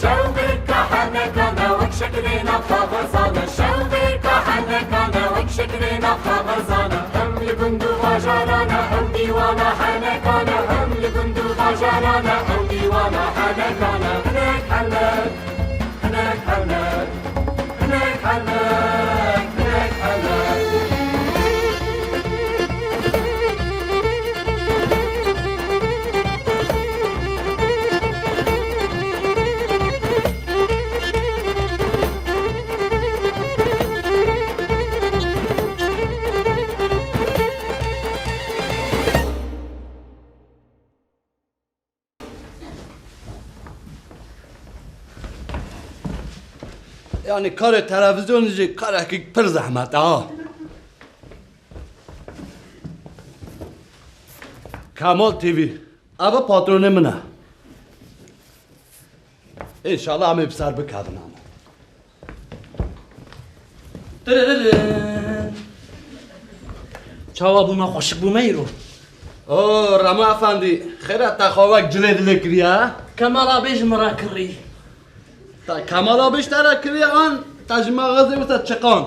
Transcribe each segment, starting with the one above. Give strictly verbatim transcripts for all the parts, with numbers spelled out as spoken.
Şewbêrka henekane wek şeklê navxa xwezane, şewbêrka henekane wek şeklê navxa xwezane. Em li gund û bajarane, ew dîwana henekane, em li gund û bajarane, ew dîwana henekane. Hinek henek, hinek henek. Yani karê televîzyonê jî karekî pir zehmet e ha. Kemal T V, ev patronê min e. Înşallah em ê bi ser bikevin ama. Tiririn. Çawa bûme, xweşik bûme îro? O, Remo Efendî, xêr e te xwe wek cilê dilê kiriye, ha? Kemala bê ji min re kirî. Te Kemala bê ji te re kiriye an te ji mexazê wisa çiqand?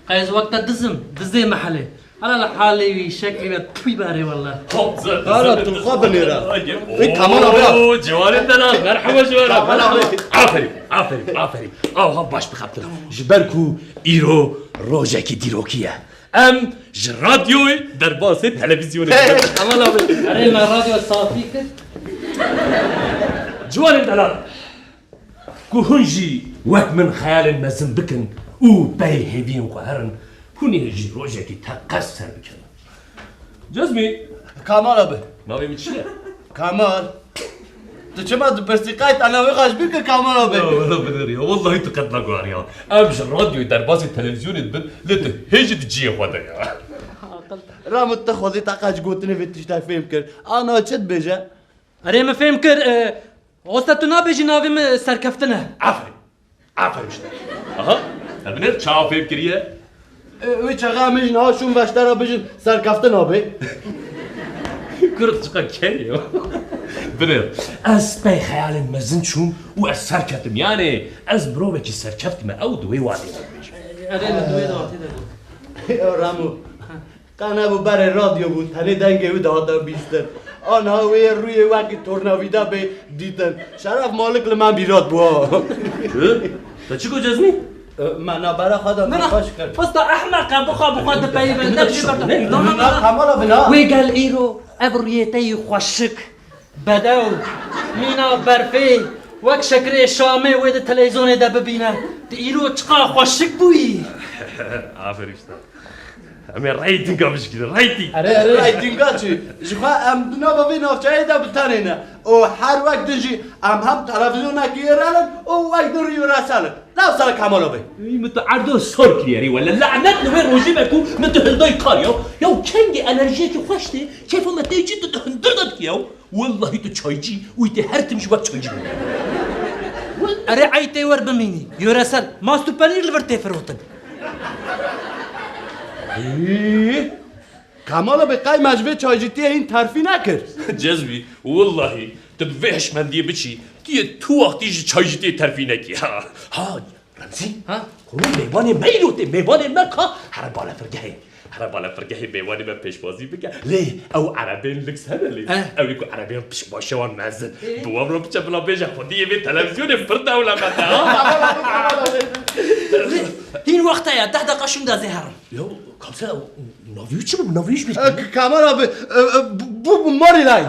Qey ez wek te diz im, dizê mehelê. Hala li halê wî, şeklî ve, tûy berê wele. Hop, zerre, Hala zerre, tu xwe binêre. Ay, Ê, Kamala be. Oo, ciwanên delal, merhaba ji we re. Kamala be. Aferîn, aferîn, aferîn. Awha baş bixebtin. Ji ber ku îro rojekî dîrokî ye. Em ji radyoyê derbasê televîzyonê dibin. Kamala be. Erê, me radyo safî kir. Ciwanên delal. Ku hûn jî wek min xeyalên mezin bikin û berê hêviyên xwe herin, hûn ê jî rojekî teqez ser bikevin. Cezmî. Kamal abi. Navê min çi ye? Kamal. Tu çima dipirsî, qey te navê xwe ji bîr kir Kamal abi? Ya wela binêr ya, wellahî tu qet neguheriya. Em ji radyoyê derbasî televîzyonê dibin, lê tu hê jî di cihê xwe de ya. Ramut, te xwezî te qet ji gotinê vê tiştê fêm kir. Ana çi dibêje? Erê, min fêm kir, e, Osta, tu nabêjî navê min Serkeftin e. Aferîn. Aferîn işte. Aha. Te binêr çawa fêm kiriye? E, wê çaxa em ê ji niha şûn veştera bijin Serkeftin abi. Kurd çiqa kêr ye. Binêr. Ez pey xeyalên mezin çûm û ez serketim. Yani ez mirovekî serkeftî me, ew di wê watê de dibêjim. Erê, li di wê de watê de bû. Ramo. Qe nebû berê radyo bû, tenê dengê wî dihate bîstin. Aniha wê yê rûyê wekî tornavîda bê dîtin. Şeref Malik li me bîrat bû ha. Çi? Te çi got Cezmî? E, me nabera xwe de Na, na. Xweş kir. Usta ehmeq e, bixwe, bixwe dipeyivin, ne bişî ber. Ne, na, na, na, na. Kamala bina. Wê gel îro ev rûyê te yî xweşik, bedew, mîna berfê, wek şekirê Şamê wê di televîzyonê de bibîne. Tu îro çiqa xweşik bûyî. Aferîn usta. Em ê reytinga bişkînin, reyting. Erê, erê. Reytinga çi? Ji xwe em di nava vê navçeyê de bi tenê ne. Û her wek din jî em hem televîzyonekî yerel in û wek din yöresel in. Lewsele Kamalo bê. Ey, min tu erdo sor kiriye rê wele. Lanet li wê rojê be ku min tu hildayî kar ya. Ya kengê enerjiyekî xweş tê, kêfa me tê cî tu, tu hundir de dikî ya. Wellahî tu çaycî û tê her tim jî wek çaycî bimînî. Erê, ey tê wer bimînî. Yöresel. Mast û penîr li vir tê firotin. Hî? Kamala bê qey me ji vê çaycîtiyê hîn terfî nekir. Cezbî, wellahî, tu bi vê hişmendiyê biçî, tu yê tu wextî ji çaycîtiyê terfî nekî. Ha, ha, Remzî, ha? Kurû mêvanê me îro tê, mêvanê me ka here balefirgehê. Here balefirgehê mêvanê me pêşwazî bike. Lê ew erebên lix hene lê. Eh. Ew ê ku erebên piştbaşewan mezin. Eh. Bi wan re biçe bila bêje xwediyê vê televîzyonê pir dewlemend e, ha? Lê hîn wexta ye, deh deqa şûnda zê herin. Yo, kamse, navî wî çi bû? Navî wî ji bîr Eh, K-, Kamal abi, e, e, bu, bu, bu Marilay. He?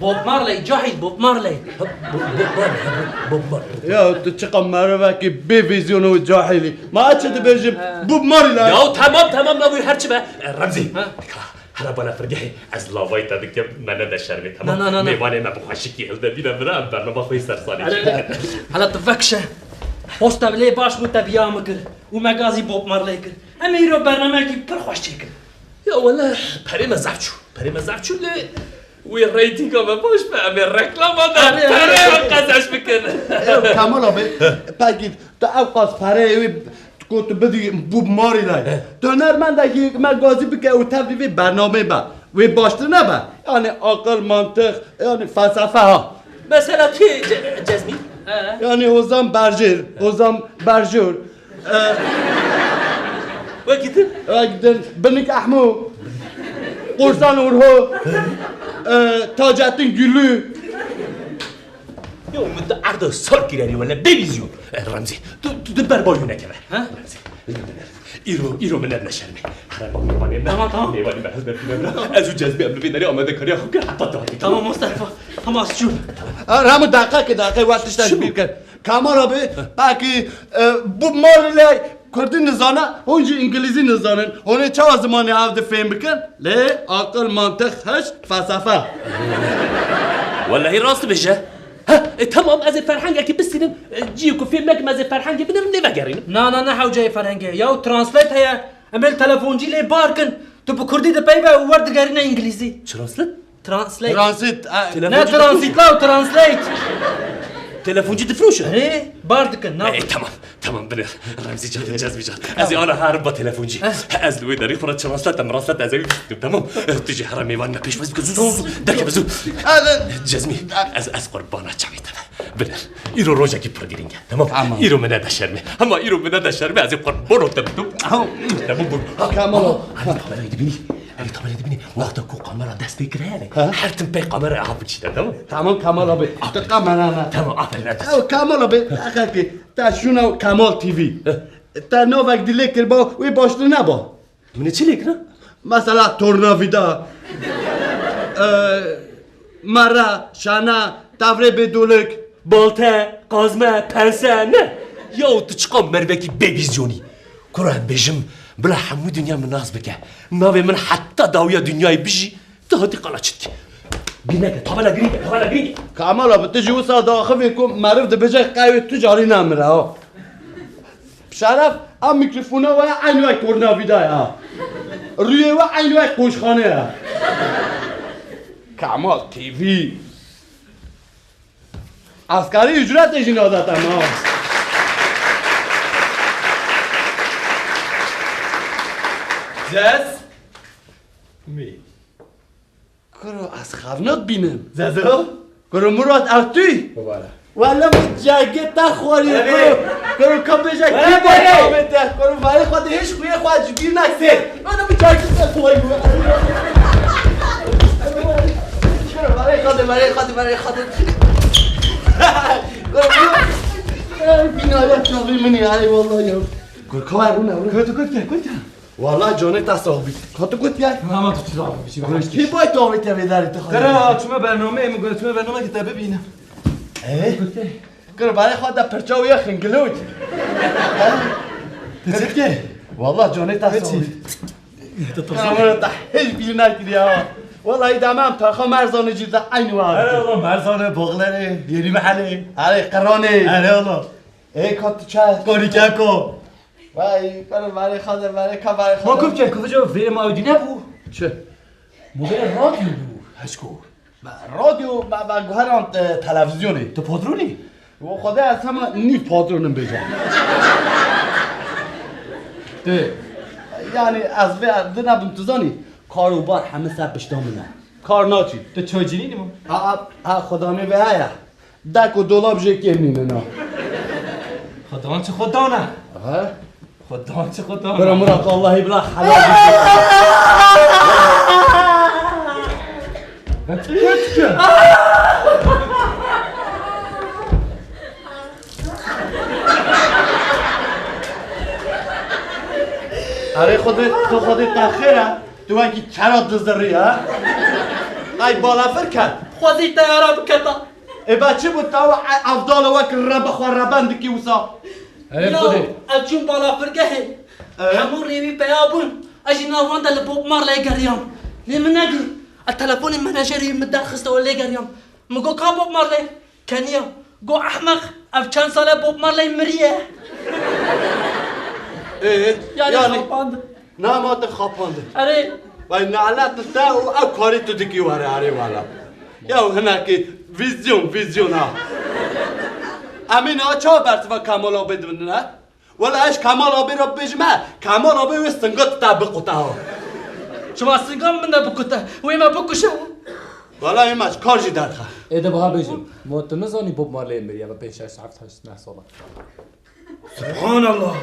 Bob Marley, cahil, Bob Marley. Ha, Bo-, Bob Marley, ha, Bob, Bob Marley. Ya, tu çiqa merivekî bê vîzyon û cahilî. Ma çi dibêjim? Ha. Bob Marley. Ya, tamam, tamam, la, her çi be. E, Remzî. Ha. Dika, hele bana firgehê, ez lavayî te dikim, me nede şermê, tamam? Na, na, na, na. Mêvanê me bi xweşikî hilde bîne bira, em bernama xwe yî sersanî. Hele, hele tu vekşe. Posta bilê baş bû te biya min kir. Û me gazî Bob Marley kir. Em ê îro bernameyekî pir xweş çêkin. Ya wele, perê me zehf çû. Perê me zehf çû lê Wî reytinga me baş be, em ê reklama de Erê, erê, perê erê. qezenç bikin. Ew Kemal abi, pekî tu ew qas pereyê wî ku tu bidî Bob Marley lay. Tu hunermendekî me gazî bike û tevlî vê bernameyê be. Wê baştir nebe? Yani aqil, mantiq, yani felsefe ha. Mesela tu Ce-, Cezmî? He. Yani Hozan Berjir, Hozan Berjur. Wekî din? Wekî din, Binik Ehmo, Qorsan Orho, e, Taceddin Güllü. Yo, min tu erda sal kirerî wele bêvîzyon. E, Remzî, tu, tu, tu berbayû nekeve. Ha? Remzî, îro, îro min nebine şermê. Herem bak mêvanê me. Tamam, tamam. Mêvanê me hezber kine bira. Ez û Cezmî em li vê derê amadekariya xwe kir heta tu hatî. Tamam, Mustafa. Tamam, çû. Ramu daqa ki daqa westiş te ji bîr kir. Kamal abi, belkî, e, Bob Marley Kurdî nizane, hûn jî Îngilîzî nizanin. Hûn ê çawa zimanê hev di fêm bikin? Lê aqil, mantiq, hişk, felsefe. Wellehî rast dibêje. Heh, e, temam, ez ê ferhengekî bistînim. E, ciyê ku fêm nekim, ez ê ferhengê binêrim, lê vegerînim. Na, na, ne hewceyê ferhengê. Yaw translate heye. Em ê li telefoncî lê bar kin. Tu bi kurdî dipeyve û wer digerîne îngilîzî. Translate? Translate. Transit. Ne transit la, translate. Telefoncî difroşe? Erê, bar dikin, na. E, tamam, tamam, binêr. Remzî can, Cezmî can. Ez ê ana herim ba telefoncî. Ez li wê derê xwe re translate, translate ez ê wî bikim, tamam? E, tu jî here mêvan me pêşwaz bike, zû, zû, zû, derkeve zû. Cezmî, ez, ez qurbana çavê te be. Binêr. Îro rojekî pir girîng e, tamam? Tamam. Îro min nede şermê. Hema îro min nede şermê, ez ê qurbana te bikim. Tamam. Tamam, bû. Tamam. Hadi kamerayı dibînî. Ev tabelayê dibînî, wexta ku kamera dest pê kiriye, ha? Her tim pey kameraya ha bikişîne, tamam? Tamam Kamal abi, tu kamera ne. Tamam, aferin, aferin. Ew Kamal abi, heqekî, te şûna Kamal T V. He. Te navek dî lê kiriba, wê baştir neba. Min ê çi lê kira? Mesela tornavîda, e, mera, şana, tavrê bêdolik. Balte, qazme, pense, ne? Yaw tu çiqa mervekî bêvîzyonî. Kuro em bêjim, bila hemû dinya min nas bike. Navê min heta dawiya dinyayê bijî, tu hatî qala çi dikî? Bîr neke, tabela girîng e, tabela girîng e. Kamal abi, tu jî wisa diaxivî ku meriv dibêje qewê tu carî nemire ha. Şeref, a mikrofona we eynî wek tornavîda ya. Rûyê we eynî wek qoşxane ya. Kamal T V. Asgari ücret de jî nade te ma. Cez. Mi. Kuro ez xevna dibînim. Zezo. Kuro Murat ev tu yî? Wala. Wala min cegê te xwarî. Evet. Kuro, kuro ka bêje kî bay tavê te? Kuro verê xwe de hêj xuyê xwe ji bîr neke. Wala min cegê te xwarî. Kuro verê xwe de, verê xwe de, verê xwe de. Kuro, kuro. Bîna ya çavê min ê, ay wala ya. Kuro ka rûne, rûne. Kuro tu kurt ke, kurt ke. Wala canê te sax bî. Ka tu kutiye? Ama tu çi laf biçî. Kê bay tavê te vê derê tu xwe? Kara çime bername, min got çime bername ki te bibîne. Ee? Kutiye. Kir barê xwe de pirça û ye xingilot. Tu çi dike? Wala canê te sax bî. Kara te hêj bîr nekiriye ha. Wala îdame em taxa merzanê cî de eynî wa. Erê oğlum, merzanê, boğlerê, yeni mahalle. Erê qirranê. Erê oğlum. Ê ka tu çe? Korî keko. Vay, karo verê xwe de, verê ka verê xwe de. Ma kufçe, kufçe vê ma dîne bû. Çi? Model radyo bû, heşko. Ba, radyo, ba, ba, guherand, e, televîzyonê. Tu patronî? Wo Xwedê ez hema nîv patronim bêje. Tê. Yani ez vê erdê nebim, tu zanî. Kar û bar heme ser pişta min e. Kar naçî. Tu çoy cinînî mi? Ha, ha, ha, Xwedanê vê heye. Dek û dolab jê kêm nîne na. Xwedan çi Xwedan e? He? Xwedan çi Xwedan e? Bira Murat, Allahî bila helal bike. Erê Xwedê, tu Xwedê te xêr e. Tu wekî kera dizirî ha? Ay balafir ket. Xwezî teyara biketa. Ê be çi bû tawa evdala wek rebe xwe reben dikî wisa? Erê Xwedê. Ev çûn balafirgehê. Ee? Hemû rêwî peya bûn. Ez jî nav wan de li Bob Marley geriyam. Lê min nedî. Ez telefonê menajerê min derxist û lê geriyam. Min got ka Bob Marley? Keniya. Got ehmeq, ev çend sal e Bob Marley miriye. Ee, yani, yani xapandin. Nama te xapandin. Erê, Vay nalet te û ew karî tu dikî were erê wala. Ya hinekî vîzyon, vîzyon ha. Em ê niha çawa bersiva Kemal abê dibin he? Wela ez Kemal abê re bibêjim he, Kemal abê wê singa te biqute ha. Çima singa min de bikute? Wê me bikuşe. Wela wê me ji kar jî derxe. Ê de biha bêjim. Ma tu nizanî Bob Marley miriye bi pênc, şeş, heft, heşt, neh sala? Subhanallah.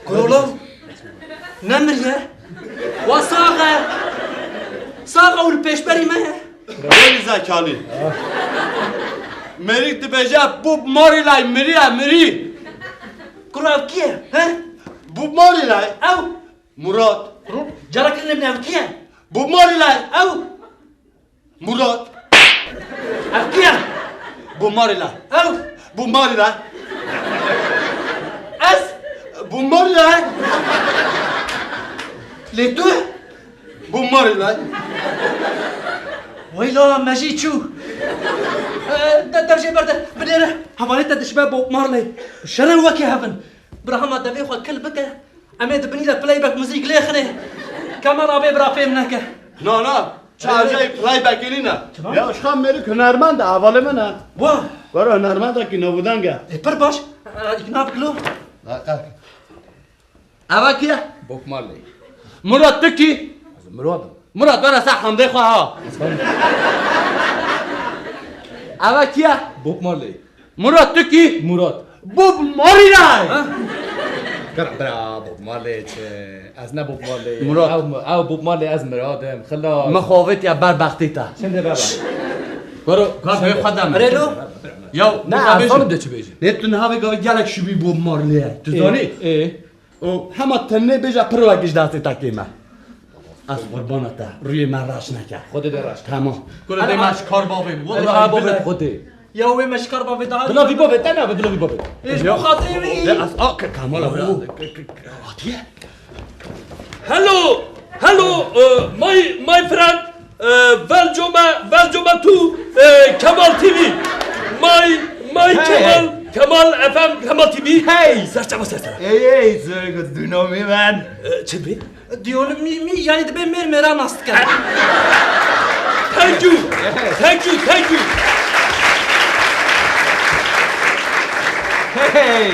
Korola nemiriye. Wa sax e. Sax e û li pêşberî me ye. Gelî zekalî. Mêrik dibêje Bob Marley miriye, mirî. Kuro ev kî ye? He? Bob Marley. Ew. Murat. Kuro, cara kirin ev kî ye? Bob Marley. Ew. Murat. Ev kî ye? Bob Marley. Ew. Bob Marley. Ez. Bob Marley. Lê tu? Bob Marley. Weyla me jî çû. E, de, dev jê berde, binêre. Hevalê te dişibe Bob Marley. Şere wekî hev in. Bira hema devê xwe kil bike. Em ê di binî de playback muzîk lêxinê. Kemal abê bira fêm neke. Na, na. Çi acayip playbackê nîne. Çima? Ya, şixan mêrik hunermend e, hevalê min e. Wa. Were hunermendekî navûdeng e. E, pir baş. E, îkna bikilo. Eva kî ye? Bob Marley. Murat tu kî? Ez Murat im. Murat, were ser hemdê xwe ha. Eva kî ye? Bob Marley. Murat tu kî? Murat. Bob Marley! Ha? Bira, bira, Bob Marley çi? Ez ne Bob Marley. Murat. Ew, ew Bob Marley, ez Mirad im. Xilas. Min xwe avêtiye ber bextê te. Çende ber bextê. Wero, gavê xwe de min. Erê lo? Ya, ne, ez zanim de çi bêjî. Lê tu niha vê gavê gelek şibî Bob Marley ye. Tu zanî? Ê, ê. Û hema tenê bêje pir wekî ji destê te kêm e. Ez qurbana te, rûyê me reş neke. Xwedê de reş. Tamam. Kule dê me ji kar bavê. Wela bavê Xwedê. Ya wê me ji kar bavê daha. Bila vî bavê te nebe, bila vî bavê. Ê, ji bo xatirê wî. De ez a ke Kemal abi. Hatiye. Hello, hello, uh, my, my friend. Ee, Welcome, welcome to, ee, Kemal T V. My, my Hey. Kemal, Kemal F M, Kemal T V. Hey. Serçe bas, serçe. Hey, hey, it's very good. Do you know me, man? Ee, çi dibê? Do you know me, me? Yani dibê mêr mêra nas dike. Thank you. Yes. Thank you, thank you. Hey.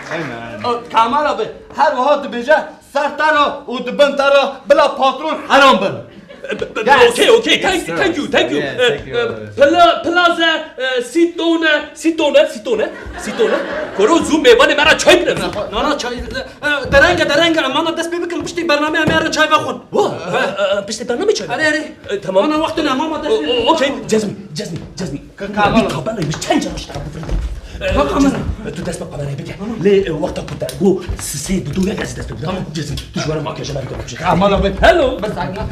Hey, man. O, Kemal abi, her wiha dibêje, ser te re û di bin te re bila patron heram bin. B-, b-, b-, Yes. Okay, okay. Thank, Yes, sir. Thank you, thank you. Yes, Eh, thank you. Eh, pla-, plaza, eh, sitone, sitone, sitone, sitone. Koro zû mêvanê me re çay bine zû. Na, na, çay, eh, derenge, derenge. Em ana dest pê bikin, piştî bername em ê herin çay vexwin. Wa, eh, eh, piştî bername çay vexwin. Erê, erê. Eh, tamam. Ana wextine, mama dest pê O-, o-, bikin. Okay, cezmî, cezmî, cezmî. Ka-, Ka-, Kamal. Bir tabela bir çay çarşı tarafı. Eh, Bak, cezmî. Aman. Eh, tu dest bi kamerayê bike. Tamam. Lê, eh, wexta ku te got sisê dido yek ez dest bi. Tamam. Cezmî. Tu ji were makyajê navî te bikişe. Kamal abi. Hello. Bes akna.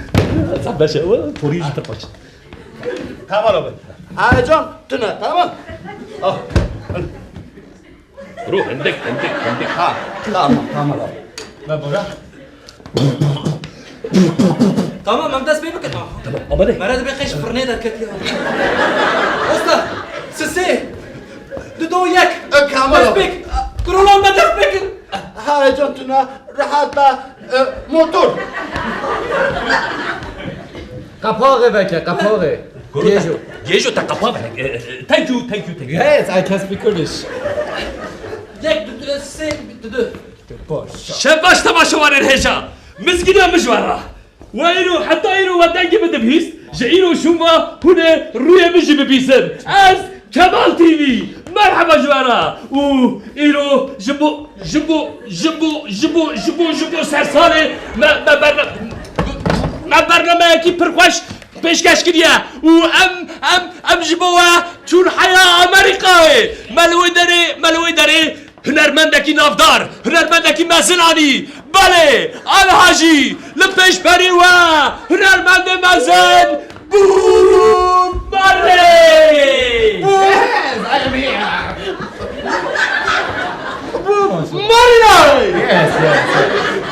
Sen beşe, o, polîs ji te kaç. Tamam abi. Heyecan tune, tamam. Ah. Bro, hindik, hindik, hindik. Ha, tamam, tamam abi. Ve bora. Tamam, em dest pê bikin. Tamam, ama ne? Mere dibê qey ji firnê derketiye. Usta, sisê. Dido yek. E, Kamal abi. Dest pê. Kurulan me dest pê kir. Heyecan tune, rahat be, e, motor. Kapağı veke, kapağı. Gêjo. Gêjo te kapağı veke. E, e, thank you, thank you, thank you. Yes, I can speak Kurdish. Yek, du, du, sê, du, du. Şebaş temaşevanên hêja. Mizgîniya min ji we re. We îro, heta îro we dengê min dibihîst, ji îro şûn ve hûn ê rûyê min jî bibîsin. Ez Kemal T V, merheba ji we re. Û îro ji bo, ji bo, ji bo, ji bo, ji bo, ji bo sersalê me, me berna-, me bernameyekî pir xweş pêşkeş kiriye. Û em, em, em ji bo we çûn heya Amerîkayê. Me li wê derê, me li wê derê Hunermendekî navdar, hunermendekî mezin anî. Belê, aniha jî li pêşberî we hunermendê mezin Bob Marley! Yes, I am here. Bob Marley! Yes, yes, yes.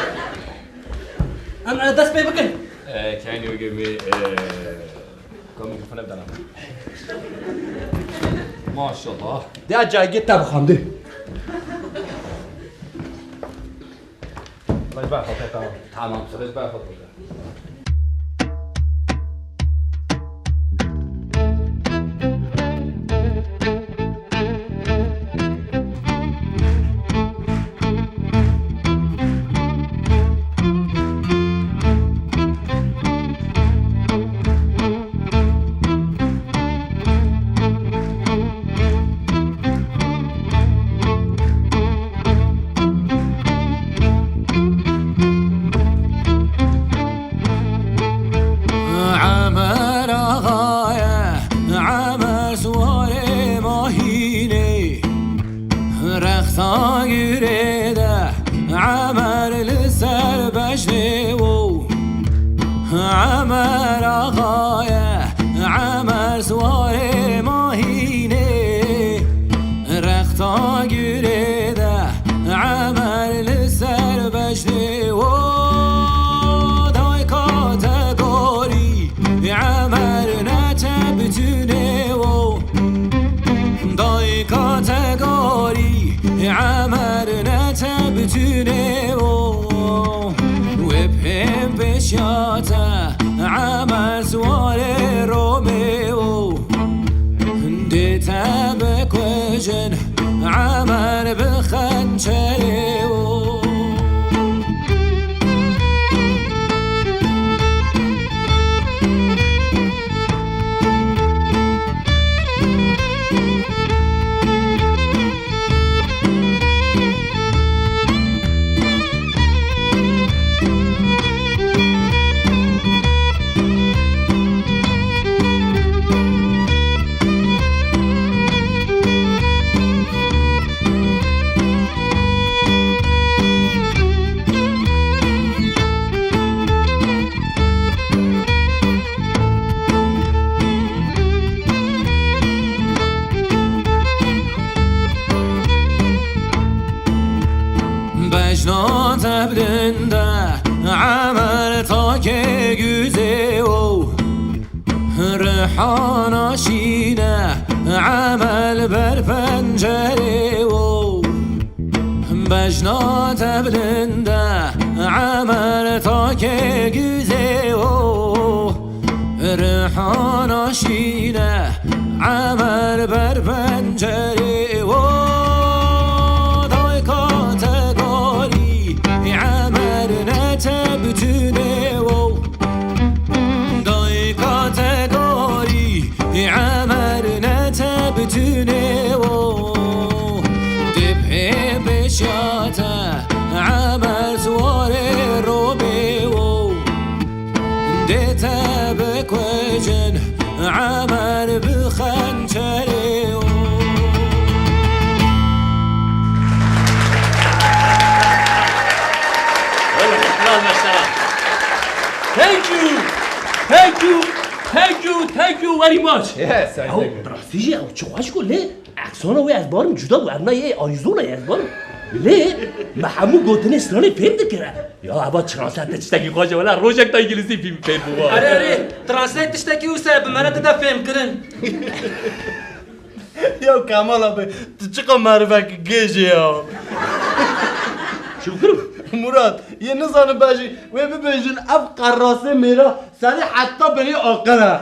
Em, e, dest pê bikin. Eh, can you give me, eh, Ka mîkrofona bidana. Maşallah. De cayê te bixwendî. Hadi bak, hadi, tamam. Tamam, söz bak, hadi. Emer Axa ye, Emer Siwarê Mahînê, rexta gurê de Emer li ser beşnê wo. Emer Axa ye, Emer Siwarê Mahînê, rexta gurê de Emer li ser beşnê wo. Dayka te gorî, Emer ne te bitunê wo. Dayka te gorî, Emer ne te bitunê wo. Wê pêm pêşiya te, Emer Siwarê Romê wo. Dê te bikujin, Emer bi xençerê wo. Bejna te bilind e, Emer takê guzê wo. Rihana şîne, Emer ber pencerê wo. Bejna te bilind e, Emer takê guzê wo. Rihana şîne, Emer ber pencerê wo. Dayka te gorî, Emer ne te bitunê wo. Dayka te gorî, Emer ne te bitunê wo. Dê pê pêşiya te, Emer Siwarê Romê wo. Dê te bikujin, Emer bi xençerê wo. Thank you. Thank you. Thank you. Thank you very much. Yes, I Ew, think. Rastî jî ew çi xweş ku lê aksona wê ez barim cuda bû. Ev na yê Arizona ye ez barim. Lê me hemû gotinê stranê fêm dikire. Ya eva translate tiştekî xweş e. Wela rojek da îngilîzî fêm fêm bû. Erê, erê, translate tiştekî wisa ye, bi me re dide fêmkirin. Ya Kemal abi, tu çiqa merivek gêj î ya. Çi bikirim? Murat, yê nizanim bejî, wê bibêjin ev qerrasê mêra serê heta binê aqil e.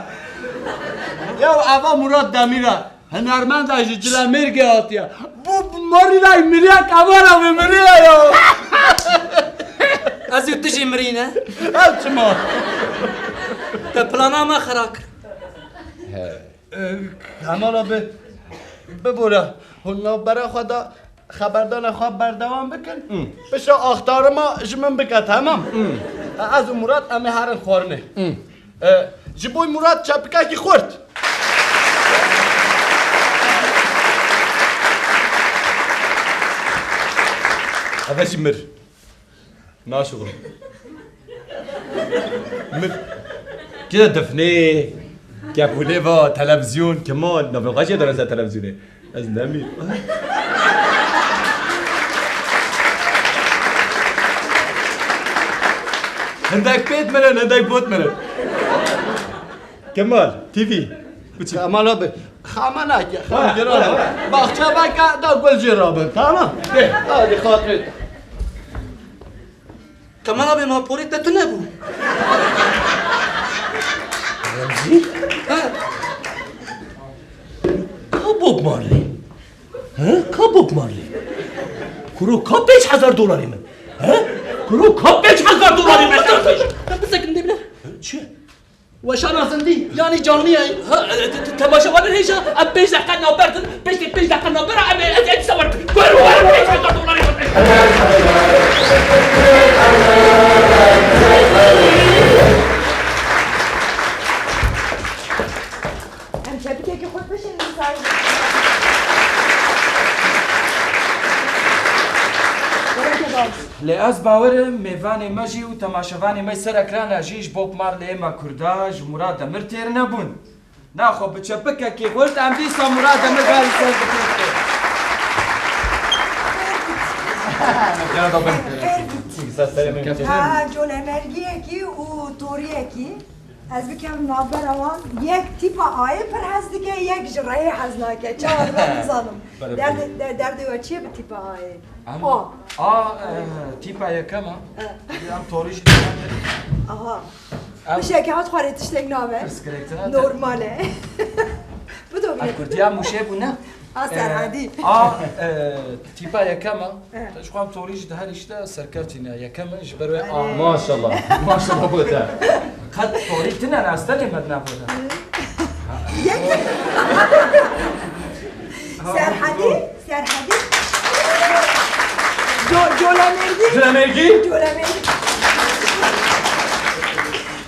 Ya eva Murat Demîr e, hunermend e, ji Cilemêrgê hatiye. Bû marî lay miriye, Kemal abi miriye ya. Ez û tu jî mirîne. Ev çima? Te plana me xera kir. He. E, Kemal abi, bibore, hûn navbera xwe de xeberdana xwe berdewam bikin. Hmm. Pişa axtarima ji min bike, temam? Hmm. E, ez û Murat em ê herin xwarinê. Hmm. E, ji bo Murat çepikekî xurt. Eve jî mir. Naşuxim. Min kê de difnê, kepûlê va, televizyon, Kemal, navê xwe jê dane ser televizyon. Ez nemî. Hindek pêt min in, hindek bot min in. Kemal, T V. Biçin. Kemal abi, xama nake, xam Ha, gira ha, abi. Ha. Baxçe beke, da gul jê rabin, tamam? De. Hadi xatirê te. Temena bê ma porê te tune bû. Remzî? Ha. Ka Bob Marley? He? Ka Bob Marley? Kuro ka pênc hezar dolarê min? He? Kuro ka pênc hezar dolarê min? Bisekin dê bile. Çi? Weşana zindî, yanî canlî ye. Ha, e, te-, te-, temaşevanên hêja, em pênc deqe navber din, pêştê pênc deqe navber, em ê, ez, ez, ez, wer, wer, wer, pênc hezar dolarê xwe. Em çepikekî xwe bişînin ser. Gerek e baz. Lê ez bawer im mêvanê me jî û temaşevanê me ser ekrana jî ji Bob Marleyê me kurda ji Murad Demir têr nebûn. Naxwe bi çepikekî xurt em dîsa Murad Demir berî ser dikê. Yada bin. Ser serê min. Ha, colemergiyekî û toriyekî. Ez bikim navbera wan, yek tîpa ayê pir hez dike, yek ji reyê hez nake. Çawa dibe nizanim. Bere Derdê, bere. de-, derdê we çi ye bi tîpa ayê? Em, A. A, e, tîpa yekem e. E. Em torî jî dikin. Aha. Em Pişekî hat xwarê tiştek nabe. Pirsgirêktir e. Normal e. Bido bîne. Em kurdiya mûşê bûne. A Serhedî. E, a, e, tîpa yekem e. E. Ji xwe em torî jî di her îşte serkevtî ne. Yekem e, ji ber wê a. Erê. Maşallah. Maşallah bo te. Qet torî tine ne, ez tenê me di nav xwe de. Yek. Serhedî, Serhedî. Co-, Colemêrgî. Colemêrgî. Colemêrgî.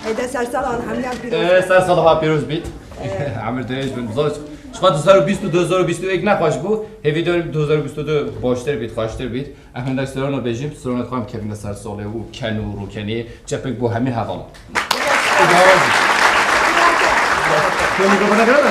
Heyde ser sala hemiyan pîroz. Ee, ser sala hemiyan pîroz bît. Emir dirêj bin. Zor. Ji xwe du hezar û bîst û du hezar û bîst û yek nexweş bû. Hêvî dor du hezar û bîst û du baştir bît, xweştir bît. Em hindek strana bêjin, strana xwe em kevine ser salê û ken û rûkenê çepik bo hemî hevala. Mikrofona giran.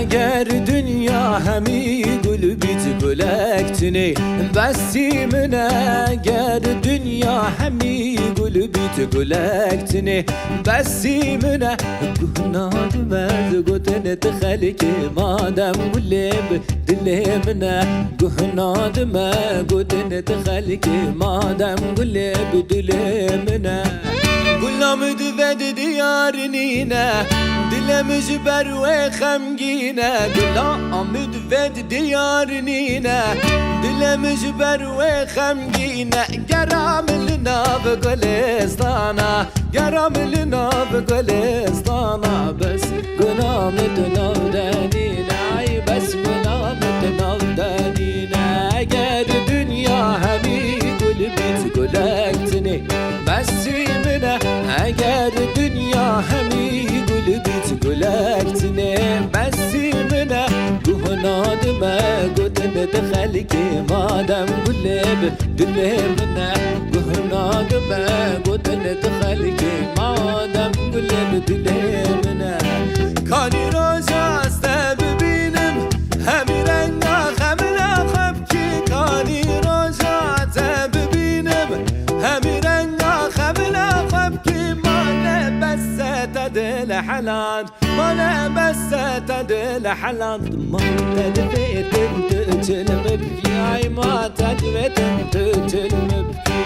Eger dinya hemî gul bît gulek tinê, besî min e. Eger dinya hemî gul bît gulek tinê, besî min e. Guh nadime gotin tu xelkê, madem gulê bi dilê min e. Guh nadime gotin tu xelkê, madem gulê bi dilê min e. Gula min di ve di diyar nîne, dilê min ji ber wê xemgîn e. Gula min di ve di diyar nîne, dilê min ji ber wê xemgîn e. Gera min li nav gulistana, gera min li nav gulistana, bes gula min di nav de nîne, ay bes gula min di nav de nîne. Eger dinya hemî gul bît gulek tinê, besî min e. Eger dinya hemî gul bît gulek tinê, besî min e. Guh nadime gotin tu xelkê, madem gulê bi dilê min e. Guh nadime gotin tu xelkê, madem gulê bi dilê min e. Kanî roja ez te bibînim, hemî renga xemila xwe bikî. Kanî roja te bibînim, hemî renga xemila xwe bikî. Mane bes e te dil heland. Mane bes e te dil heland, ma te divêtin tu çil min bikî, ay ma te divêtin tu çil min bikî.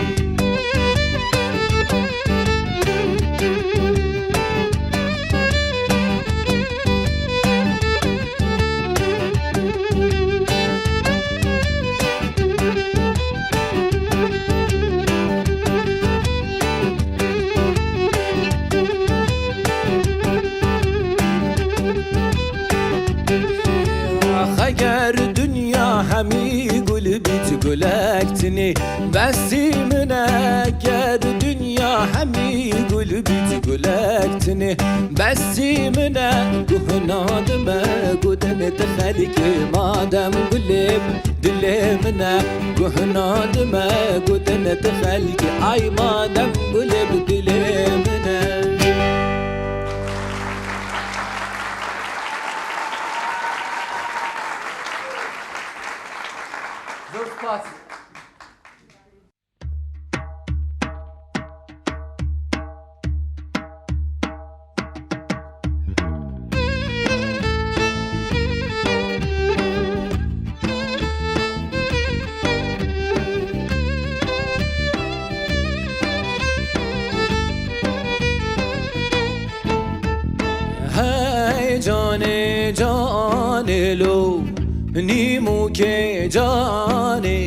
Eger dinya hemî gul bît gulek tinê, besî min e. Eger dinya hemî gul bît gulek tinê, besî min e. Guh nadime gotin tu xelkê, madem gulê Dilê min e, guh nadime gotin tu xelkî, ay madem gulê bi dilê min e. Zor spas. Hey canê, canê lo, nîmûkê canê.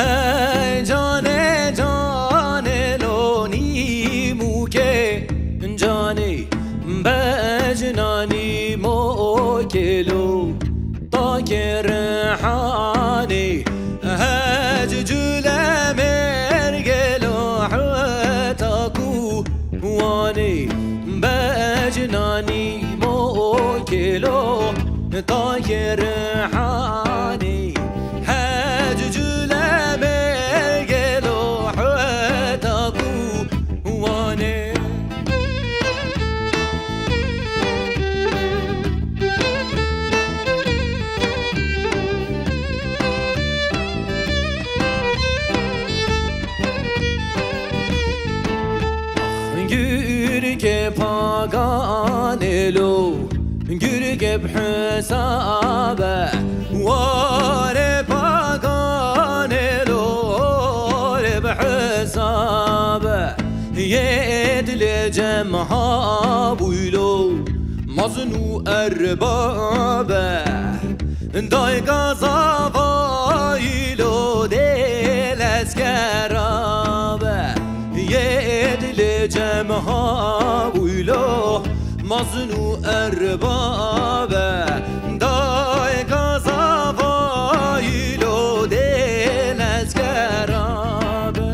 Hey canê, canê lo, nîmûkê canê. Bejna nîmokê lo, takê rihanê. Hec culemêrgê lo, heta ku wanê. Bejna nîmokê lo, takê rihanê. Hec culemêrgê lo, heta ku wanê. Gurkê paganê lo, gurkê bi hesab e. Warê paganê lo, warê bi hesab e. Yê dilê cem ha bûylo, mezin û erbab e. Dayka zavayî lo dê lezgera be. Yê dilê cem ha bûylo, mezin û erbab e. Dayka zavayî lo dê lezgera be.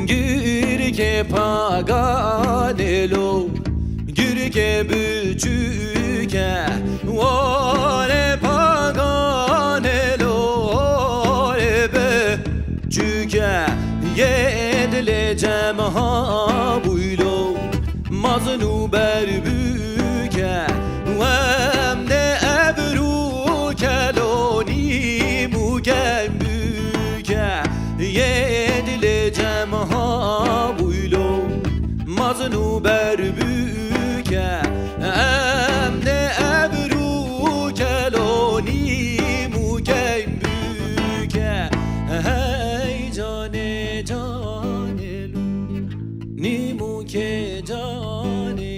Gurkê paganê lo, gurkê biçûk e, warê paganê lo, warê biçûk e. Yê dilê cem ha bûylo, mezin û berbûk e. Wem de ebrûke lo, nîmûke bûke. Yê dilê cem ha bûylo, mezin û berbûke. Em de ebrûke lo, nîmûke bûke. Hey canê, canê lo, nîmûkê canê.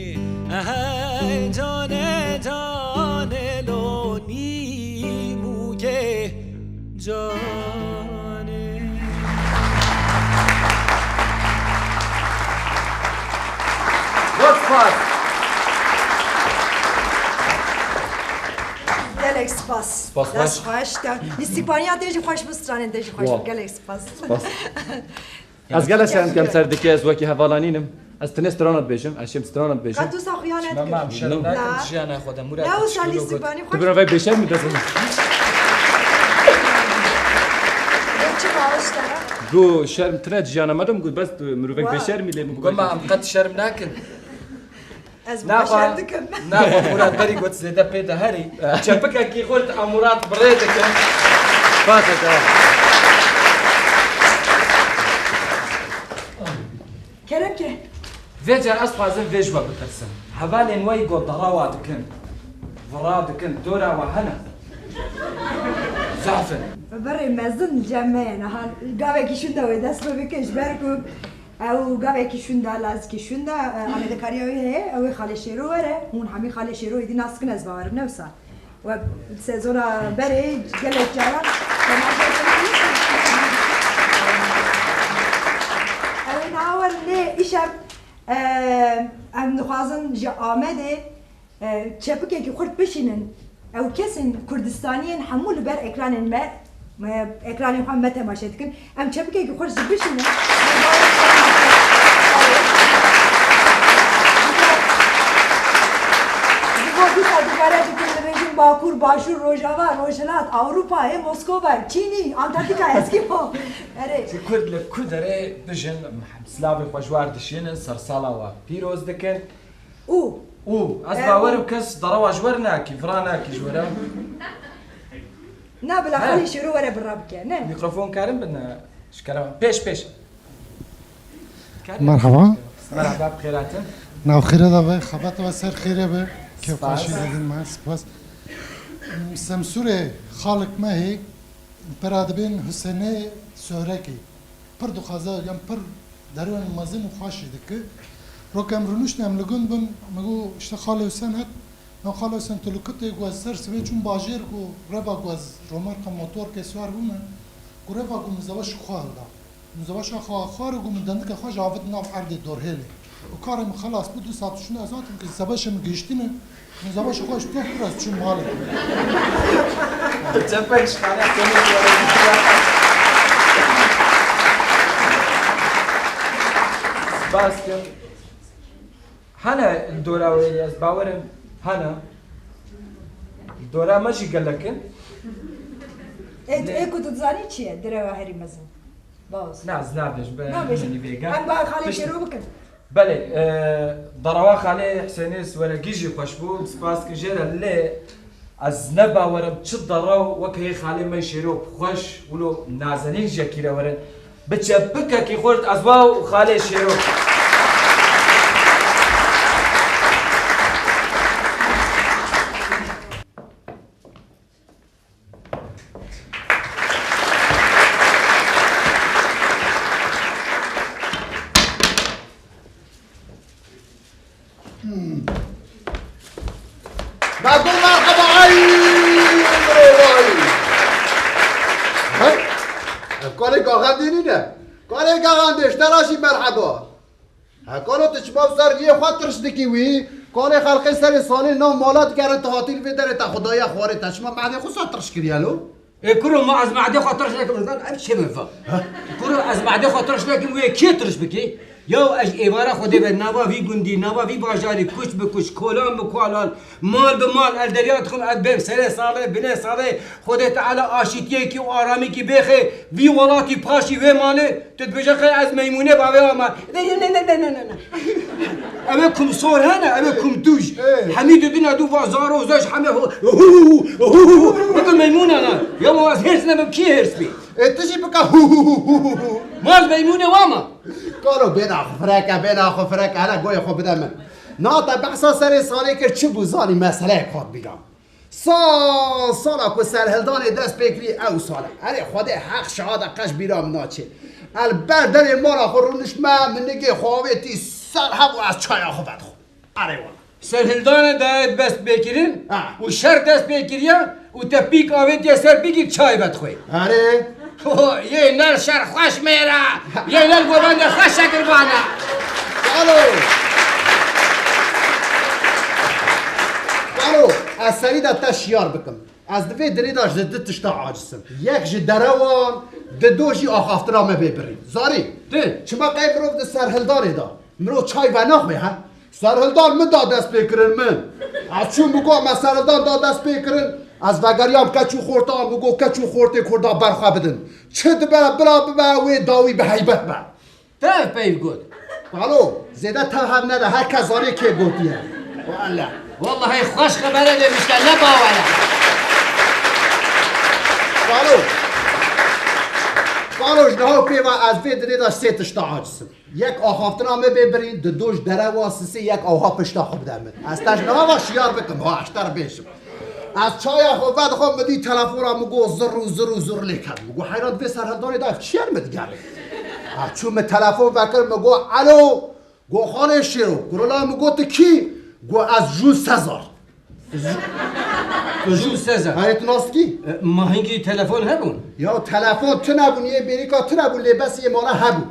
Hey canê, canê lo, nîmûkê canê. Zor spas. Gelek spas. Spas xweş. Dest xweş. Lîstikbaniya te jî xweş bû, stranên te jî xweş bû. Wow. Gelek spas. Spas. Ez gelek şerm dikim ser dikê, ez wekî hevalanînim. Ez tenê strana dibêjim, ez şêm strana dibêjim. Qet wisa xuya nedikim. Mama, em şerm nakin, jiyana xwe de. Murad, ne wisa lîstikbanî xweş. Tu bira vay bêşerm mi dest. Çi bağışlara? Got şerm tine jiyana me de, min got bes tu mirovek bêşermî lê min got. Mama, em qet şerm nakin. Ez naxwe, şerm dikim. Naxwe Murad berî got zêde pê de herî. Çepikekî xurt a Murad bi rê dikim. Spas e te. Kerem ke. Vê car ez xwazim vê ji we bipirsim. Hevalên we yî got dera we dikin. Vira dikin, dora we hene. Zaf in. Berê mezin cem me ye. Niha gavekî şûnde wê dest pê bike ji ber ku Ew gavekî şûnda, lazikî şûnda, e, amadekariya wê heye, ew ê Xalê Şêro were. Hûn hemî Xalê Şêro êdî nas dikin, ez bawerim, ne wisa? We sezona berê gelek caran temaşe kirin. Ew ê niha werin lê îşev, e, em dixwazin ji Amedê E, çepikekî xurt bişînin. Ew kesên Kurdistanî yên hemû li ber ekranên me Me ekranê xwe me temaşe dikin. Em çepikekî xweş jî bişînin. Ji bo dîsa dubare dikin, dibêjin Bakur, Başûr, Rojava, Rojhilat, Ewropa, ê Moskova, Çînî, Antarktika, Eskîmo. Erê. Ji Kurd li ku derê bijin, silavê xwe ji war dişînin, sersala we pîroz dikin. Û. Û ez E, bawer û. Im kes derewa ji wer nakî, vira nakî ji were. Na bila He. Xalê Şêro were bira bike, ne? Mikrofon karin bin, e, ji kerem. Pêş, pêş. Karin Merhaba. Merhaba, bi xêr hatin. Nav xêre de be, xebata we ser xêre be. Kêfxweşî Spas. Didin me, spas. Semsûrê xalik me hê, pera dibên Husênê Sohrekî. Pir dixwaze, yan pir derewên mezin û xweş jî dike. Rokem rûnişt em li gund bûn, min got, işte, Xalê Husên hat. Na Xalê Husên, tu li ku tê? Got, ez ser sibê çûm bajêr, got, reva got, ez romarka motorkê siwar bûme. Got, reva got, min zeweş xwe hilda. Min zeweşa xwe xwar û got, min dendika xwe jî avêt nav erdê dorhêlê. Û karê min xelas bû, du saet şûna ez hatim, ke zebeşê min gihiştine, min zebeşê xwe ji pênc pir ez çûm malê. Çepek ji xanê Husênê. Spas kim. Hene li dora wê, ez bawerim hene. Li dora me jî gelek in. Ê, ê ku tu dizanî çi ye? Direwa herî mezin. Baş. Na, ez nabêjim, be Nabêjim. Hemî vêga. Em ba Xalê Pişt- Şêro bikin. Belê, e, derewa Xalê Husênê Sohrekî jî xweş bû, spas ki jê re lê ez ne bawerim çi derew wek hê Xalê me Şêro xweş, wilo nazenîn jekî re werin. Bi çepikekî xurt ez wa û Xalê Şêro. Merhaba, ay, ay. Hey, ev kalê gaxan dênî ne? Kalê gaxan dê, ji te re jî merhaba. He, kalo tu çima ser riyê xwe tirş dikî wî? Kalê xelkê serê salê nav mala digerin, tu hatî li vê derê te xwedaya xwarê, te çima mehdê xwe sa tirş kiriye lo? Ê kuro, ma ez mehdê xwe tirş nekim, zan ev çê min va. He? Kuro, ez mehdê xwe tirş nekim, wê kê tirş bikî? Yaw ez êvara Xwedê be nava vî gundî, nava vî bajarî, kuç bi kuç, kolan bi kolan, mal bi mal, el derya dixim, ez bêm serê salê, binê salê, Xwedê Teala aşîtiyekî û aramîkî bêxê vî welatî paşî wê malê, tu dibêje qey ez meymûnê bavê ama. Ne, ne, ne, ne, ne, ne, ne. Ev ê kum sor hene, ev ê kum tûj. Ê. Hemî didin ew va zaro zoj heme ho, hu, hu, hu, hu, hu. Bike meymûna ne. Ya ma ez hêrs nebim, kî hêrs bî? Ê, tu jî bike hu, hu, hu, hu, hu, hu. Ma ez meymûnê wa ma. Kalo bêna xwe fireke, bêna xwe fireke, hele goyê xwe bide min. Na te behsa serê salê kir, çi bû zanî meseleyek hat bîra. Sal sala ku serhildanê dest pê kirî ew sal e. Erê Xwedê heq şahad e, qeş bîra min naçê. El ber derê mala xwe rûniştme, min nigê xwe avêtî ser hev û ez çaya xwe vedixwim. Erê wala. Serhildanê dayê dest pê kirin Ha. û şer dest pê kiriye û te pîk avêtiye ser pîkî çayê vedixwê. Erê. Ho, yê ner şer xweş mêra, yê ner govende xweş şekirvana. Alo. Alo, ez serî de te şiyar bikim. Ez di vê dinê de ji du tişta aciz im. Yek ji derewan, di do jî axaftina me bê birî. Zarî, Ti. çima qey mirov di serhildanê de? Mirov çay venaxwe he? Serhildan min da dest pê kirin min. Ez çûm, min got me serhildan da dest pê kirin. Ez vegeriyam keç û xorta, min got keç û xortê Kurda berxwe bidin. Çi dibe bila bibe wê dawî bi heybet be. Te ev peyv got. Balo, zêde tev hev nede, her kes zanê kê gotiye. Wele. Wallahî xweş xebere demişte, ne bawere. Balo. Balo, ji niha pê ve ez vê dinê de sê tişta aciz im. Yek axaftina me bê birîn, di do ji derewa sisê yek awha pişta xwe bide min. Ez te ji niha ve şiyar bikim, ha, ez te re bêjim. Ez çaya xwe vedixwim, min dî telefona min got zirr û zirr û zirr lê ket. Min got heyran, di vê serhildanê de ev çi ye min digere? Ez çûm, min telefon vekir, min got elo, got Xalê Şêro, kurila min got tu kî? Got ez Jûl Sezar. Jûl Sezar. Hayê, tu nas dikî? E, ma hingî telefon hebûn? Ya telefon tune bûn, yê bêrîka tune bûn, lê bes yê mala hebû.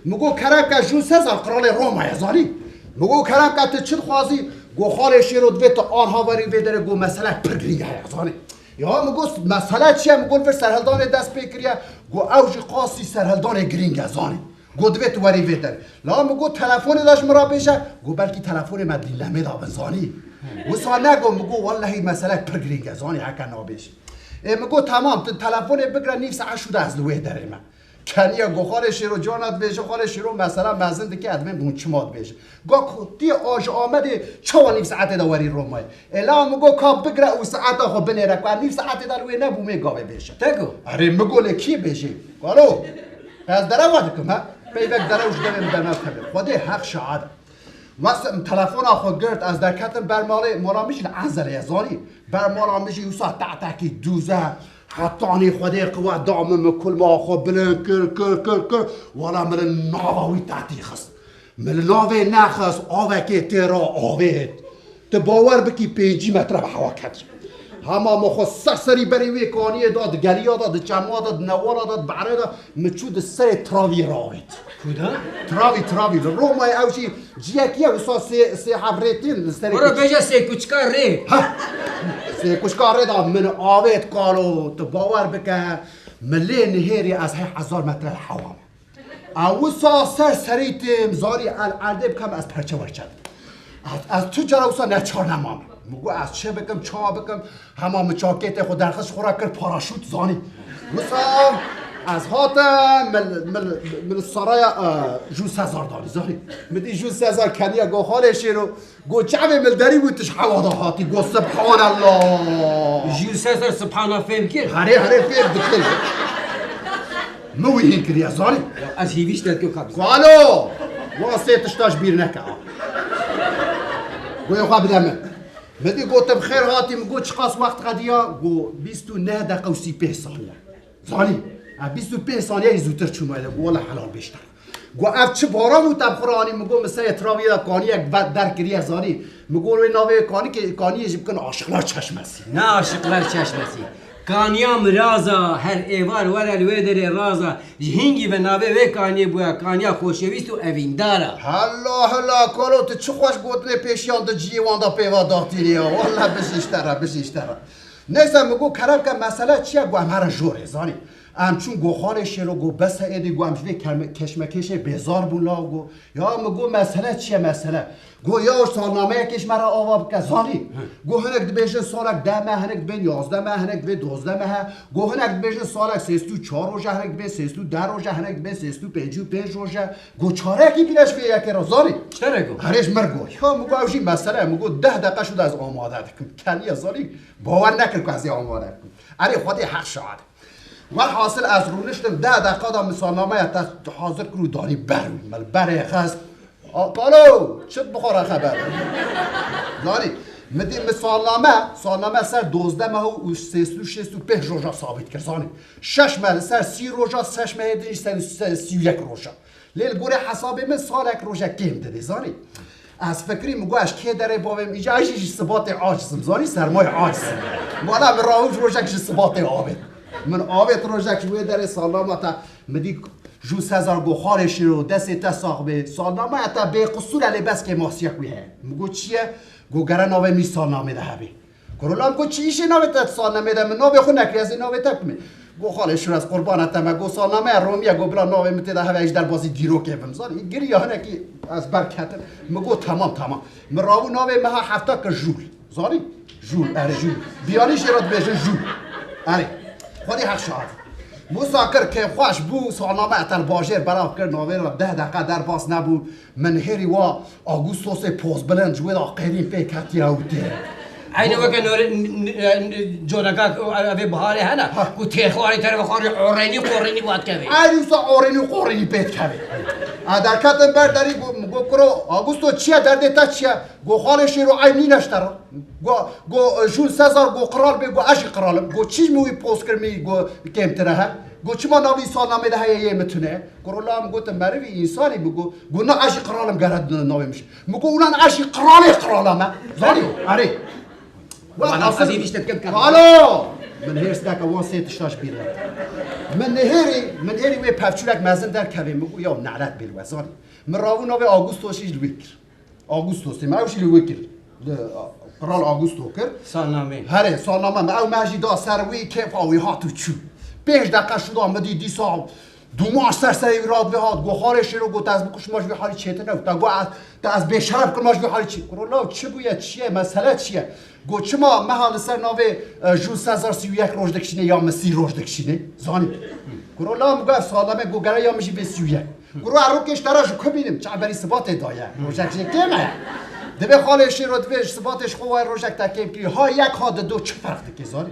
Min got kerem ke Jûl Sezar, qiralê Roma ye, zanî? Min got kerem ke tu çi dixwazî? Got Xalê Şêro, divê tu anha verî vê derê, got mesele pir girîng heye, zanî? Ya min got, mesele çi ye? Min got, vir serhildanê dest pê kiriye. Got, ew jî qasî serhildanê girîng e, zanî. Got, divê tu werî vê derê. La min got, telefonê de ji min re bêje. Got, belkî telefonê me dîlemê de bin, zanî. Wisa ne got, min got, wellehî meselek pir girîng e, zanî, heke nabêjî. Ê min got, temam, tu telefonê bigire, nîv saet şû de ez li wê derê me. Keniya go, xalê Şêro, cana dibêje, xalê Şêro, mesela mezin dike, ez dibêm hûn çima dibêjin. Ga ku tê a ji Amedê çawa nîv saetê de werî Romayê? Ê la min got, ka bigire û saeta xwe binêre, ku ez nîv saetê de li wê nebûmê gavê bêje. Te got? Erê, min got, lê kî bêjê? Galo, ez derewa dikim, ha? Peyvek derew ji devê min dernav tebe. Xwedê heq şahid e. Wes em telefona xwe girt, ez derketim ber malê, mala min jî li Enzelê ye, zanî. Ber mala min jî wisa tehtekî dûze, hetanî Xwedê qiwet da min, min kulma xwe bilind kir, kir, kir, kir. Wala min li nava wî tehtî xist. Min li navê nexist, avekê tê re avêt. Tu bawer bikî pêncî metre bi hewa ket. Hema min xwe ser serî berî wê kaniyê da, di geliya da, di çema da, di newala da, di behrê da, min çû di serê travî re avêt. Ku da? Travî, travî. Li Romayê ew jî ciyekî ye, wisa sê, sê hevretîn li serê Were kuç- bêje sê kuçka rê. Ha! Sê kuçka rê da min avêt kalo, tu bawer bike, min lê nihêrî ez hê hezar metre li hewa me. Ew wisa ser serî têm, zarî el erdê bikem, ez perçe werçe dikim. Ez, ez tu cara wisa neçar nemam. Min got, ez çi bikim, çawa bikim? Hema min çakêtê xwe derxist, xwe re kir paraşût, zanî. Wisa ez hatim, min, min, min saraya, e, Jû Sezar danî, zanî. Min dî Jû Sezar keniya go, xalê Şêro, go, çavê min derî bû, tu ji hewa de hatî, go, Subhanallah. Jû Sezar Subhana fêm kir? Herê, herê fêm dikir. Min wî hîn kiriye, zanî. Ya, ez hîvî ji te dikim, kabî. Kalo! Wan sê tişta ji bîr neke, ha. Goyê xwe bide min. Min dî gotim, xêr hatî, min got, çiqas wext qediya? Got, bîst û neh deqe û sî pênc saniye. Zanî, ez bîst û pênc saniyeyê zûtir çûme, le, got, wele helal bêjte. Got, ev çi baran bû te bi xwe re anî? Min got, min serê traviyê de kaniyek ve-, derkiriye, zanî. Min got, wê navê kanikê, kaniyê jî bikin Aşıklar Çeşmesi. Ne Aşıklar Çeşmesi. Kaniya Miraza, her êvar were li wê derê raza. Ji hingî ve navê wê kaniyê bûye Kaniya Xoşewîst û Evîndara. Hela, hela, kalo, tu çi xweş gotinê pêşiyan di ciyê wan de pêva datînî ya. Welle bijî ji te re, bijî ji te re. Neyse, min got, kerem ke, mesele çi ye? Got, em here jorê, zanî. Em çûn go, xalê Şêro, go, bes e êdî, go, em ji vê kerme-, keşmekeşê bêzar bûn, la, go. Ya min got, mesele çi ye, mesele? Go, ya salnameyekê ji me re ava bike, zanî. Go, hinek dibêjin salek deh meh, hinek dibên yazdeh meh, hinek dibê dozdeh meh e. Go, hinek dibêjin salek sêst û çar roj e, hinek dibên sêst û deh roj e, hinek dibên sêst û pêncî û pênc roj e. Go, çarekî bîne ji vê yekê re, zanî. Çerek o? Herê ji mir go. Ya min go, ew jî mesele ye. Min go, deh deqe şû de ez amade dikim. Keniye, zanî. Bawer nekir ku ez ê amade bikim. Erê, Xwedê heq şahid. Welhasil ez rûniştim, deh deqa de min salnameya te hazir kir û danî ber wî. Min li berê xist. A, kalo, çi dibixwara xeber? Zanî, min dî min salname, salname ser dozdeh meh û sêst û şêst û pênc roja sabit kir, zanî. Şeş meh li ser sî roja, şeş mehê din jî ser, ser sî û yek roja. Lê li gorî hesabê min salek rojek kêm didê, zanî. Ez fikirî, min got, ez kê derê bavêm, îca ez jî ji sibatê aciz im, zanî, sermayê aciz im. Wala min rawij rojek ji sibatê avêt. Min avêt rojek ji wê derê salnama te, min dî Jû Sezar go, xalê Şêro, destê te sax bê. Salnamaya te bêqisûr e, lê bes kêmasiyek wî heye. Min got, çi ye? Go, gere navê min salnamê de hebe. Kuro, la min got, çi îşê navê te salnamê de, min navê xwe nekiriye, ez ê navê te bimê. Go, xalê Şêro, ez qurbana te me. Go, salnameya Romî ye, go, bila navê min tê de hebe, ez ji derbasî dîrokê bim. Zanî, giriya hinekî ez berketim. Min got, temam, temam. Min rawû navê meha hefta kir Jûl. Zanî? Jûl, erê, Jûl. Biyanî jê re dibêjin Jûl. Erê. Xwedî heq şahid. Wisa kir, kêfxweş bû, salnameya te li bajêr belav kir, navê re deh deqe derbas nebû. Min hêrî wa Agustosê pozbilind ji wê de qêrîn pê ketiye û tê. Eynî weke nore-, n-, n-, n-, coneka, e, evê biharê hene, Ha. ku têxwarê terefê xwarê orênî qorênî vat kevê. Eynî wisa orênî qorênî pê dikevê. A derketin ber derî, go, go, kuro, Agusto, çi ye, derdê te çi ye? Go, xalê Şêro, eyb nîne ji te re. Go, go, Jûl Sezar, go, qral bê, go, ez jî qral im. Go, çi ji min wî poz kir, min, go, kêmtir e, he? Go, çima navê salnamê de heye, yê min tune ye? Kuro, la min gotin, merivî, însanî, min go, go, na, ez jî qral im, gere navê min jî. Min go, ulan ez jî qralê qrala me. Zanî, erê. Bana Asil, ezî vîşte dikin, dikin. Alo! Min hêrs neke, wan sê tişta ji bîr neke. Min nihêrî, min hêrî wê pevçûlek mezin derkevê, min go, ya nelet bê li we, zanî. Min rawû navê Augustos jî li wê kir. Augustos, me ew jî li wê kir. Li, a, Kral Augusto kir. Salnamê. Herê, salname me. Ew me jî da ser wî, kêfa wî hat û çû. Pênc deqe şûda min dî dîsa dûman ser serê wî radibê hat. Got, "Xalê Şêro," got, "ez bikuşim, ma ji vî halî çêtir ne." Te got, "Ez, te ez bêşeref kirim, ma ji vî halî çê." Kuro, "Law, çi bûye, çi ye, mesele çi ye?" Got, "Çima meha li ser navê, e, Jules Caesar sî û yek roj dikişîne ya min sî roj dikişîne?" Zanî. Kuro, "Law," min got, "ev salname," got, "gere ya min jî bê sî û yek." Kuro, "Erokê ji te re ji ku bînim? Çavberî Sibatê daye. Rojek jê kêm e." Dibê Xalê Şêro dibê ji Sibatê ji xwe wayê rojek te kêm kirî. Ha yek ha dido çi ferq dike, zanî?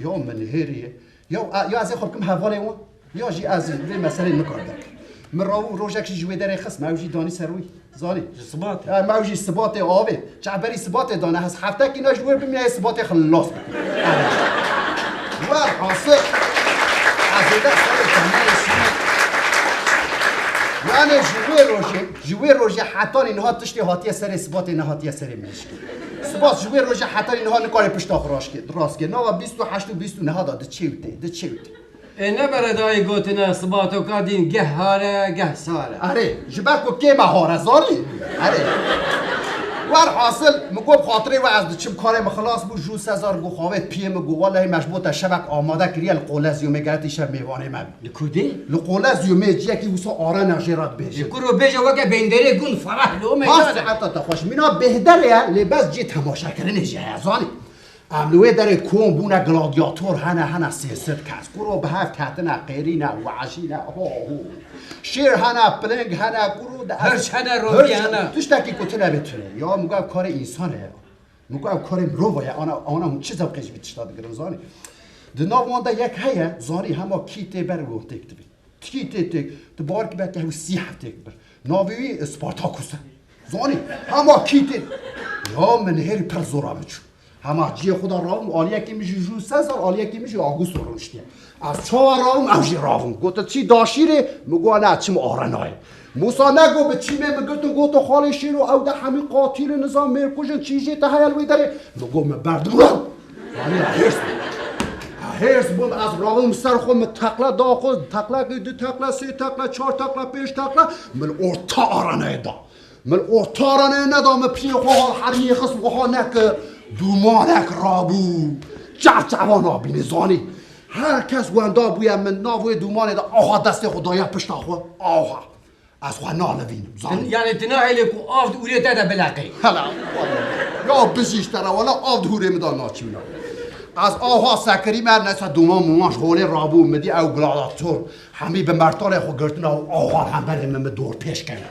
Ya min hêrî ye. Ya, ya ez ê xwe bikim hevalê wan. Ya jî ez vê meselê nikar derkim. Min rabû rojek jî ji wê derê xist, me ew jî danî ser wî. Zanî? Ji Sibatê? Em ew jî Sibatê avê. Çavberî Sibatê dane, ez heftekî ne ji wê bimîne, yê Sibatê xilas bikim. Werhasil, ez ê de serê te neyê şîne. Yani ji wê rojê, ji wê rojê hetanî niha tiştê hatiye serê Sibatê, nehatiye serê min. Sibat ji wê rojê hetanî niha nikare pişta xwe rast kê, rast kê. Nava bîst û heşt û bîst û neha da diçê û tê, diçê û tê. Ê, ne beredayî gotine, Sibato ka dîn geh har e, geh sar e. Erê, ji ber ku kêm e har e, zanî? Erê. Werhasil, min got, "Xatirê we ez diçim, karê min xilas bû." Jules Caesar got, "Xavê piyê min," got, "Wellehî me ji bo te şevek amade kiriye, li Qoleziyomê gere tu şev mêvanê me bî." Li ku dê? Li Qoleziyomê ciyekî wisa arena jê re dibêjin. Ê, kuro bêje weke bênderê gund ferah lo me. Ha, saeta te xweş. Mîna bêhderê ye, lê bes cê temaşekirinê jî heye, zanî? Em li wê derê kom bûne, gladyator hene, hene sê sed kes. Kuro bi hev ketine, qêrîne, weşîne, ho, ho. Şêr hene, piling hene, kuro de ez Hirç hene, rovî hirç hene. Tiştekî ku tune bê tune. Ya min got, ev karê însan e ya. Min got, ev karê mirova ye. Ana, ana hûn çi zewqê ji vî tişta digirin, zanî? Di nav wan de yek heye, zanî, hema kî tê ber û têk dibî. Tikî tê tê, tu bawer kî belkî hewî sî heftêk bir. Navê wî Spartakus e. Zanî, hema kî tê. Ya min hêrî pir zora min çû. Hema ciyê xwe de rabûm, aliyekî min jî Jules Caesar, aliyekî min jî Augusto rûniştiye. Ez çawa rabûm, ew jî rabûm. Gote, "Çî daşîrê?" Min got, "Ne, çim arenayê." Musa Nego bi çîmê min girtin, gotin, "Xalê Şêro, ew de hemî qatil in, nizam mêrkuj in, çî jê te heye li wê derê?" Min got, "Min berdim." Yanî hêrs bûm. Hêrs bûm, ez rabûm ser xwe, min teqle da xwe, teqlekê du teqle, sê teqle, çar teqle, pênc teqle, min li orta arenayê da. Min li orta arenayê neda, min piyê xwe ha hermiyê xist, wiha nekir, dûmanek rabû. Çav çavan nabîne, zanî. Her kes wenda bûye, min nav wê dûmanê de aha destê xwe daye pişta xwe, aha. Ez xwe nalivînim, zanî. Yanî tu nahêlî ku av di hûrê te de bileqê? Hela, ya bijî ji te re, wela av di hûrê min de naçîna. Ez aha sekirî me, neyse dûman mûman ji holê rabû, min dî ew gladiator hemî bi mertalê xwe girtina û awan hemberê min, min dor pêş kene.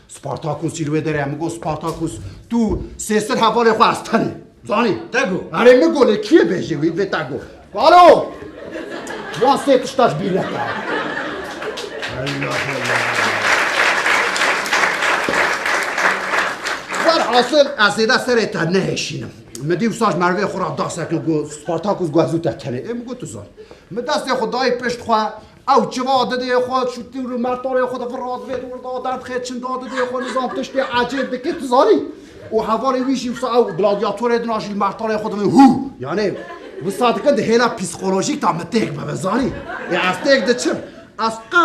Spartakus jî li wê derê ye, min got, "Spartakus, tu sê sed hevalê xwe, ez tenê." Zanî? Te got? Erê, min got, lê kî yê bêjê wî, vê te got. Alo! Wan sê tişta ji bîr neke. Allah Allah. Werhasil, ez zêde serê te nehêşînim. Min dî wisa ji merivê xwe re da sekin, got, "Spartakus, got, ez û te tenê." Ê, min got, "Tu zan." Min destê xwe dayî pişt xwe, ew çiva didê xwe, şûtî û mertalê xwe de vir radivê, di wir da derdixê, çin da didê xwe, nizam tiştê ecêb dike, tu zanî. Û hevalê wî jî wisa ew gladyatorê din a jî li mertalê xwe divin hû. Yanî wisa dikin di hêla psîkolojîk de min têk bibe, zanî. Ê ez têk diçim. Ez qe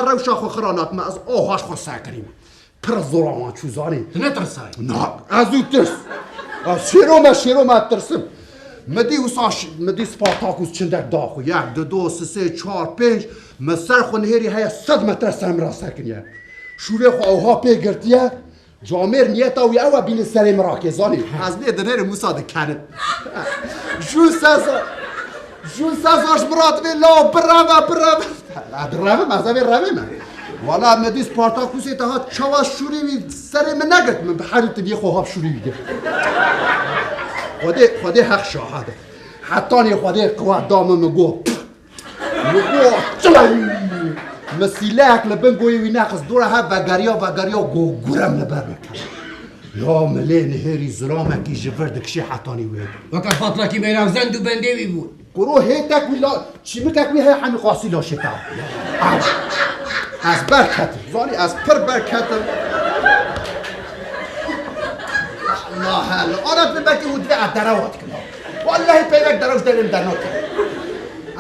rewşa xwe xira nakim, ez oha ji xwe sekirîm. Pir zora wan çû, zanî. Tu netirsayî? Na, ez û tirs. Ez şêro me, şêro me tirsim. Mi dî wisa ş-, mi dî Spartakus çindek da xwe. Yek, du, do, sisê, çar, pênc. Mi ser xwe nihêrî heye sed metre ser min re sekiniye. Şûrê xwe ewha pê girtiye. Camêr niyeta wî ew e bînin serê min rakê, zanî. Ez lê dinêrim wisa dikenim. Jû Sezar. Jûn Sezar ji min re divê, "Law, bireve, bireve." Ez direvim, ez ê revê me. Wala me dî Spartakusê te hat çawa şûrê wî serê min negirt, min bi herî tiviyê xwe hap şûrê wî girt. Xwedê, Xwedê heq şahid e. Hetanî Xwedê qiwet da min, min got, "Pf." Min got, "Çileng!" Min sîleyek li bin goyê wî nexist. Dora hev vegeriya, vegeriya, got, "Gurem li ber min keve." Ya milê nihêrî zilamekî ji vir dikişê hetanî wê. Weke fatlakî mêran zend û bendê wî bû. Kuro hêtek wî la, çîmikek wî heye hemî qasî laşê te. Ez, ez ber ketim. Zanî ez pir ber ketim. Allah Allah. Ara dibin belkî hûn divê ez derewa dikim. Wallahî peyvek derew ji derê min dernakim.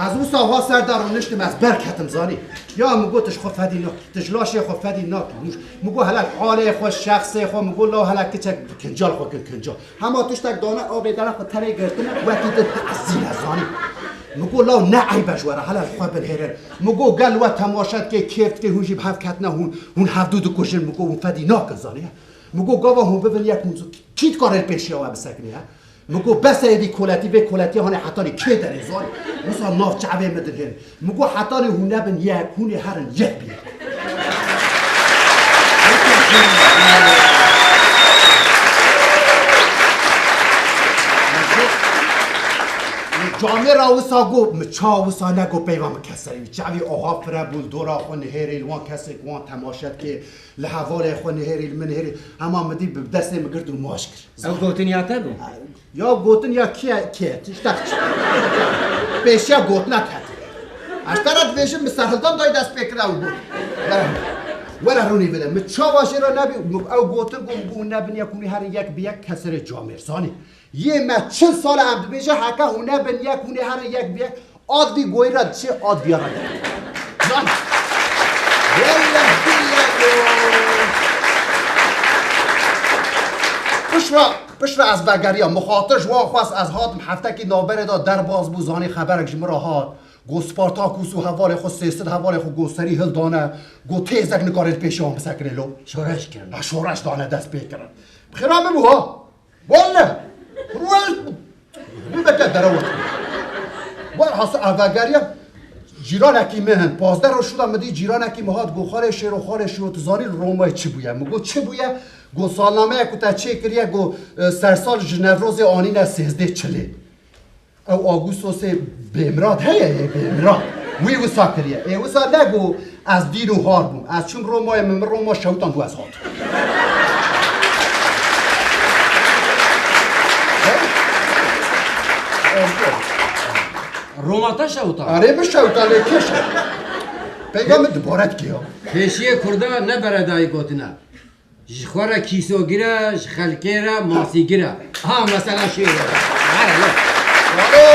Ez wisa ha ser de rûniştim, ez ber ketim, zanî. Ya min got, tu ji xwe fedî nakî, tu ji laşê xwe fedî nakî. Min got, hele halê xwe, şexsê xwe, min got, law hele kiçek kincal xwe kin kincal. Hema tiştek dane avê dere xwe terê girtine, wekî tu te'zîne zanî. Min got, law ne eyb e ji we re, hele ji xwe binihêrin. Min got, gel we temaşe dike, kêf dike, hûn jî bi hev ketine, hûn, hûn hevdû dikujin. Min got, hûn fedî nakin zanî. Min got, gava hûn bibin yek, hûn kî dikare li pêşiya we bisekine, he? Min got, bes e êdî koletî, vê koletiya hanê hetanî kê derê zanî? Wisa nav çavê min dinihêne. Min got, hetanî hûn nebin yek, hûn ê herin yek bi yek. Camêra wisa got, min ça wisa negot peyva min keserî wî. Çavî oha fire bû, li dora xwe nihêrî, li wan kesê ku wan temaşe dike, li hevalê xwe nihêrî, li min nihêrî. Hema min dî bi destê min girt û maç kir. Ew gotin ya te bû? Ya gotin ya kê, kê, tiştek çi. Pêşiya gotina ket. Ez te re dibêjim, min serhildan dayî dest pê kir ew got. Were, were rûnî bide. Min çawa jê re nebî, min ew gotin got, min got, hûn nebin yek, hûn ê herin yek bi yek keserê camêr, zanî. Yê me çil sal e em dibêje, heke hûn nebin yek, hûn ê herin yek bi yek. Ad vî goyî re diçe, ad viya re diçe. Zan. Welleh billeh. Piştre, piştre ez vegeriyam. Mixatir ji wan xwest ez hatim heftekî navberê de derbas bû, zanî xeberek ji min re hat. Got Spartakus û hevalê xwe sê sed hevalê xwe got serî hildane. Got têzek nikare li pêşiya wan bisekine lo. Şoreş kirin. Ha, şoreş dane dest pê kirin. Bi xêra min bû ha. Welle! Ruwest bû. Bû veke derew. Welhasil ez vegeriya cîranekî min hin. Pazdeh roj şûda min dî cîranekî min hat got, Xalê Şêro, Xalê Şêro, tu zanî li Romayê çi bûye? Min got, çi bûye? Got, salnameya ku te çêkiriye, got, e, sersal ji Newrozê anîne sêzdeh çilê. Ew Agustosê bêmirad heye yê bêmirad. Wî wisa kiriye. Ê wisa nego ez dîn û har bûm. Ez çûm Romayê, min, min Roma şewitand û ez hatim. Roma te şewitand? Erê, min şewitand, lê kê şewitand? Peyva min dibare dike ya. Pêşiyê Kurda ne beredayî gotine. Ji xwe re kîsogir e, ji xelkê re masîgir e. Ha, mesela şêro. Here lo. Alo!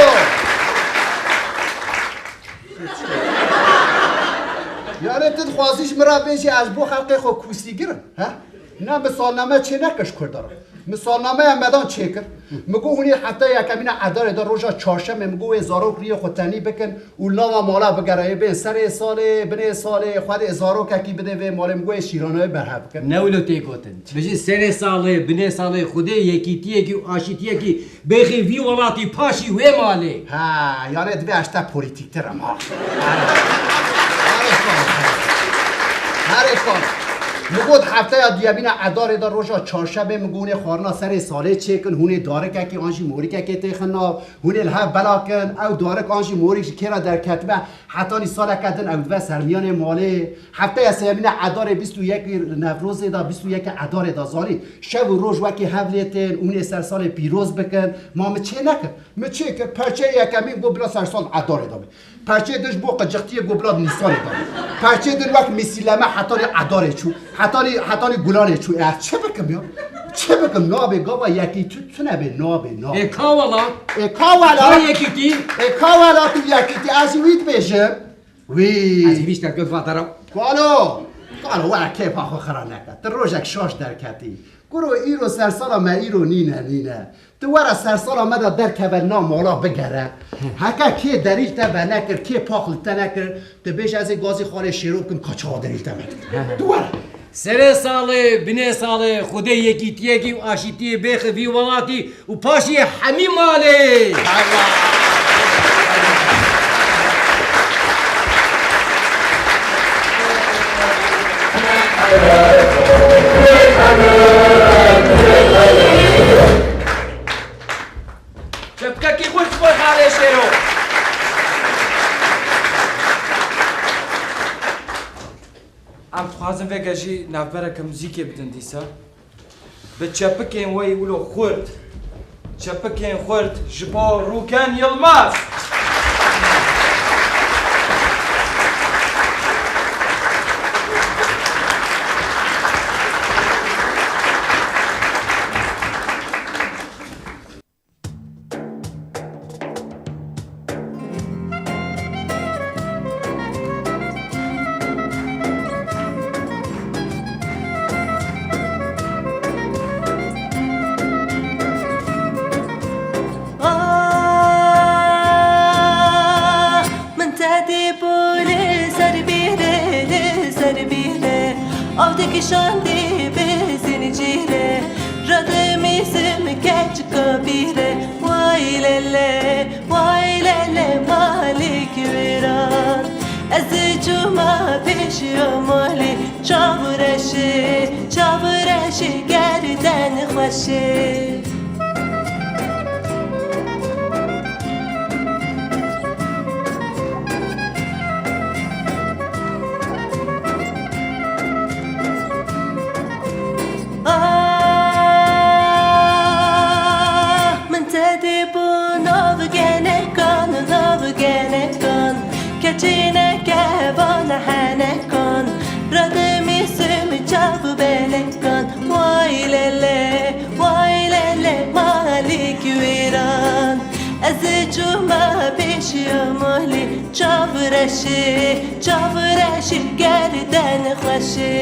Yanî tu dixwazî ji min re bêjî ez ji bo xelkê xwe kûsîgir im, he? Ne, min salname çê nekir ji Kurdan re. Min salnameya medan çêkir. Min got hûn ê hefteya yekemîna Edarê de roja çarşemê min got wê zarok riyê xwe tenî bikin û li nava mala bigere. Ê bên serê salê, binê salê, xwedê zarokekî bidê vê malê. Min got ê şîranayê berhev bikin. Ne wilo tê gotin. Bijî serê salê, binê salê, Xwedê yekîtiyekî û aşîtiyekî bêxî vî welatî paşî wê malê. Ha, yanê divê ez te polîtîktir im ha. Herê xal. Herê xal. Min got hefteya duyemîna Edarê de roja çarşemê min got hûn ê xwarina serê salê çêkin, hûn ê darikekî an jî morîkekê têxin nav, hûn ê li hev bela kin, ew darik an jî morîk ji kê re derketibe, hetanî saleke din ew dibe ser miyanê malê. Hefteya sêyemîna Edarê bîst û yekê Newrozê de, bîst û yekê Edarê de zanî, şev û roj wekî hev lê tên, hûn ê sersalê pîroz bikin, ma min çê nekir. Min çê kir, perçeyê yekemîn got bila sersal Edarê de be. Perçeyê din ji bo qicixtiyê got bila Nîsanê de be. Perçeyê din wek mîsîleme hetanî Edarê çû. Hetanî, hetanî Gulanê çû. Ê, ez çi bikim ya? Çi bikim? Nabê gava yekî tu, tu nebê, nabê, nabê. Ê ka welat? Ê ka welat? Ka yekîtî? Ê ka welat û yekîtî? Ez jî wî dibêjim. Wî. Ez hîvî ji te dikim Fatera. Kalo! Kalo, were kêfa xwe xira neke. Tu rojek şaş derketî. Kuro îro sersala me îro nîne, nîne. Tu were sersala me de derkeve na mala bigere. Heke kê derî li te venekir, kê pax li te nekir, tu bêje ez ê gazî xalê şêro bikim, ka çawa derî li te venekir. Tu were. Serê salê, binê salê, Xwedê yekîtiyekî û aşîtiyê bêxe vî welatî û paşî hemî malê. Çepkekî xurt xwe xalê şêro. Em dixwazin veke jî navbereke muzîkê bidin dîsa. Bi çepikên we yî wilo xurt, çepikên xurt ji bo Rûken Yilmaz. Kişandî bi zincîrê, radimîsim keçika bîrê. Way lele, way lele, malîk wêran. Ez çûma pêşiya malê, çav reşê, çav reşê, gerden xweşê. Ah, min te dî bû nav genekan, nav genekan, keçîneke van henekan, radimîsim çav belekan. Way lele, way lele, malîk wêran. Ez çûma pêşiya malê, çav reşê, çav reşê, gerden xweşê.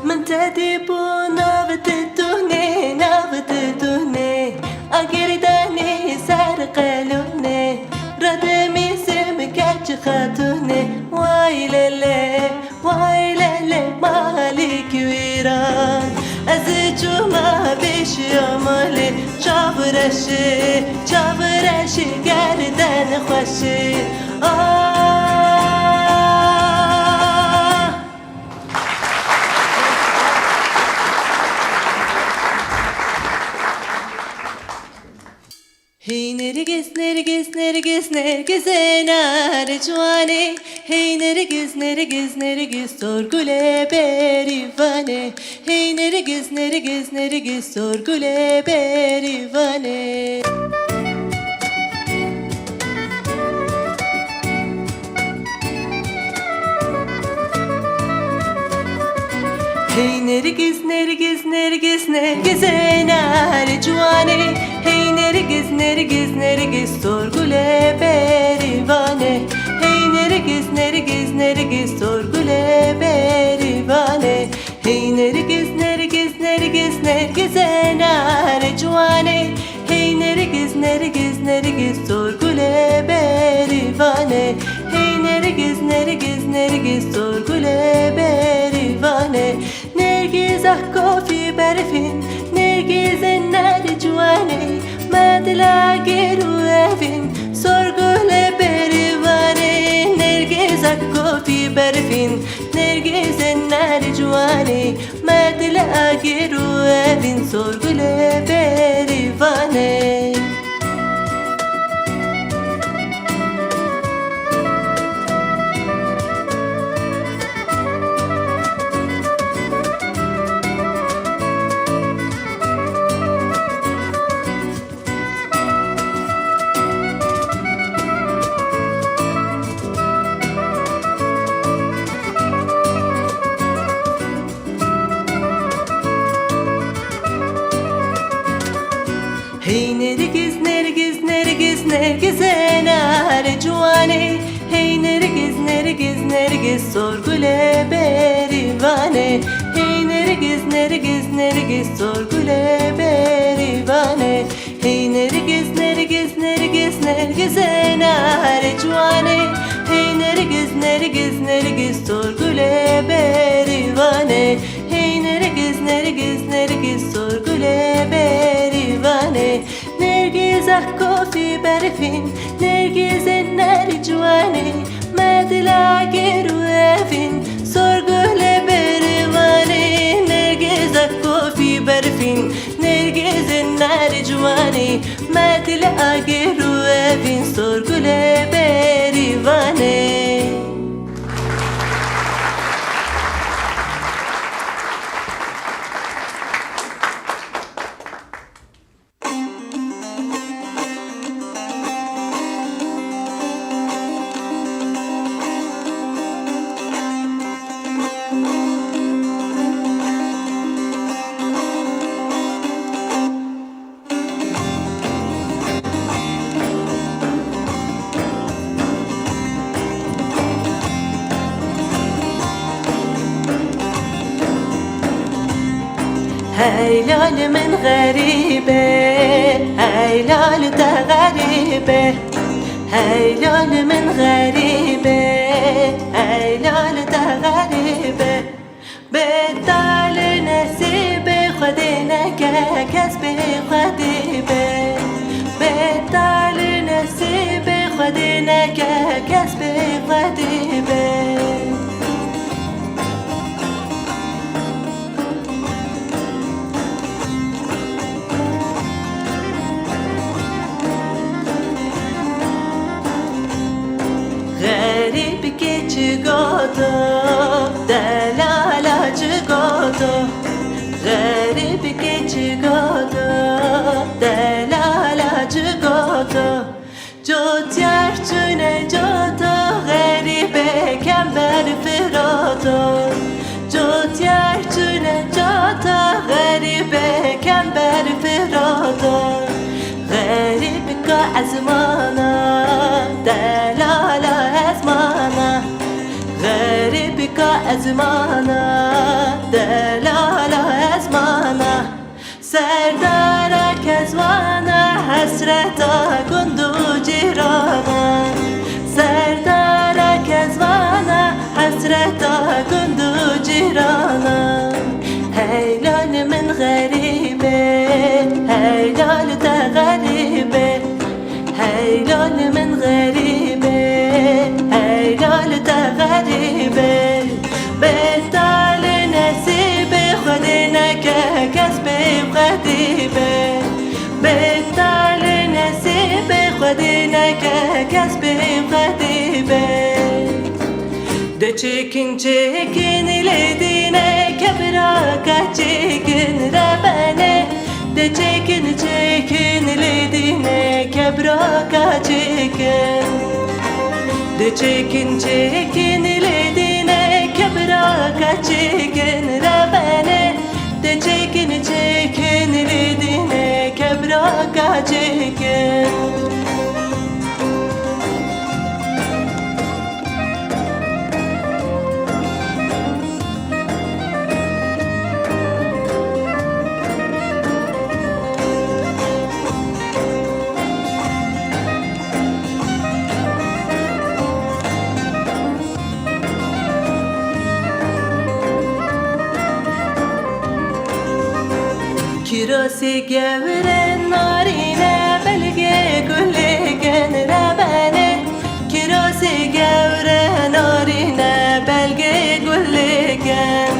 Min te dî bû nav didûnê, nav didûnê, agirdanê ser qelûnê, radimîsim keç xetûnê. Way lele, way lele, malîk wîran. Ez çûma pêşiya malê, çav reşê, çav reşê, gerden xweşê. Ah! Hey Nergiz, Nergiz, Nergiz, Nergizê nare ciwanê. Hey Nergiz, Nergiz, Nergiz, sorgulê berîvanê. Hey Nergiz, Nergiz, Nergiz, sorgulê berîvanê. Hey Nergiz, Nergiz, Nergiz, Nergizê nare ciwanê. Hey Nergiz, Nergiz, Nergiz, sorgulê berîvanê. Hey Nergiz, Nergiz, Nergiz, sorgulê berîvanê. Hey Nergiz, Nergiz, Nergiz, Nergizê nare ciwanê. Hey Nergiz, Nergiz, Nergiz, sorgulê berîvanê. Hey Nergiz, Nergiz, Nergiz, sorgulê berîvanê. Nergiza kofî berfîn, Nergizê nare ciwanê. Me dila gêr û evîn, sorgulê berîvanê. Nergiza kofî berfîn, Nergizê nare ciwanê, me dil agir û evîn sorgulê berîvanê. Hey Nergiz, Nergiz, Nergiz, Nergizê nare ciwanê. Hey Nergiz, Nergiz, Nergiz, sorgulê berîvanê. Hey Nergiz, Nergiz, Nergiz, sorgulê berîvanê. Hey Nergiz, Nergiz, Nergiz, Nergizê nare ciwanê. Hey Nergiz, Nergiz, Nergiz, sorgulê berîvanê. Hey Nergiz, Nergiz, Nergiz, sorgulê berîvanê. Nergiza kofî berfîn, Nergizê nare ciwanê. Me dila gêr û evîn, sorgulê berîvanê. Nergiza kofî berfîn, Nergizê nare ciwanê, me dil agir û evîn sorgulê berîvanê. Lal min xerîb e, hey lal te xerîb e. Hey lal min xerîb e, hey lal te xerîb e. Betal nesîbê Xwedê neke kes bê Xwedê be. Betal nesîbê Xwedê neke kes bê Xwedê be. Xerîbkê çi goto, delala çi goto. Xerîbkê çi goto, delala çi goto. Cotyar çûne coto, xerîbê kember firoto. Cotyar çûne coto, xerîbê kember firoto. Xerîbka ezmana, delala ezmana. Xerîbka ezmana, delala ezmana. Serdara Kezwana, hesreta gund û cîrana. Serdara Kezwana, hesreta gund û cîrana. Hey lal min xerîb e, hey lal te xerîb e. Hey lal min xerîb e, hey lal te xerîb e. Betal nesîbê Xwedê neke kes bê Xwedê be. Betal nesîbê Xwedê neke kes bê Xwedê be. De çêkin çêkin lê dîne kebra ka çêkin rebene. De çêkin çêkin lê dîne kebra ka çêkin. De çêkin çêkin lê dîne kebra ka çêkin rebene. De çêkin çêkin lê dîne kebra ka çêkin. Kirasê gewre narîne belgê gulê gen rebene. Kirasê gewre narîne belgê gulê gen.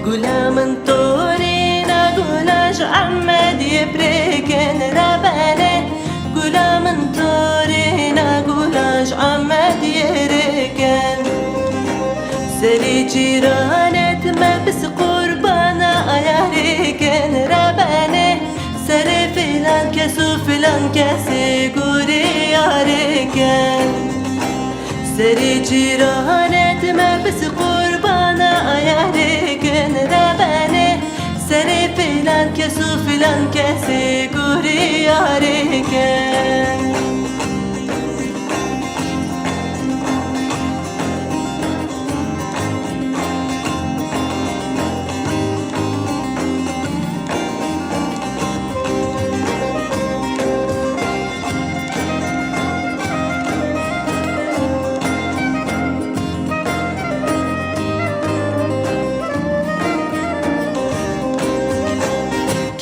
Gula min torîna gula ji Ehmediyê birêken rebene. Gula min torîna gula ji Ehmediyê rêken. Serê cîranet me bis qurbana aya rêken rebene. Serê filan kes û filan kesê gurê yarê ken. Serê cîranet me bis qurbana aya rêken rebene. Serê filan kes û filan kesê gurê yarê ken.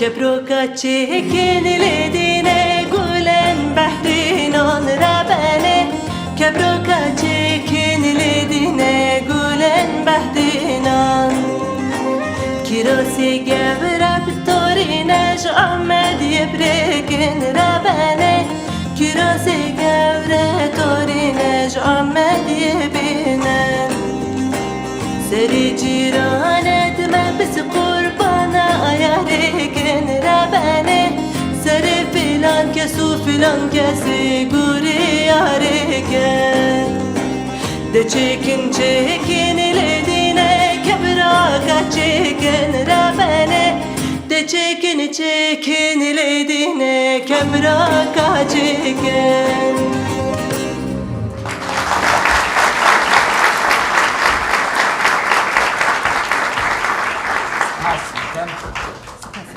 Kebroka çêkin lê dîne gulên behrînan rebene. Kebroka çêkin lê dîne gulên behrînan. Kirasê gewre bi torîne ji Amediyê birêkin rebene. Kirasê gewre torîne ji Amediyê bîne. Serê cîranet me bis qurbana aya rêkin rebene. Serê filan kes û filan kesê gurê yarê ken. De çêkin çêkin lê dîne kebra ka çêkin rebene. De çêkin çêkin lê dîne kebra ka çêkin.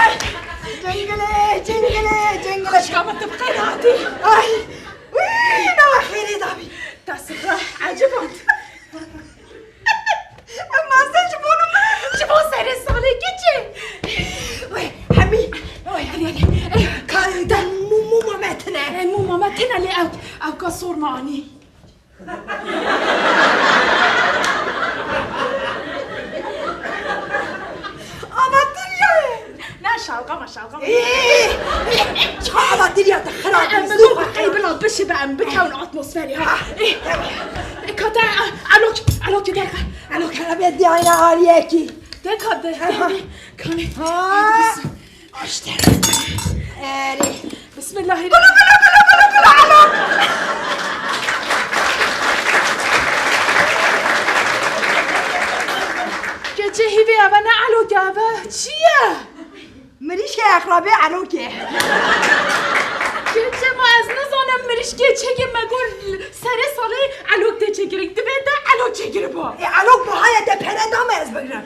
Ay! Cengilê, cengilê, cengilê. Xwişka min, tu bi xêr hatî. Ay! Wî, nawe xêrê dabî. Te sifre ecib hat. Em mase ji bo min, ji bo serê salê keçê. Wê, hemî. Wê, hemî. Ka, de mû, mûma me tine. E, mûma me tine lê ew, ew ka sor me anî. Avatiriye. Ne, şalgama, şalgama. Ê, çawa avatiriye te xirab. Em bi dur xwe qey bila bişibe, em bikewin atmosferê, ha. Ê, ê, kate, e, elok, elok derxe. Elok hele be diyayna aliyekî. De ka de, de, de. Kane. Ha. Aşte. Erê. Bismillahirrahmanirrahim. Keçê hîvê eve ne elok e, eve çi ye? Mirîşke exrabê elokê. Keçê ma ez nizanim mirîşkê çekê me got serê salê elok tê çêkirin. Divê te elok çêkiribo. E, elok buhaya te pere da me ez bigrim.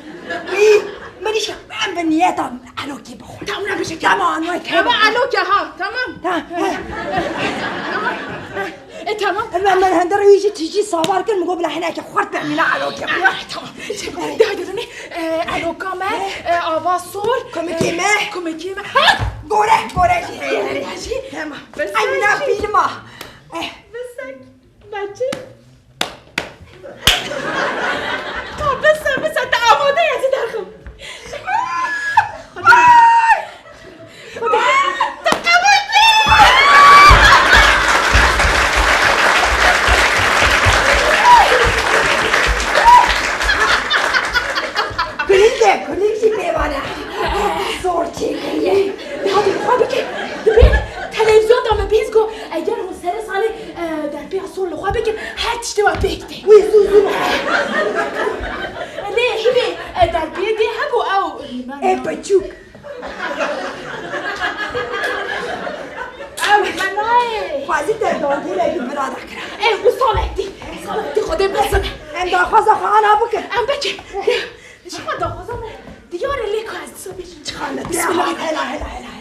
Wî, mirîşke em bi niyeta elokê bixwe. Tamam, ne bişe. Tamam, ne. Ama elok e ha, tamam. Tamam. Tamam. E, tamam. Em, em, em, hender wî jî tijî savar kir, min got bila hineke xurt be, mîna elokê. Ah, tamam. De, de, de, ne? E, eloka me, e, ava sor. Komikê me. Komikê me. Ha! Gore, gore jî heye. Gore jî. Tamam. Ay, mîna fîlma. Eh. Bisek. Maçî. Ha, bise, bise, te amade ye, ez ê derxim. Xwedê. Xwedê. Te qebûl kir. Kulîlk e, kulîlk jî pê ve ne. Zor çêkiriye. Hadi, xwe bike. Dibê televîzyon de me bihîst ku eger hûn serê salê, e, derpêya sor li xwe bikin, her tiştê we pêk tê. Wî zû zû. Lê hîvê, e, derpiyê dê hebû ew. Ê piçûk. Ew me nayê. Xwezî te dantêlekî vira dakira. Ê, û salek dî. Salek dî Xwedê bezin. Em daxwaza xwe ana bikin. Em bikin. Çima daxwaza me diyar e lê ku ez dîsa bêjim. Çiqan me. Bismillah. Hela, hela, hela, hela.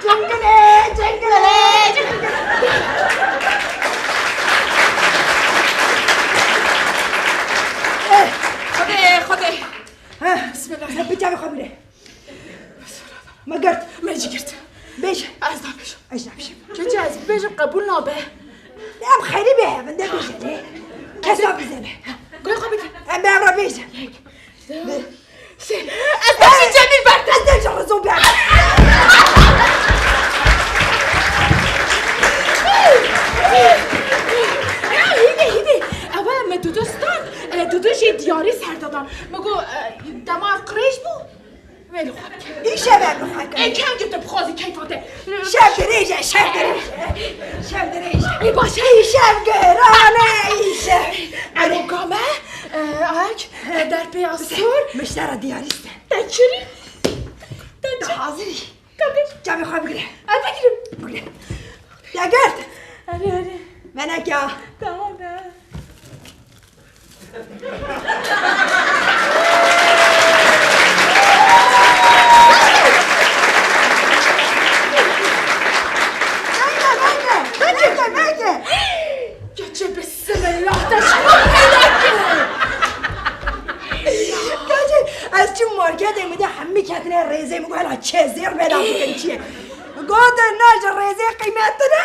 Cengilê, cengilê, cengilê. Eh, Xwedê, Xwedê. Heh, bismillah. Sen bir çavê xwe bire. Me girt. Me jî girt. Bêje. Ez nabêjim. Ez nabêjim. Keçê ez bibêjim qebûl nabe. Em xerîbê hevin de bêje lê. Kes nabizene. Goy xwe bike. Em bê evra bêje. Yek. Du. Sê. Ez bêjim Cemîl ber. Ez bêjim Rizo ber. Ya hîvê, hîvê. Ev e me dudu stand. E, dudu jê diyarî ser dadan. Me got, e, dema qirêj bû. Wê li xwe Îşev e, bi xwe kir. Ê, kengî tu bixwazî keyfa te. Şev dirêj e, şev dirêj e. Şev dirêj e. Ê, baş e. Îşev giran e, îşev. Ero game, e, ayek, e, derpê ya sor. Miştera diyarî ste. Te kirî. Te hazirî. Çavê xwe bigire. Ez bigirim. Bigire. Ya gert. Erê, erê. Venekya. Tamam be. Meke, meke, meke, meke. Keçê bismillah te şivan peyda kir. Keçê, ez çûm marketê, min de hemî ketine rêzê, min got hela çê zêr peyda bikin çi ye. Gotin na ji rêzê qîmet tune.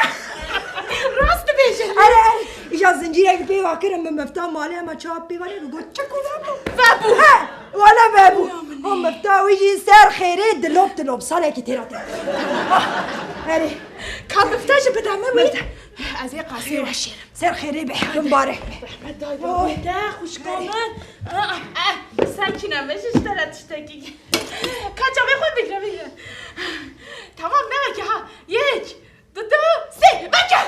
Rast dibêje. Erê, erê, îja zincîrek pê va kirin, min mifta malê hema çawa pê va lê got çi ku vebû. Vebû. He, wele vebû. Ya min. O mifta wî jî ser xêrê dilop dilop salekî têra tê. Ah, erê. Ka mifta jî bide min wî. Mifta. Ez ê qasê weşêrim. Ser xêrê be, bimbarek be. Rehmet dayê, oy, babê te, xwişka min. Ah, ah, sekine, min jî ji te re tiştekî. Ka çavê xwe bigre, bigre. Tamam, ne weke ha. Yek, du, du, sê, veke!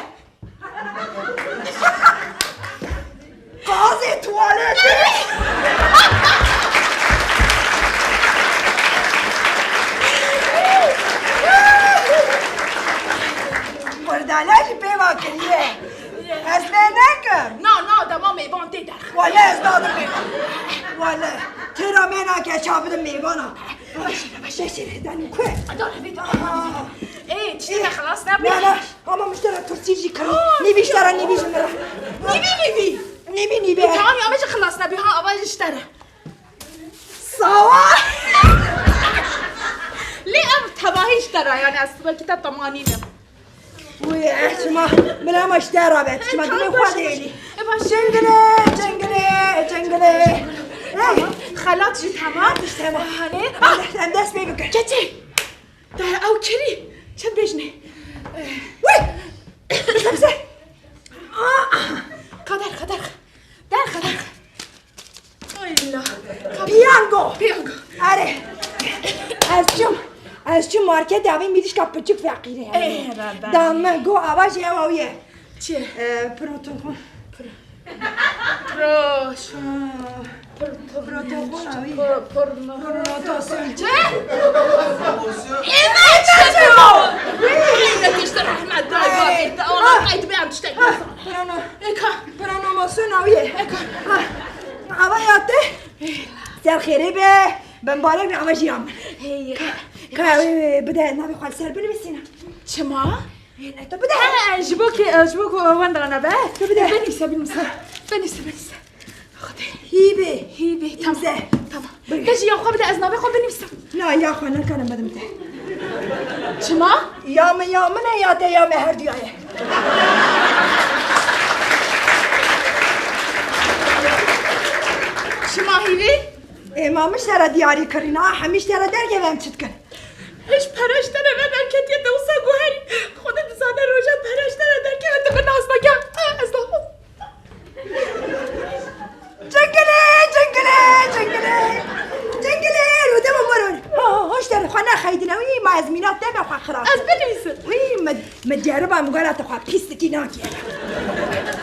Gazê tuwaletê! Murdale jî pê va kiriye. Ez lê nekim. Na, na, dema mêvan tê derxin. Wele ez nadim mêvan. Wele. Têra mêna ke ça bidim mêvana. Beşîre, beşîre. Beşîre, danî ku? Adana, bir daha. Aa. Ê, tiştê me xilas nebû. Na, na. Ama miştera Tirkî jî kir. Aa, nîvî miştera, nîvî ji min re. Nîvî, nîvî. Nîvî, nîvî. Ê, tamam, ama jî xilas nebû. Ha, ava ji te re. Sawa. Lê ev tevahî ji te re, yani ez tibekî te temanînim. Wî, eh, çima, min hema ji te re be, çima dilê xwe dêlî. E, baş. Cengilê, cengilê, cengilê. Hey. Tamam, xelat jî tamam. Xelat jî tamam. Hanê. Ah, em dest pê bikin. Keçê. Te ew kirî. Çend bêjinê. Eh. Wî! Bize, bize. Ah, ah. Kader, kader. Derxe, derxe. Ay Allah. Piyango. Piyango. Erê. Ez çûm, ez çûm marketê, avê mîrîşka piçik feqîrê heye. Ê, Rebe. Dan min got, ava jî ew, ew ye. Çi? Ee, protoxon. Pro-, proş. Ha. Pro-, pro-, protoxon, avê. Pro-, porno. Protoxon. Çi? Ê, me çi? Ê, me çi? Rehmet dayê, babê te. Ona qayt be, em tiştek. Ha. Prono-, Eka. Pronomasyon awiye. Eka. Ha. Ava ya te. Ser xêrê be. Bimbarek be, ava jî ya min. Hey. Ka, ka, e, bide, navê xwe li ser binivîsîne. Çima? E, te bide. Ha, ji bo ke, ji bo ku wenda ne be. Tu bide. Binivîse, binivîse. Binivîse, binivîse. Xwedê. Hîvê. Hîvê, tamam. Îmze. Tamam. Buyur. Te jî ya xwe bide, ez navê xwe binivîsim. Na, ya xwe nikarim bidim te. Çima? Ya min ya min e, ya te ya me herduya ye. Çima hîvî? Ê, ma min ji te re diyarî kirî, na hemî ji te re derkeve, em çi dikin? Hiç pere ji te re nederketiye, te wisa guherî. Xwedê dizane roja pere ji te re derkeve, tu min nas nake. Ez naxwazim. Cengilê, cengilê, cengilê. Cengilê, rûdema mor. Ha, ha, hoş der, xwe nexeydine. Wî, ma ez mîna te me xwe xirab. Ez binivîsim. Wî, me, me ceriba, min gora te xwe pîstikî nakê.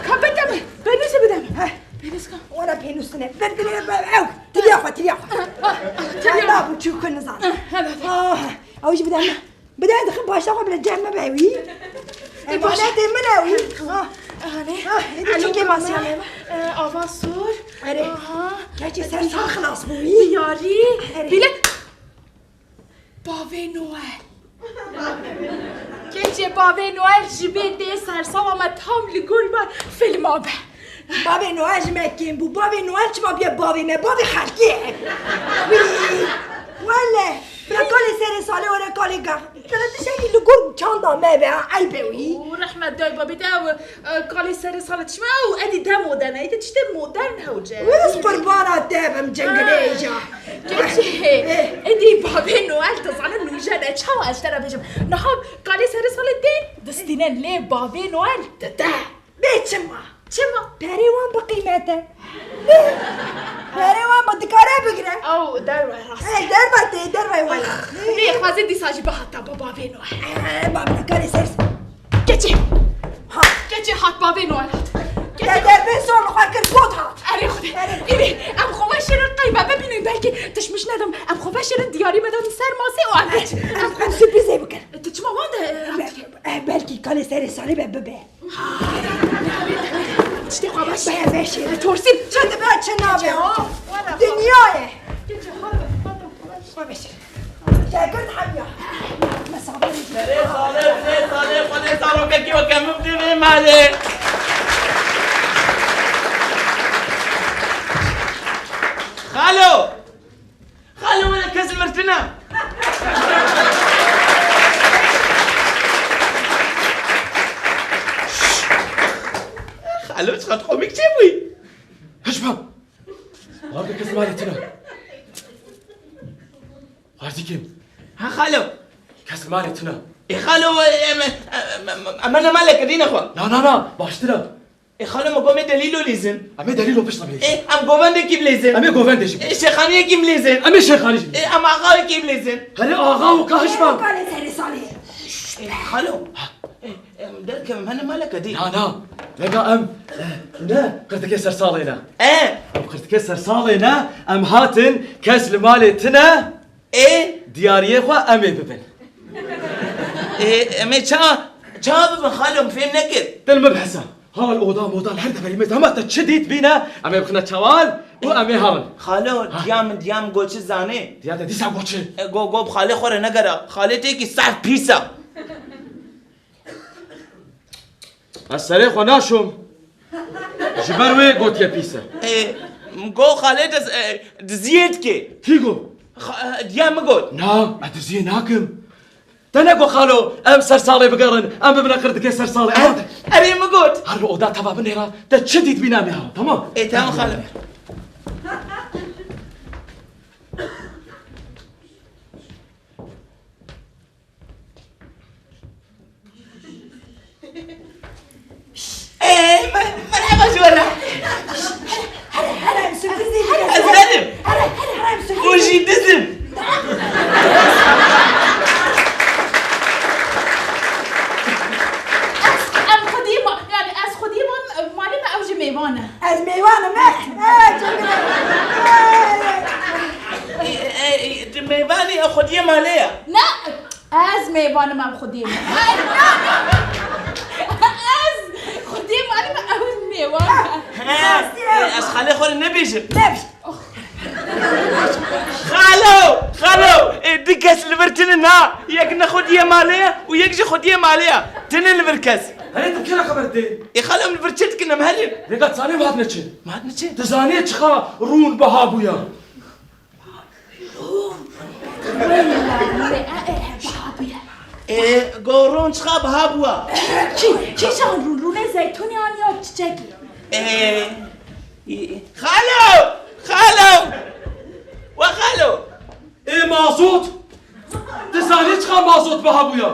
Ka bide min, pênûsê bide min. Heh. Pênûs ka? Wala pênûsine. Ver, ver, ver, ver, ew. Tiriya xwe, tiriya xwe. Ah, ah, ah, tiriya. Ela bu çû ku nizan. Ah, evet. Ah, ew jî bide min. Bide dixin paşta xwe bile cem me be wî. E, baş. Emanetê min e wî. Ha. Anê. Ha, êdî çi kêmasî ya me? E, ava sor. Erê. Aha. Gerçi ser sar xilas bû wî. Diyarî. Erê. Bile. Bavê Noel. Keçê Bavê Noel ji bê dê sersava me tam li gor me filma be. Bavê Noel ji me kêm bû. Bavê Noel çima bûye bavê me? Bavê xelkê ye. Wî, wele, bira kalê serê salê were kalê gax. Bira tiştekî li gor çanda me be, ha, eyb e wî. Û rehmet dayê babê te ew, e, kalê serê salê çima ew edî de modern e, êdî tiştê modern hewce. Wez qurbana te bim cengilê ca. Keçê, eh, êdî Bavê Noel tu zanî nûjen e, çawa ez te re bêjim. Niha kalê serê salê tê distînin lê Bavê Noel dide. Bê çima? Çima? Perê wan bi qîmet e. Perê wan bi dikare bigire. Ew derve rast. He, derve tê, derve wan. Nê, xwezê dîsa jî bihata baba vê Noel. He, baba dikarê ser. Keçê. Ha. Keçê hat bavê Noel hat. Keçê. Te derbê sor li xwe kir, got hat. Erê Xwedê. Erê. Îrê, em xwe veşêrin qey me bibînin, belkî tişmiş nedim. Em xwe veşêrin diyarî me dan ser masê û em. Em, em sürprîzê bikin. Tu çima wan de, e, rast dikî? Eh, belkî kalê serê salê be bibe. Ha. Tiştê xwe baş. Be, beşê. E, torsî. Çi dibe, çi nabe, ha? Dinya ye. Xwe beşê. Te girt hemiya. Me sabarê jî. Serê salê, serê salê, xwedê zarokekî weke min bidê vê malê. Xalo! Xalo, were kes li vir tune. Xalo, çiqas komîk çêbûyî. Hişmam. Xwar de kes li malê tune. Xwar dikim. Ha, xalo. Kes li malê tune. Ê, xalo, em, em, em, em, em ne maleke dîne xwe. Na, na, na, baştir e. Ê, xalo, me got em ê delîlo lîzin. Em ê delîlo pişt re bilîzin. Ê, em govendekî bilîzin. Em ê govendê jî bilîzin. Ê, şêxaniyekî bilîzin. Em ê şêxanî jî bilîzin. Ê, em axayekî bilîzin. Hene axa û ka hişma. Ê, xalo, em hene maleke dî. Na, na. Vega em, e, ne, qirtikê sersalê ne. E. Em qirtikê sersalê ne, em hatin kes li malê tune. Ê? Diyariyê xwe em ê bibin. Ê, em ê ça, ça bibin xalo, em fêm nekir. Dil min bihisa. Hal oda moda li her deverê me hema te çi dît bîne, em ê bixine çawan û em ê herin. Xalo, diya min, diya min got çi zanê. Diya te dîsa got çi? E, go, go bi xalê xwe re negera. Xalê têkî saf pîs e. Ez serê xwe naşom. Ji ber wê gotiye pîs e. E, go xalê te, e, diziyê dike. Kî got? Xa-, e, diya min got. Na, ez diziyê nakim. Te ne got xalo, em sersalê bigerin, em bibine qirtikê sersalê. Er-, erê min got. Her li oda teva binêra, te çi dît bîne em ê herin, tamam? E, tamam xalo. Ê, me-, merheba ji we re. Here, here, em sürprizê bike. Ez herim. Here, here, here, em sürprizê. Û jî dizim. Ez, em xwedî ma-, yani ez xwedî wan, malê me ew jî mêvan e. Ez mêvan im, e? E, çok güzel. E, e, e, tu mêvanî, ew xwediyê malê ye. Ne, ez mêvan im, ew xwediyê me. Ez xwediyê malê me, ew mêvan e. He, e, ez xalê xwe re nebêjim. Nebêj. Xalo, xalo, e, du kes li vir tune na. Yek ne xwediyê malê ye û yek jî xwediyê malê ye. Tune li vir kes. Herê tu kira xeber dê? Ê xalo, em li vir çi dikin, em herin. Rêka zanê me hatine çi? Me hatine çi? Tu zanê çiqa rûn biha bûya? Rûn? Rûn, e, e, e, biha bûye. Ê, go rûn çiqa biha bûya? Kî, kîjan rûn? Rûnê zeytûnê an ya çiçekî? Ê, Xalo! Xalo! We xalo! Ê mazot! Tu zanî çiqa mazot biha bûya?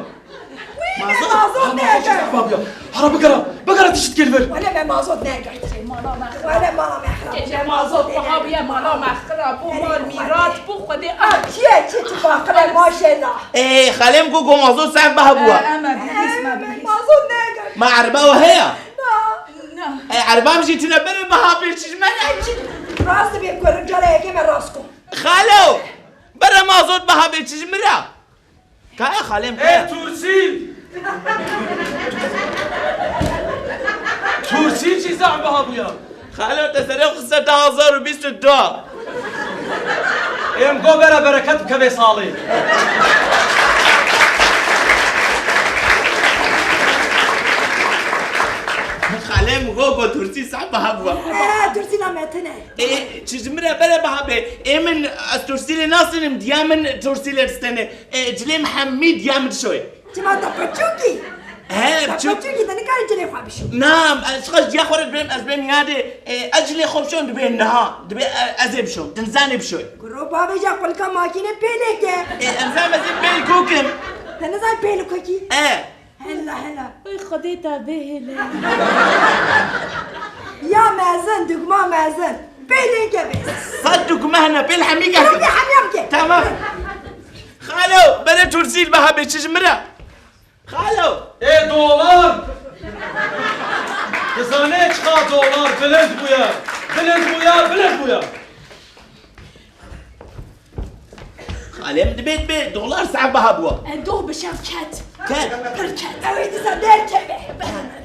Wî, me mazot, mazot nehêşt biha bûya. Hara bigere, bigere tişt kir vir. Wele me mazot nehêşt. Wele mala me xirab. Kece mazot biha bûye, mala me xirab bû, mal mîrat bû, Xwedê. Çiye, çi, çi faqir e, maşallah. Ê, xalê min got, got mazot sehf biha bûya. Ê, em, em, bihîs me, bihîs. Mazot nehêşt. Ma erba we heye? Na. Na. E, erbam jî tune, bere biha bê çi ji me re? Rast dibê ku cara yekê me rast ku. Xalo! Bere mazot biha bê çi ji min re? Kaya xalê min, kaya. Ê, Tursîl! Tursîl jî zehf biha bûya. Xalo, te serê xwe xiste du hazar û bîst û du. Ê, em go bere bereket bike vê salê. Xalê min go, go Tursîl zehf biha bûya. Ê, Tursîla me tune. Ê, çi ji min re bere biha bê. Ê min, ez Tursîlê nastînim, diya min Tursîlê distêne. Ê, cilê min hemî diya min dişoyê. Çima te piçûk î? He, te piçûk. Piçûk î, te nikarî cilê xwe bişo. Na, ez çiqas diya xwe re dibêm, ez bêm yadê. Ê, ez cilê xwe bişom, dibê niha. Dibê, e, ez ê bişom. Din zanê bişoyê. Kuro bavêja qulika makînê pêlêk e. Ê, em zan ez ê pêlkok im. Te nizanî pêlkokî? E. Hela, hela. Ay, Xwedê te bihêle. Ya mezin, dugma mezin. Pêlên kevê. Sed dugme hene, pêl hemî kevê. Pêl hemî kevê. Tamam. Xalo, bere tursîl biha bê çi ji min re. Xalo. Ê dolar! Dizanê çiqa dolar bilind bûye. Bilind bûye, bilind bûye. Xalê min dibê, dibê dolar seh biha bûye. E, doh bi şev ket. Ket. Pir ket. Ew ê disa derkeve.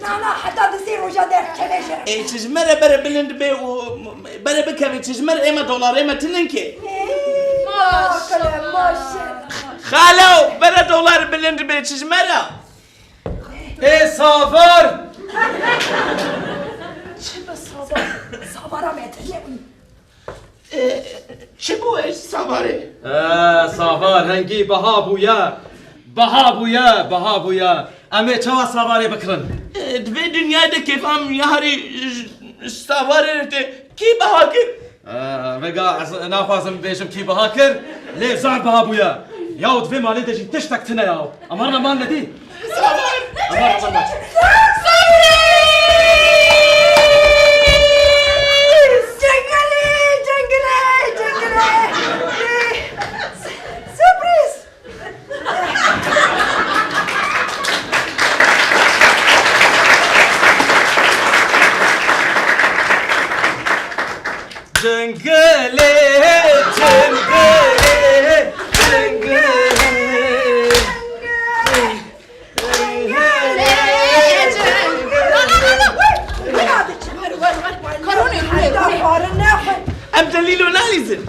Na, na, heta di sê roja derkeve jî. Ê, çi ji me re bere bilind bê û bere bikeve, çi ji me re ê me dolar, ê me tinin kê. Ê, maşallah, maşallah. Xalo, bere dolar bilind bê, çi ji me re. Ê savar! Çi bi savar? Savara me tije. E, çi bû ê savarê? E, savar hengî biha bûye. Biha bûye, biha bûye. Em ê çawa savarê bikirin? E, di vê dinyayê de kêfa min ya herî ji, ji savarê re tê. Kî biha kir? E, vêga ez naxwazim bêjim kî biha kir, lê zar biha bûye. Yaw di vê malê de jî tiştek tune yaw. Em herin mal nedî. Savar! Aman, aman, aman. Surprîz! Cengilê, cengilê, cengilê. Surprîz! Cengilê, cengilê, cengilê. Em delîl û nalîzin.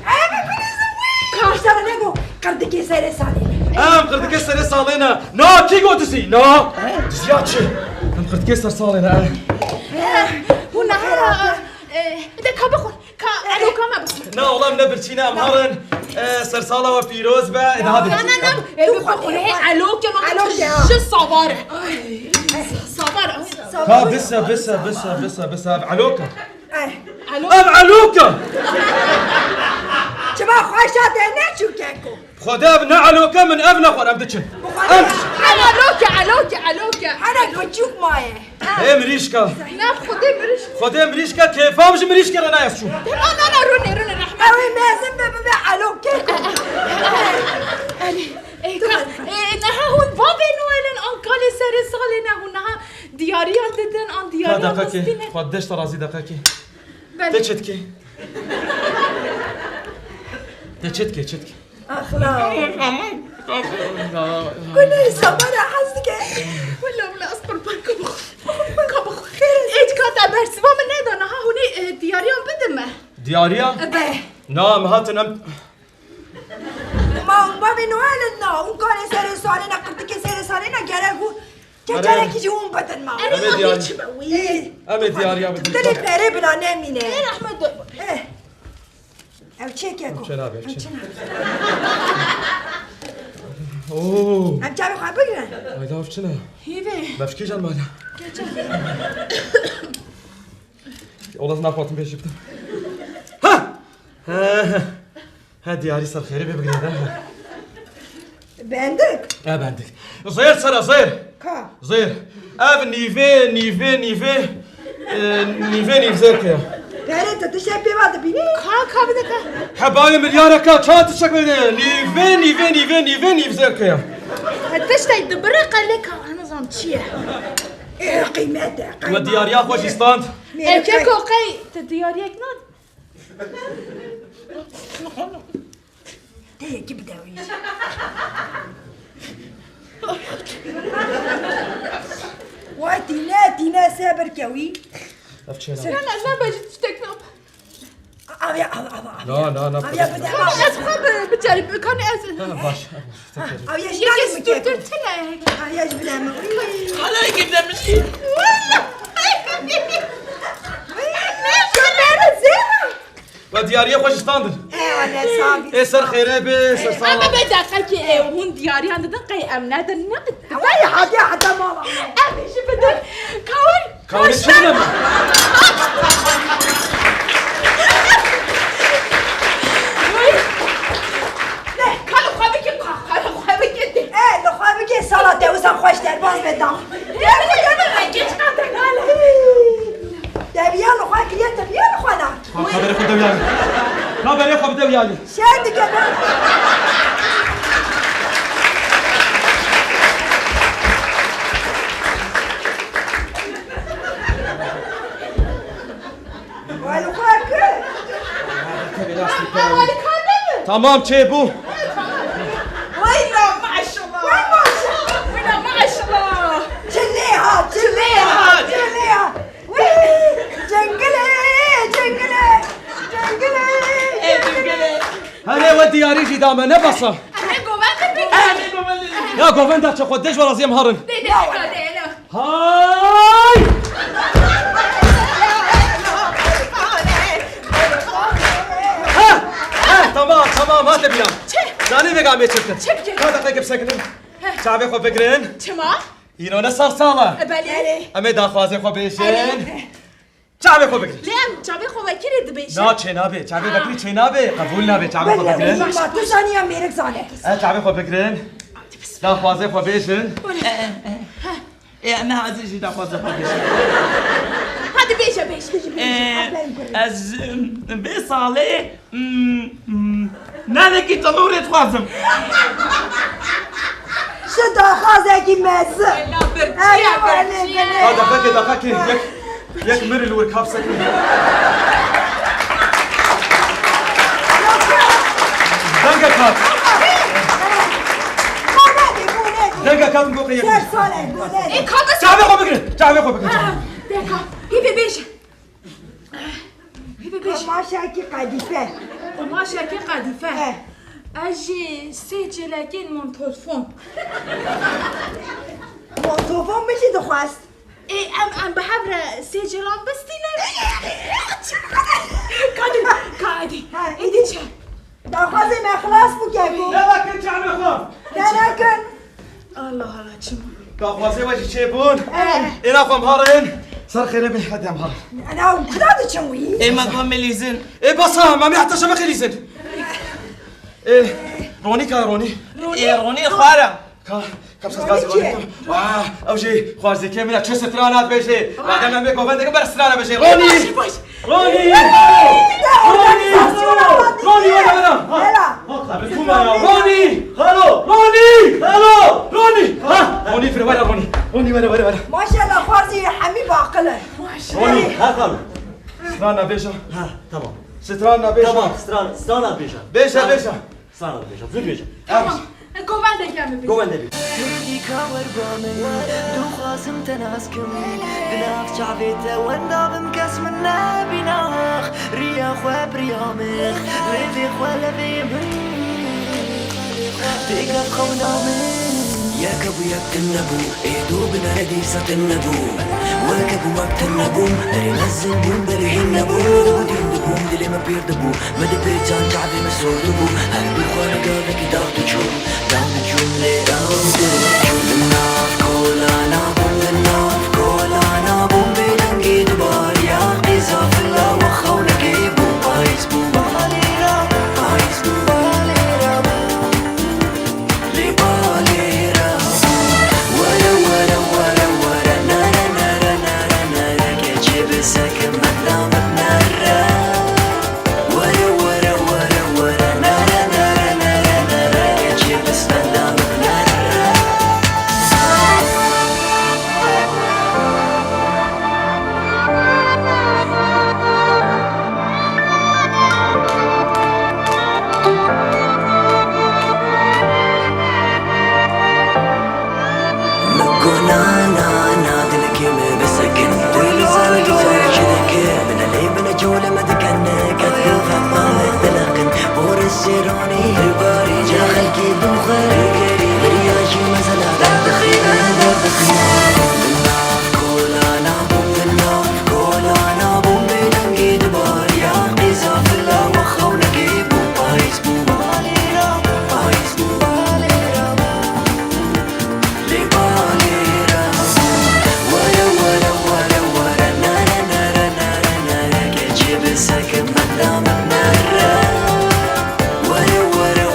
Em qirtikê serê salê ne. Na, kî got dizî? Na. Diziya çi? Em qirtikê ser salê ne. Hûn niha, e, de ka bixwin. Ka eloka me bixwin. Na, oğlum, ne birçî ne, em herin. E, sersala we pîroz be. E, hadi. Na, na, na. E, bixwin, he, eloke me. Eloke, ha. Ji savar e. Savar e. Ka bise, bise, bise, bise, bise. Ev eloka. Eh. Eloka. Ev eloka. Çima xweşa te neçû keko? Xwedê ev ne eloke, min ev nexwar, em diçin. Em diçin. Eloke, eloke, eloke. Hene biçûk maye. Ê mirîşka. Ne, Xwedê mirîşka. Xwedê mirîşka, kêfam ji mirîşkê re nayê ez çûm. Dema nana rûnê, rûnê rehmet. Ew ê mezin be, bibe eloke. Elî, ê, ka, ê, niha hûn bavê Noel in, an kalê serê salê ne, hûn niha diyariyan didin, an diyariyan distînin. Ka deqekê, Xwedê ji te razî deqekê. Belê. Te çi dikê? Te çi dikê, çi dikê? Axla. Gunê sabara hez dike. Wela, wela, ez qurban ka bixwe. Ka bixwe. Ê, ka te bersiva min neda, niha hûn ê, e, diyariyan bidin me. Diyariya? Ebe. Na, em hatin em Ma hûn bavê Noel in na, hûn kalê serê salê ne, qirtikê serê salê ne, gerek hûn Keçerekî jî hûn bidin ma. Erê, em ê diyar-, çi be wî? Ê. Em ê diyariya bidin. Dilê perê bila nemîne. Ê, rehmet de. Eh. Ew çêkek o. Ew çênabe, ew çê-, ew çênabe. Oo. Em çavê xwe bigirin. Ayda ev çi ne? Hîvê. Bevşkî can bala. Geçen. Ola ez naxwatim pêşî bidim. Ha! Ha, ha. Ha, diyarî ser xêrê bê bigire de, ha. Bendik? Ha, bendik. Zêr sere, zêr. Ka? Zêr. Ev nîvê, nîvê, nîvê, e, nîvê nîvzêrke ya. Perê tu tiştek pê va dibînî? Ka, ka bide ka. Hebayê milyareka çawa tiştek bide? Nîvê, nîvê, nîvê, nîvê nîvzêrke ya. Tiştek dibire qelê ka, ez nizam çi ye. Ê, qîmet e, qîmet. We diyariya xwe jî stand. Ê, keko qey, tu diyariyek nan? Tê yekî bide wî. Way tîne, tîne sebir ke wî. Ev çi ne? Sen ez nabêjim tiştek nab. Aviya, av, av, av. Na, na, na. Aviya bide. Ez xwe bi-, biçerî, kan ez. Ha, baş, baş. Aviya ji nalê min keko. Yekî stûrtir tine. Aviya ji bide min. Hala yekî demişî. Wala. Wala. We diyariya xwe jî standin. Ê, wele, savî. Ê, ser xêrê be, ser sala. Ebe be deqekê, ê, hûn diyariyan didin, qey em nedin, ne? Vay, hadi, hadi, mala. Em jî bidin. Kawir. Kawir çi bidin? Ne, ka li xwe bike, ka, ka li xwe bike. Ê, li xwe bike, sala te wisa xweş derbas be da. Ê, ê, ê, ê, ê, geç qate, nale. Deviya li xwe Xwe de wiyane. Na berê xwe bide wiyane. Şer dike be. Wali xwe kir. Tevî rastî Ay, kar. Wali kar ne mi? Tamam, çêbû. Vay la maşallah. Vay maşallah. Vay la maşallah. Çilê ha, çilê ha, çilê ha. Wî, cengilê, cengilê, cengilê, cengilê. Herê we diyarî jî dame, ne basa. Em ê govend bibin. Em ê govend bibin. Ya govenda çi xwe dej wala zî em herin. Dê, dê, dê, dê, dê. Hay! Ha! Ha! Tamam, tamam, hate bîra. Çi? Zanî vêga em ê çi bikin? Çi bikin? Ka deqeyekê bisekinin. Heh. Çavê xwe bigirin. Çima? Îro ne ser sal e. E, belê. Em ê daxwazê xwe bêjin. Erê. Çavê xwe bigirin. Lê em çavê xwe vekirê dibêjin. Na, çênabe. Çavê vekirî çênabe. Qebûl nabe. Çavê xwe bigirin. Belê, ma tu zaniya mêrik zane. E, çavê xwe bigirin. Daxwazê xwe bêjin. Belê. E, e, e. Ê, em hazir jî daxwaza xwe bêjin. Hadi bêje, bêje, bêje, bêje. Ê, Aferin kurê. Ez, ım, vê salê, ım, ım, navekî tenûrê dixwazim. Ji daxwazekî mezin. Ela birçî ye, Erê, birçî ye. Ha, deqekê, deqekê. Yek, yek mirî li wir kap sekir. Dengek hat. Dengek hat, min got qey yek. Ser salek, bu ne? Ê, ka bes- Çavê xwe bigirin, çavê xwe bigirin. Ha, deka. Hîvê bêje. Hîvê bêje. Qamaşekî qedîfe. Qamaşekî qedîfe. He. Ez jî sê cilekên montofon. Montofon min jî dixwest. Ê, em, em bi hev re sê cilan bistînin. Kadî, kadî. Ha, Êdî çi? Daxwazê me xilas bû keko. Ne vekin çavê xwe. Ne nekin. Allah Allah, çima? Daxwazê we jî çêbûn. Eh. Ê naxwe em harin. Ser xêrê bê, hadi em harin. Ana, kira diçin wî? Ê me xwe me lîzin. Ê basa, me heta şeveqê lîzin. Ê, Ronî ka Ronî? Ê, Ronî xwara. Ka, ka siz Ronî gazî kî? Ronî. Wah, ew jî xwarzîkê min e, çi strana dibêjê. Wah. Madem em ê govendê ber strana bêjê. Ronî! Baş, baş. Ronî! Ronî! Ronî, were, were. Ha. Hela. Ha, tabii, kuma ya. Ronî! Halo! Ronî! Halo! Ronî! Ha! Ronî, were, were, Ronî. Ronî, were, were, were. Maşallah, xwarzî hemî baqil e. Ronî, ha, xalo. Strana bêje. Ha, tamam. Strana bêje. Tamam, stran-, strana bêje. Bêje, bêje. Strana bêje, zû bêje. Tamam. Govendekî em bibînin. Govendê bî. Hêdî ka wer ba min, dixwazim te nas kim. Di nav çavê te wenda bim, kes min nebîna. Riya xwe biriya min, rêvê xwe levê min. Têkevxewna min. Yek hebû yek tune bû, ê du binere dîsa tune bû. Wek hebû wek tune bû, berê mezin bû, berê hîn nebû. Dibû dîn dibû, dilê min pîr dibû. Min dipêçand, çavê min sor dibû. Her du xwe li gavekî dax diçûn, dax diçûn lê ew diçûn. Di nav kolana bûm, di nav kolana bûm, bêdengê dibariya. Qîza fila we xewnekê bû, payîz bû, balê ra, payîz bû, balê ra bû. Lê balê re bû. Were, were, were, were, nere, nere, nere, nere, nere, keçê bi sekim menda min nere. Were, were, were, were, nere, nere, nere, nere, keçê bi spenda min nere. Min got na, na, na, dilekê min bisekin. Tu li zana tu zana çi dike? Min elê min e çolê min dikene. Ket yo xema min dileqin. Boris Şêronî, hilbarî, ya xelkê bim xwe. Biriya jî mezela derdixîne, derdixîne. Min nav kolana bûm, min nav kolana bûm. Bêdengê dibariya. Qîza fila we xewnekê bû. Payîz bû, balê ra, payîz bû, balê ra. Lê balê re bû. Were, were, were, were, nere, nere, nere, nere, keçê bi sekim menda min nere. Were, were,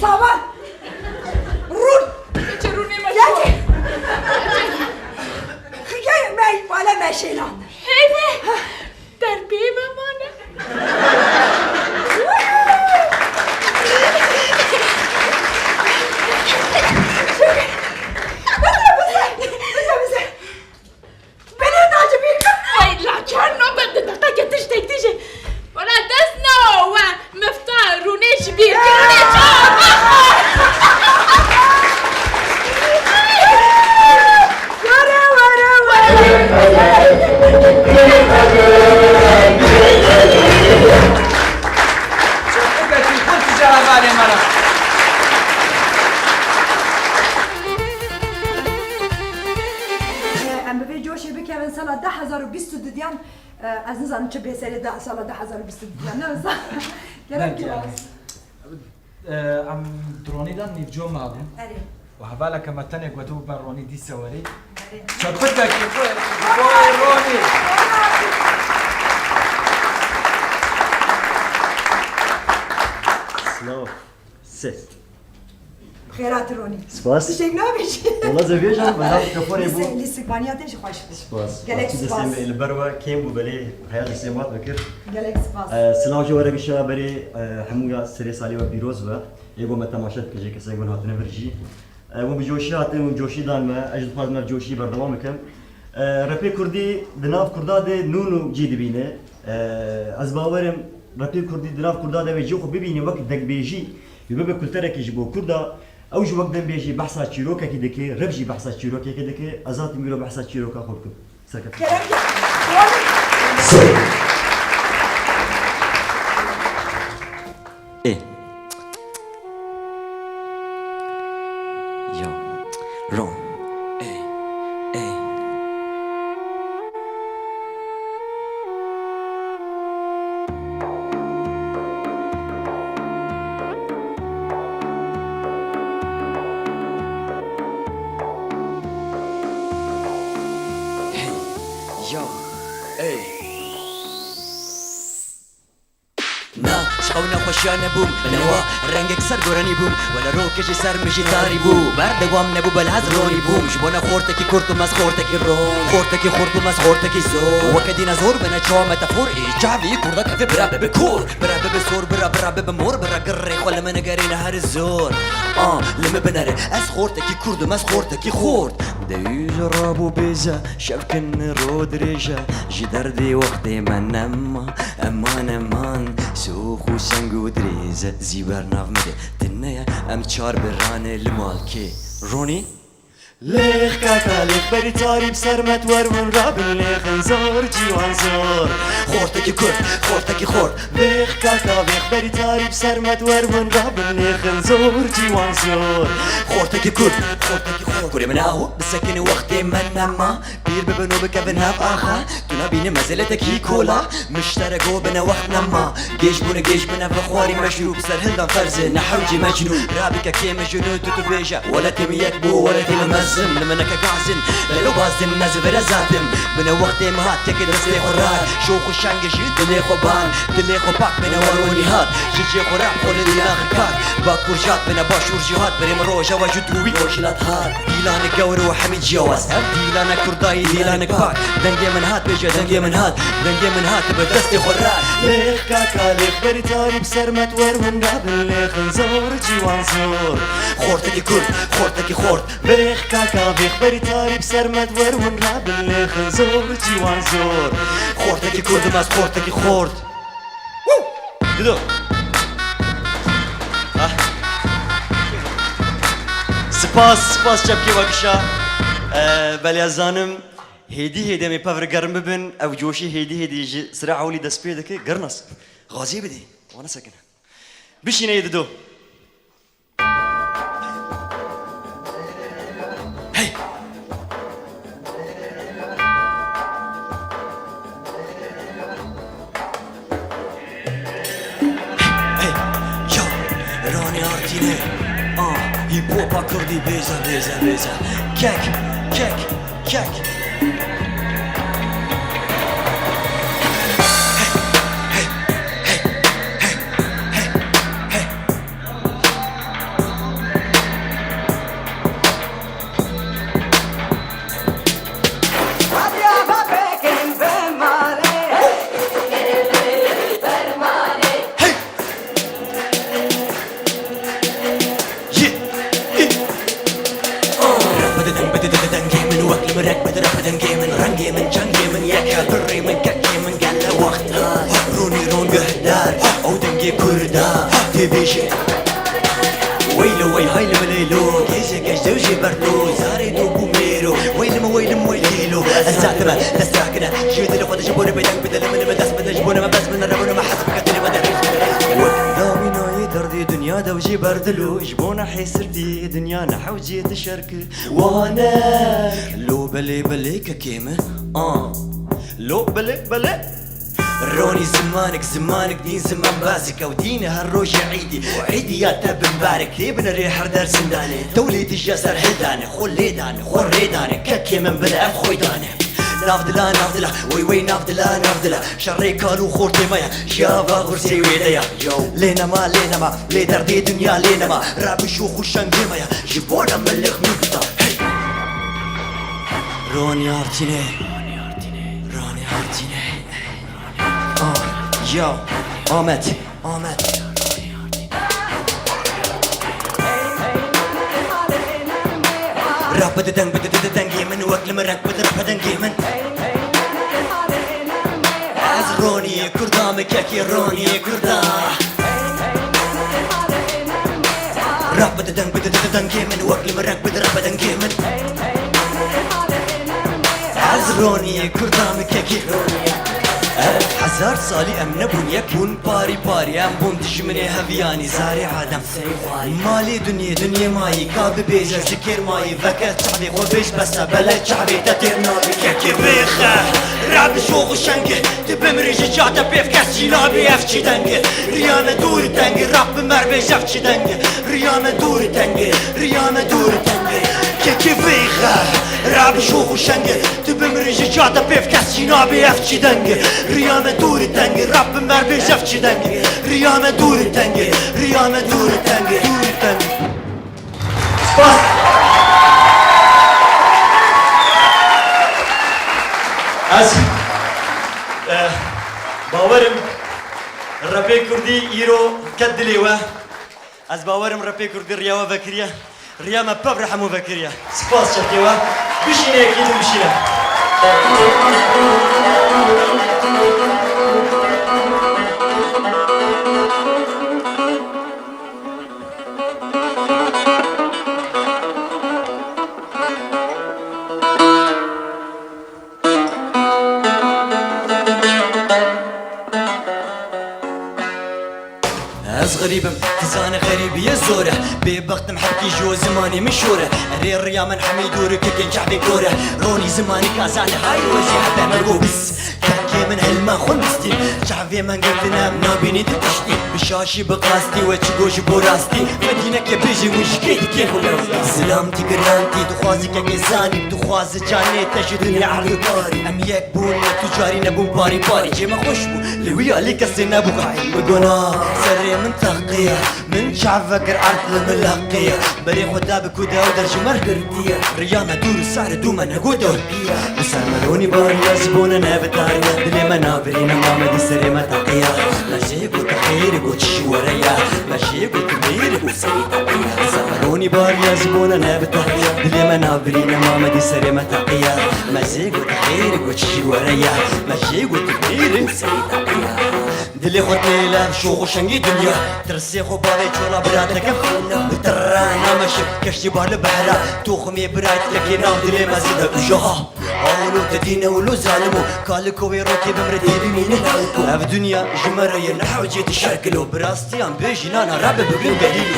Savan! Rûn! Çi rûnê me? Gel! Xige me wale me şêland. Heyve! Derpê me mane. Bize, bize, bize. Beni daha bîr kir. Ay, la çar nobet di deqeke tiştek dije. Wala dest na we mifta rûnê ji bîr kirinê çawa. Were, were, were. Çapika tî xurt ji hevalê me re. Em bi vê coşê bikevin sala du hezar û bîst û duyan, e, ez nizanim çi bê serê da sala du hezar û bîst û duyan, ne wisa? Gerek Belkî ki yani. E, em dronî de nîvco mabû. Erê. Û hevaleke me tenê gotibû ber Ronî dîse werî. Erê. Çapikekî xwe ji bo Ronî. Silav. Ses. Xêrat Ronî. Spas. Tiştek nabêjî. Wala zevêjan, bi nav mikrofonê bû. Lîstikbaniya te jî xweş bû. Spas. Gelek spas. Li ber we kêm bû, belê heya destê mat bikir. Gelek spas. E, silav ji we re gişa berê, e, hemûya serê salê we pîroz be. Ê ku me temaşe dike jê kesek bin hatine vir jî. E, hûn bi coşî hatin, hûn coşî dan me. Ez jî dixwazim ev coşî berdewam bikim. E, repê kurdî di nav kurda de nû nû cî dibîne. E, ez bawer im repê kurdî di nav kurda de wê cî xwe bibîne wek dengbêjî, wê bibe kulturekî ji bo kurda. Ew jî wek dengbêjî behsa çîrokekî dike, rep jî behsa çîrokekê dike. Ez hatim îro behsa çîroka xwe bikim. Serkeftin. Kerem. Ê. Yo. Ron. Ê. Ê. Hey. Yo. Ê. Na, ji xew nexweşiya nebûm, bi newa rengek ser goranî bûm. Wele rokê ji ser min jî tarî bû. Berdewam nebû, belaz ronî bûm. Ji bona xortekî kurt û mez xortekî ron. Xortekî xort û mez xortekî zor. Weke dînazor bine çawa metafor ê çavî kurda keve bira bibe kor. Bira bibe sor, bira, bira bibe mor, bira girrê xwe li min nigerîne her zor. Ah, li min binere, ez xortekî kurt û mez xortekî xort. Dewî ji rabû bêze, şev kin ro dirêje, ji derdê wextê me nema. Eman, eman, sox û seng û dirêze, zî bernav mede, tune ye, em çar birane li malkê. Ronî? Lêx kaka, lêx berî tarî bi ser me diwer win rabin lêxin zor, cîwan zor. Xortekî kurt, xortekî xort. Vêx kaka, vêx berî tarî bi ser me diwer win rabin lêxin zor, cîwan zor. Xortekî kurt, xortekî xort. Kurê min aho, bisekine wextê me nema. Pîr bibin û bikevin nav axa, tu nabînî mezeletekî kola, miştere go bine wext nema. Gêj bûne gêj bine vexwarî meşrûb, ser hildan ferzê ne hewcî mecnûn. Rabike kê min ji nû tu tu bêje, welatê min yek bû, welatê min mezin, li min neke gazin, lelo bazin, ez vere zatim. Bine wextê min hat, kekê destê xwe rar, şox û şengê ji dilê xwe ban, dilê xwe pak bine waronî hat, ji cê xwe rap xwe li dîlan xikar, bakur jat bine başûr jî hat, berê min roja we ji dûwî rojhilat hat. Dîlanê gewr û hemî ciyawaz. Ev dîlana kurdayî, dîlanek pak. Dengê min hat, bêje dengê min hat. Dengê min hat, bi destê xwe re. Lêx kaka, lêx berî tarî bi ser me diwer win rabin lêxin zor, cîwan zor. Xortekî kurd, xortekî xort. Vêx kaka, vêx berî tarî bi ser me diwer win rabin lêxin zor, cîwan zor. Xortekî kurd, mez xortekî xort. Dido. Ah. Spas, spas çepkê we gişa. Ee, belê ez zanim hêdî hêdî em ê pevre germ bibin. Ew coşî hêdî hêdî ji sira ewlî dest pê dike. Gernas. Gaziyê bidê. Wana sekine. Bişîne yê Dido. Hey! Hey, yo, Ronî Artîne. Ah, hip hopa kurdî bêza, bêza, bêza. Kek, kek, kek. Hey, hey, hey, hey, hey, hey, hey. Bêje. Weylo wey hayli min leylo, gêje gej dew jê berdo, zarê do bû mêro. Weylim weylim weylîlo, ez zatime dest rakine, ji dilê xwe de ji bo ne bêdeng bide, li min me dest bide, ji bo ne me bes bide, rebûne me hez bike, dilê me de rêz bide, rêz bide. Wek dawî nayê derdê dinya dew jê berdilo, ji bo ne hêsirtî dinya ne hewcê tişerki. Wane. Lo belê belê kekê min, a. Lo belê belê. Ronî zimanik, zimanik dîn zimanbazîk ew dîn e, her rojê îdî û îdî ya te bimbarek. Lê binirê her der zindane, dewlê dija ser hildane, xwe lê dane, xwe rê dane, kekê min bide ev xwê dane. Nav dila, nav dila, wey wey nav dila, nav dila. Şerê kal û xortê me ya, ji ava xursê wê de ya. Yo. Lê nema, lê nema, lê derdê dinya lê nema. Rabişo xwe şengê me ya, ji bona min lêx min bita. Hey! Ronî Artînê. Ronî Artînê. Ah, yo, Ahmet, Ahmet. Rap bide deng, bide dide dengê min, wek li min reng bide pedengê min. Ez Ronî Kurda me, kekê Ronî Kurda. Rap bide deng, bide dide dengê min, wek li min reng bide rap dengê min. Ez Ronî Kurda me, kekê Ronî. Ev hezar salî em nebûn yek, bûn parî parî, em bûn dijminê heviyanî, zarê Adem. Malê dinyê, dinyê mayî, ka bibêje ji kêr mayî, veke çavê xwe bêj bes e, bele çavê te têr nabî. Kekê bêxe, rabişo xwe şengê, tu bimrî ji ca te pêv kes jî nabî, ev çi deng e? Riya me dûr teng e, rap bi mer bêj ev çi deng e? Riya me dûr teng e, riya me dûr teng e. Kekê bêxe, rabişo xwe şengê, tu bimrî ji ca te pêv kes jî nabî, ev çi deng e? Riya me dûr teng e, rap bi mer bêj ev çi deng e? Riya me dûr teng e, riya me dûr teng e, dûr teng e. Spas. Ez, eh, bawerim repê kurdî îro ket dilê we. Ez bawerim repê kurdî riya we vekiriye. Riya me pevre hemû vekiriye. Spas çekê we. Bişîne yekî din bişîne. Ez xerîb im, tu zane xerîbiyê zor e. Bêbext im, hepkî ji zimanê min şor e. Erê riya min hemî dûr e, kekên çavê kor e. Ronî zimanî ka zane, hay wezî hebe min go bis. Kekê min hilma xwe bistî. Çavê min girtine, em nabînî tu tiştî. Bi şaşî bi qastî we çi got ji bo rastî. Fedîneke bêjî win ji kê dikê xwe lewzî. Zilam tî girantî, dixwazi kekê zanî, dixwazi canê te ji dinya erdî tarî. Em yek bûn, ne tu carî nebûn parî parî. Cê me xweş bû, li wî alî kesê nebû qayîl. Bi gona serê min teqiye, min çav vekir erd li min leqiye. Berê xwe da bi ku de ew der ji me girtiye. Riya me dûr û sar dû me nego dor. Bi ser me ronî bariya, ji bo ne nebitariya. Dilê me nabirîne, ma me dî serê me teqiya. Me jê got xêr, got çi were ya. Me jê got mêr û serî teqiya. Bi ser me ronî bariya, ji bo ne nebitariya. Dilê me nabirîne, ma me dî serê me teqiya. Me jê got xêr, got çi were ya. Me jê got mêr û serî teqiya. Dilê xwe têle şox û şengî dinya. Tirsê xwe bavê çola bira deke xwina. Bi tirra nameşe keştî bar li behra. Toximê birayt kekê nav dilê me zêde ujaha. Awlo te dîne û lo zalim o. Kalik o wê rokê bimre tê bimîne. Ev dinya ji me re ye, ne hewcê dişerkilo. Bi rastiyan bêjî nana rebe bibin delîl.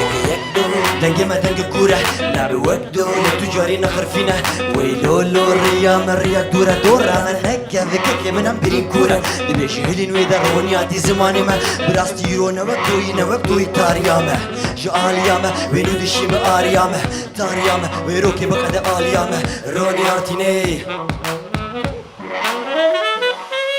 Dengê me dengê kûr e, nabe wek dor e, tu carî nexirfîne. Wey lo lo riya me riya dûr e, dora me nekeve kekê min em birîn kûr e. Dibêjî hilîn wê de roniyatî zimanê me. Bi rastî îro ne wek doyî, ne wek doyî tariya me. Ji aliya me, wê nû dişî bi ariya me. Tariya me, wê rokê biqede aliya me. Ronî Artînê.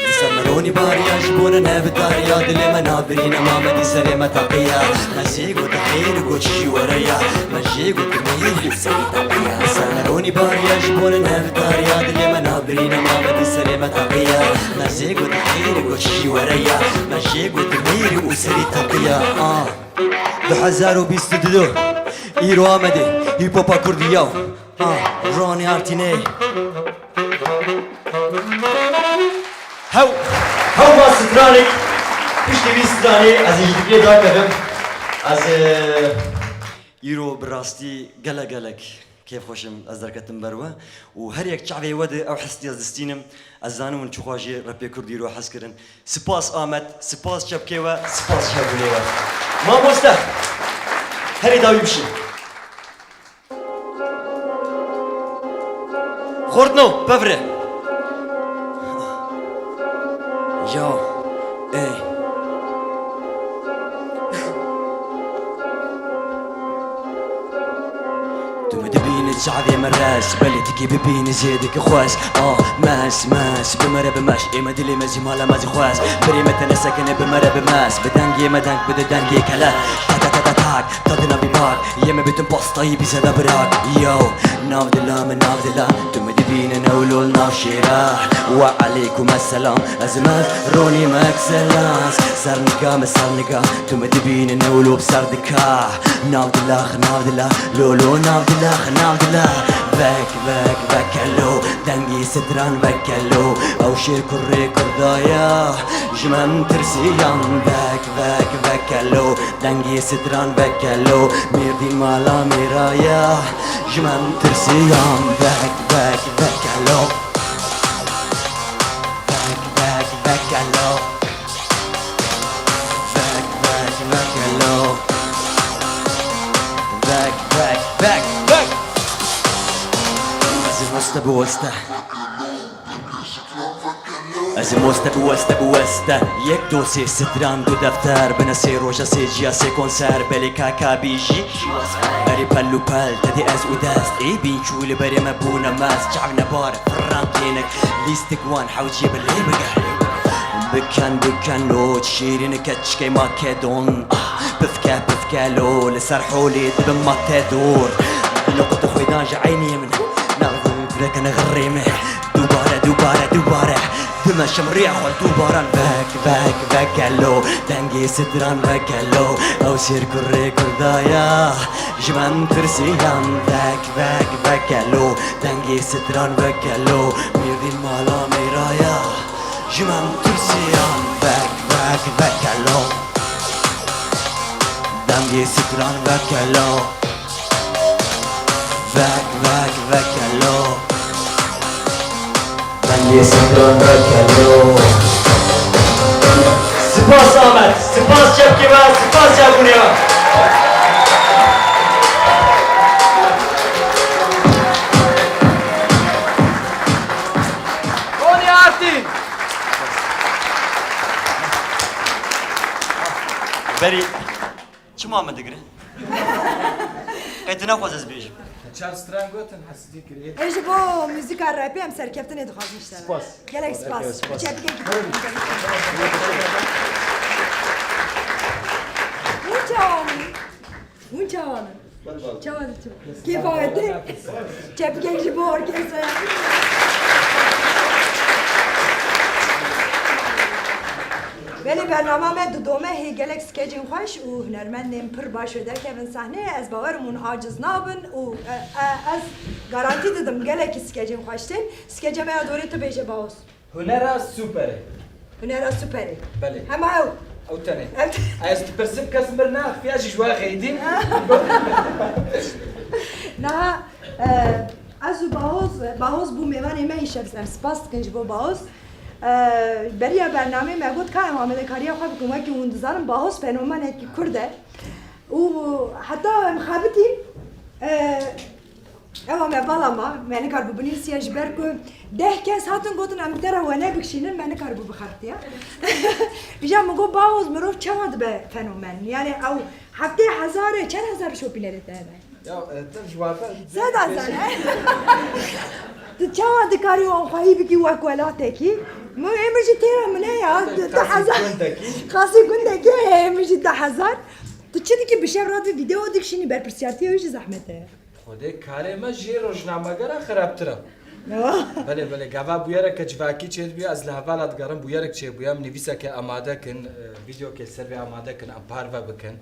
Li ser me ronî bariya, ji bo ne nebitariya. Dilê me nabirîne, ma me dî serê me teqiya. Me jê got xêr, got çi were ya. Me jê got mêr û serî teqiya. Li ser me ronî bariya, ji bo ne nebitariya. Dilê me nabirîne, ma me dî serê me teqiya. Me jê got xêr, got çi were ya. Me jê got mêr û serî teqiya. Ah. Du hezar û bîst û du. Îro Amedê, hîp hopa kurdî yaw. Ah, Ronî Artînê. Hew, hew ma stranek, piştî vî stranê ez ê ji dikê dakevim. Ez, e, îro bi rastî gelek gelek kêfxweş im ez derketim ber we û her yek çavê we de ew hestî ez distînim. Ez zanim hûn çiqas jî repê Kurd îro hez kirin. Spas Amed, spas çepkê we, spas çebûnê we. Mamoste, herî dawî bişî. Xortno, pevre. Ya, ey. Tu mi dibînî çavê min reş, belê tikî bibînî jê dike xweş. Ah, meş, meş, bi me re bimeş, ê me dilê me jî mala me jî xweş. Birê me tene sekine bi me re bimeş, bi dengê me deng bide dengê kele. Ta ta ta ta tak, ta di navî bak, yê me bitin pastayî bize de birak. Yo, nav dila min, nav dila, tu mi dibînî newlol nav şêra. Ve aleykum esselam, ez me ronî me excellence. Sernika me sernika, tu mi dibînî newlol bi ser dika. Nav dila, nav dila, lo lo, nav dila, nav dila. Vek, vek, vekelo, dengê stran vekelo. Ew şêr kurê Kurda ya, ji me em tirsiyan. Vek, vek, vekelo, dengê stran vekelo. Mêrdîn mala mêra ya, ji me em tirsiyan. Vek, vek, vekelo. Vek, vek, vekelo. Vek, vek, vekelo. Vek, vek, vek, vek. Ez ê moste bi weste. Ez ê moste bi weste, bi weste. Yek dosê stran du defter. Bine sê roja, sê ciya, sê konser. Belê kaka bî jî. Erê pel û pel, te dê ez û dest. Ê bîn çû li berê me bûne mez. Çav nebar, firran kênik. Lîstik wan hewcê bi lê bige. Biken, biken, loç, şîrîn keçikê Makedon. Ah, pifke, pifke, lo, li ser holê dibim matedor. Li qut xwêdan ji eynê min. Navdin, birekene xirê me. Dubare, dubare, dubare. Dimeşim riya xwe dubaran. Vek, vek, vekelo. Dengê stran vekelo. Ew şêr kurê Kurda ya. Ji me em tirsiyan. Vek, vek, vekelo. Dengê stran vekelo. Mêrdîn mala mêra ya. Ji me em tirsiyan. Vek, vek, vekelo. Dengê stran vekelo. Vek, vek, vekelo. Dengê stran vekelo. Spas Amed, spas çepkê me, spas çavûnê me. Tony Artin. Berî çima min digire? Qey tu nexwaz ez bêjim. Çar stran gotin, hesidî kirê. Ê ji bo muzîka rapê em serkeftinê dixwazin ji te re. Spas. Gelek spas. Spas. Çepikek. Hûn çawan in? Hûn çawan in? Çawa diçin? Kêfa we tê? Çepikek ji bo orkestra. Belê bernama me didome hê gelek skecên xweş û hunermendên pir baş wê derkevin sahneyê. Ez bawer im hûn aciz nabin û, e, e, ez garantî didim gelekî skecên xweş tên. Skeca me ya dorê tu bêje Baos. Hunera superê. Hunera superê. Belê. Hema ew. Ew tenê. Ew te- Ez dipirsim kes mir naxifiya jî ji we xeydîn. Niha, e, ez û Bahoz, Bahoz bû mêvanê me îşev, em spas dikin ji bo Bahoz. E, beriya bernameyê me got ka em amadekariya xwe bikin, wekî hûn dizanin Bahoz fenomenekî Kurd e. Û heta em xebitîn, e, Ewa me vala ma, me nikaribû binivîsiye ji ber ku deh kes hatin gotin em bi te re wene bikişînin, me nikaribû bixebitiye. Îja min got, Bahoz mirov çawa dibe fenomen? Yani ew heftê hezar e, çar hezar şopînerê te hebe. Ya, e, tev ji wan re. Seda zane. Tu çawa dikarî wan xwehî bikî wek welatekî? Min ê min jî têra min e ya, du hezar. Qasî gundekî. Qasî gundekî, ê min jî du hezar. Tu çi dikî bi şev re di vîdeo dikişînî, berpirsiyartiya wî jî zehmet e. Xwedê karê me jê rojnamegera xirabtir e. Ya. Belê, belê, gava bûyereke civakî çêdibiya, ez li hevala digerim, bûyerek çêbûye, em nivîseke amade kin, e, vîdeokê ser vê amade kin, em parve bikin.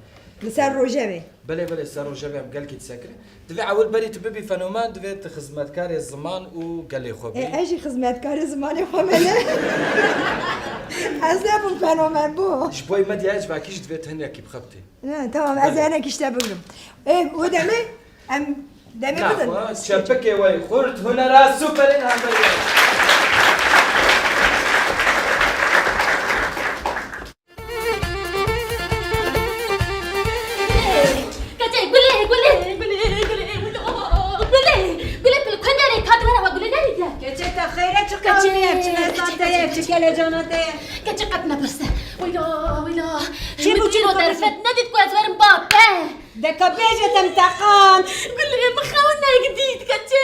Li ser rojevê. Belê, belê, ser rojevê em gelkî disekirin. Divê ewil berî tu bibî fenomen, divê tu xizmetkarê ziman û gelê xwe bî. E, ez jî xizmetkarê zimanê xwe me ne. Ez nebûm fenomen bû. Ji bo medyaya civakî jî divê tu hinekî bixebitî. Ne, tamam, ez hinekî ji te bigrim. E, o demê em demê bidin. Naxwe, çepikê we xurt hunera superên hemberî. Keçê, gulê, gulê, gulê, gulê, gulê, gulê, gulê, pil kunderê ka dibere wa gulê nerî de? Keçê te xeyre çi qewmî ye, çi nezan te ye, çi kelecan te ye. Keçê qet nepirse. Wila, wila. Çi bû, çi bû? Min îro derfet nedît ku ez werim ba te. De ka bêje te min teqand. Gulê, min xew nek dît, keçê.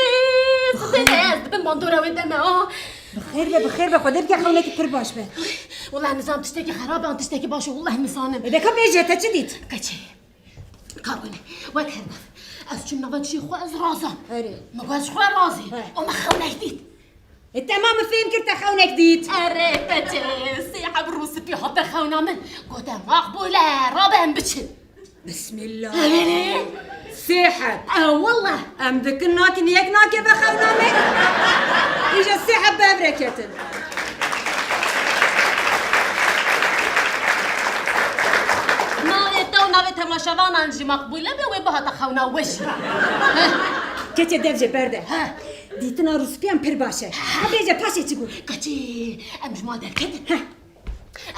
Xwedê ne ez dibim bandora wê deme, ha. Bi xêr be, bi xêr be, Xwedê bike xewnekî pir baş be. Welleh nizanim tiştekî xerab e an tiştekî baş e, welleh nizanim. E de ka bêje te çi dît? Keçê. Ka gune, wek her dev. Ez çûm nava çiyê xwe, ez razam. Erê. Min got ez xwe razî. He. Û min xewnek dît. E, temam, min fêm kir te xewnek dît. Erê, keçê, sê heb rûspî hate xewna min. Gote, Maqbûle, rabe em biçin. Bismillah. Erê. Sê heb. E, wallah. Em dikin nakin yek nakeve xewna me. Îja sê heb bi hev re ketin. Navê te û navê temaşevanan jî Maqbûle be, wê bihata xewna we jî. Keçê dev jê berde. He. Dîtina rûspiyan pir baş e. Ha bêje paşê çi bû? Keçê, em ji mal derketin. He.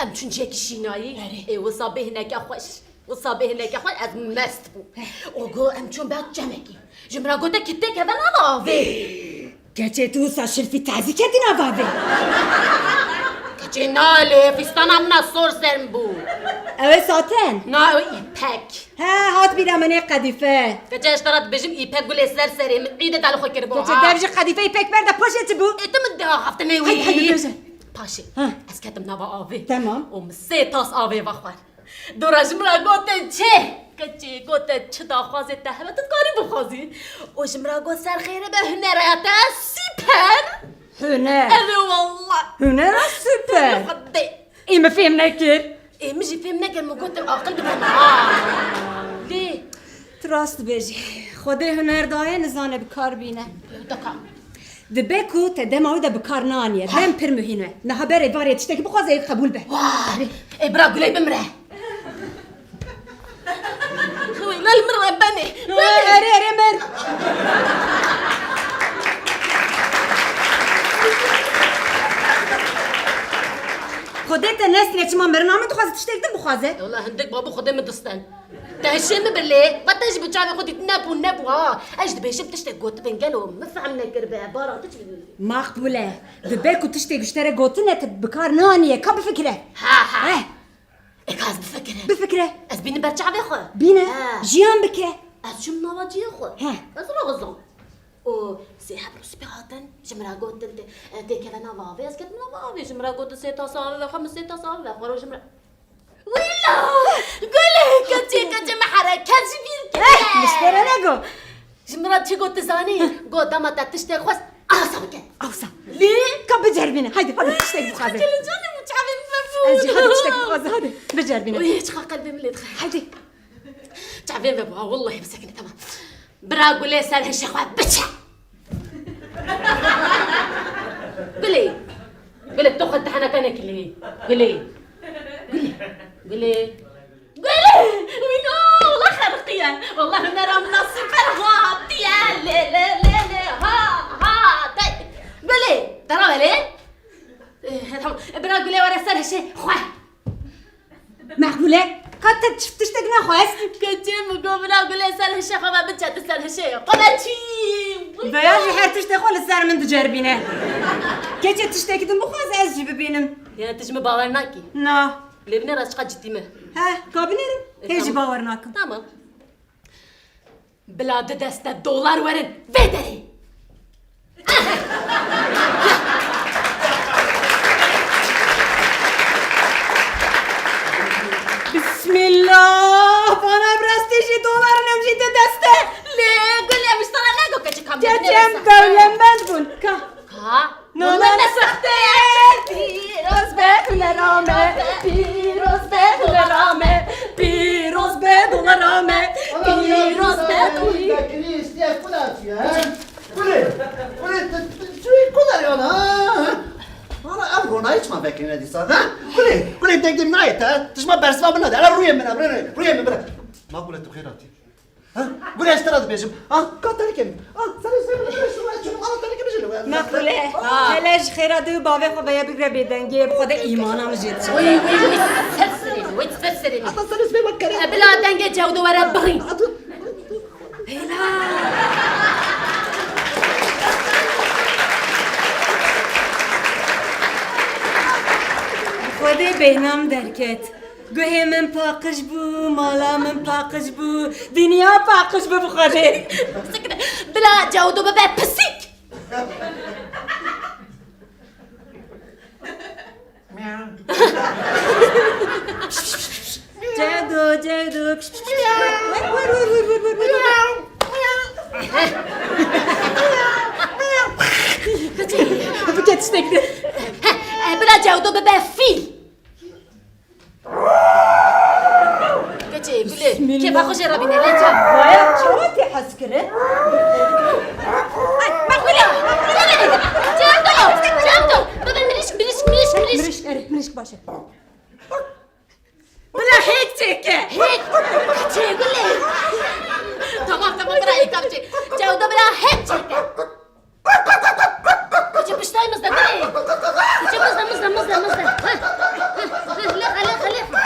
Em çûn cihekî şînayî. Erê. Ê, wisa bê hineke xweş. Wisa bê hineke xwe ez mest bûm. Heh. Û got em çûn ber çemekî. Ji min re gote ki têkeve nava avê. Keçê tu wisa şilfî tazî ketî nava avê. Keçê na lê fîstana min a sor ser min bû. Ew ê saten? Na, ew îpek. He, hat bîra min ê qedîfe. Keçê ez te re dibêjim îpek gulê ser serê min îdê dal xwe kiribû. Keçê ha. Dev ji qedîfe îpek berde paşê çi bû? Ê tu min de axaftinê wî. Hadi, hadi, bêje. Paşê. Ha. Ez ketim nava avê. Tamam. Û min sê tas avê vexwar. Dora ji min re gotin çi? Keçê gote çi daxwazê te hebe tu dikarî bixwazî. Û ji min re got ser xêre be hunera te sîper. Huner. Erê wallah. Hunera sîper. Xwedê. Ê min fêm nekir. Ê min jî fêm nekir, min gotin aqil bide min. Aa. Lê. Tu rast dibêjî. Xwedê huner daye nizane bi kar bîne. Daka. Dibe ku te dema wî de bi kar naniye. Ha. Dem pir muhîm e. Niha berê barê tiştekî bixwaze ê qebûl be. Wah! Ê bira gulê bimre. Wê lal min re benê. Erê, erê, mir. Xwedê te nestine çima mirina min dixwaze tiştek din bixwaze. Wela hindik babû Xwedê min disten. Te hişê min bir lê, va te jî bi çavê xwe dît nebû, nebû ha. Ez dibêjim tiştek gotibin gelo min fehm nekiribe, baran tu çi dibî? Maqbûle, dibe ku tiştek ji te re gotine tu bi kar naniye, ka bifikire. Ha, ha. Heh. E ka ez bifikire. Bifikire. Ez bînim ber çavê xwe. Bîne. Ha. Jiyan bike. Ez çûm nava cihê xwe. He. Ez razam. Û sê heb rûspî hatin, ji min re gotin tê, têkeve nava avê, ez ketim nava avê, ji min re gotin sê tas avê vexwe, min sê tas avê vexwar û ji min re Wîla! Gulê, keçê, keçê me hereket ji bîr kiriye. Eh, miştere nego. Ji min re çi got tu zanî? Got dema te tiştek xwest, awsa bike. Awsa. Lê? Ka biceribîne. Haydi, hadi tiştek bixwaze. Kelecanê min çavê min vebû. Ez jî hadi tiştek bixwaze, hadi. Biceribîne. Oy, çiqa qelbê min lê dixe. Haydi. Çavê min vebû, ha, wellahî bisekine, tamam. Bira Gulê ser hişê xwe biçe. Gulê. Gulê, tu xwe tehneke nekî lê. Gulê. Gulê. Gulê. Gulê. Wîna, wela xeriqiye. Wela hunera min a super hatiye. Lê, lê, lê, lê. Ha, ha, te. Gulê. Te rabe lê. Eh, tamam. Bira Gulê were ser hişê xwe. Meqbûle, ka te çi tiştek nexwest? Keçê min got, bira Gulê ser hişê xwe ve biçe tu ser hişê xwe ve çî. Veya jî her tiştê xwe li ser min diceribîne. Keçê tiştekî din bixwaze ez jî bibînim. Ya tu ji min bawer nakî? Na. Lê binêre ez çiqa cidî me. He, ka binêrim. E, hê jî tamam. Bawer nakim. Tamam. Bila du deste dolar werin vê derê. Bismillah! Bana bi rastî jî dolar in em jî du deste. Lê Gulê, em ji te re nego keçik kam. Keçem dewlemend bûn. Ka. Ka. Nome me sexte ye. Pîroz be hunera me, pîroz be hunera me, pîroz be dolar Ya. Gulê, gulê, tu, tu, tu, tu, ku derê ana, ha? Valla ev ronayî çima vekirîne dîsa, ha? Gulê, gulê, dengê min nayê te, tu ji me bersiva min nade, hele rûyê min e, rûyê, rûyê min bire. Ma gulê tu xêr hatî. Ha? Gulê ez te re dibêjim. Ha? Ka terikê min. Ha? Serê serê min, serê serê min, serê serê min, serê serê min. Maqbule, ha, hele ji xêra dê û bavê xwe veye bigre bêdengê, bi xwe de îmana min jê diçe. Wî, wî, wî, ser serê min, wî, ser serê min. Heta serê serê min kere. E, bila dengê Cewdo were birî. Hela! Xwedê bêhna min derket. Guhê min paqij bû, mala min paqij bû, dinya paqij bû bi Xwedê. Sikre, bila Cewdo bibe pisîk. Cewdo, Cewdo. Bike tiştek de. He, e, bila Cewdo bibe fîl. Keçê, gulê, kêfa xwe jê re bîne, lê çav. Vaya çawa tê hez kirin? Ay, Maqbule, Maqbule! Cewdo, Cewdo! Bebe, mirişk, mirişk, mirişk, mirişk. Mirişk, erê, mirişk baş e. Bila hêk çêke. Hêk? Çê gulê. Tamam, tamam, bira hêka biçe. Cewdo, bila hêk çêke. Keçê piştay mizde, gulê. Keçê mizde, mizde, mizde, mizde. Ha, ha, ha, lêxe, lêxe, lêxe.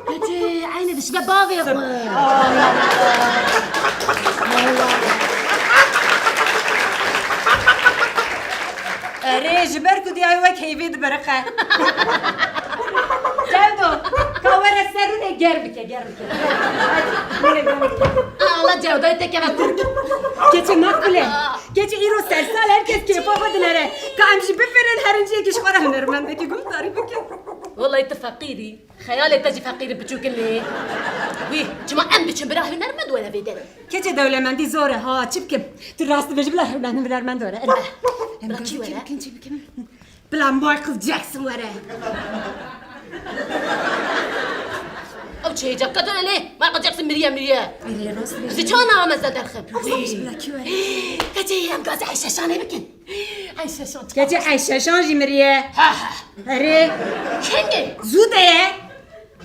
Keçê, eynî dişibe bavê xwe. Erê, ji ber ku diyayê wek heyvê dibiriqe. Cewdo, ka were ser rûnê ger bike, ger bike. Hadi, rûnê ger bike. Allah Cewdoyê te keve kurt. Keçê Maqbule. Keçê îro sersal her kes kêfa xwe dinere. Ka em jî bifêrin herinciyekî ji xwe re hunermendekî guhdarî bikin. Wellahî tu feqîr î. Xeyalê te jî feqîr û biçûk in lê. Wî, çima em biçin bira hunermend were vê derê? Keçê dewlemendî zor e ha, çi bikim? Tu rast dibêjî bila hunermend were. Eh, em bila kî gazî were? Çi bikin, çi bikin? Bila Michael Jackson were. Ew çi hêca? Ka tu ne lê? Michael Jackson miriye, miriye. Erê, rast dibêjî. Ji çawa nava me zer derxin? Rast dibêjî, bila kî were? Keçê em gazî Eyşe Şanê bikin. Eyşe Şan. Keçê Eyşe Şan jî miriye. Ha, ha. Erê. Kengê? Zû de ye.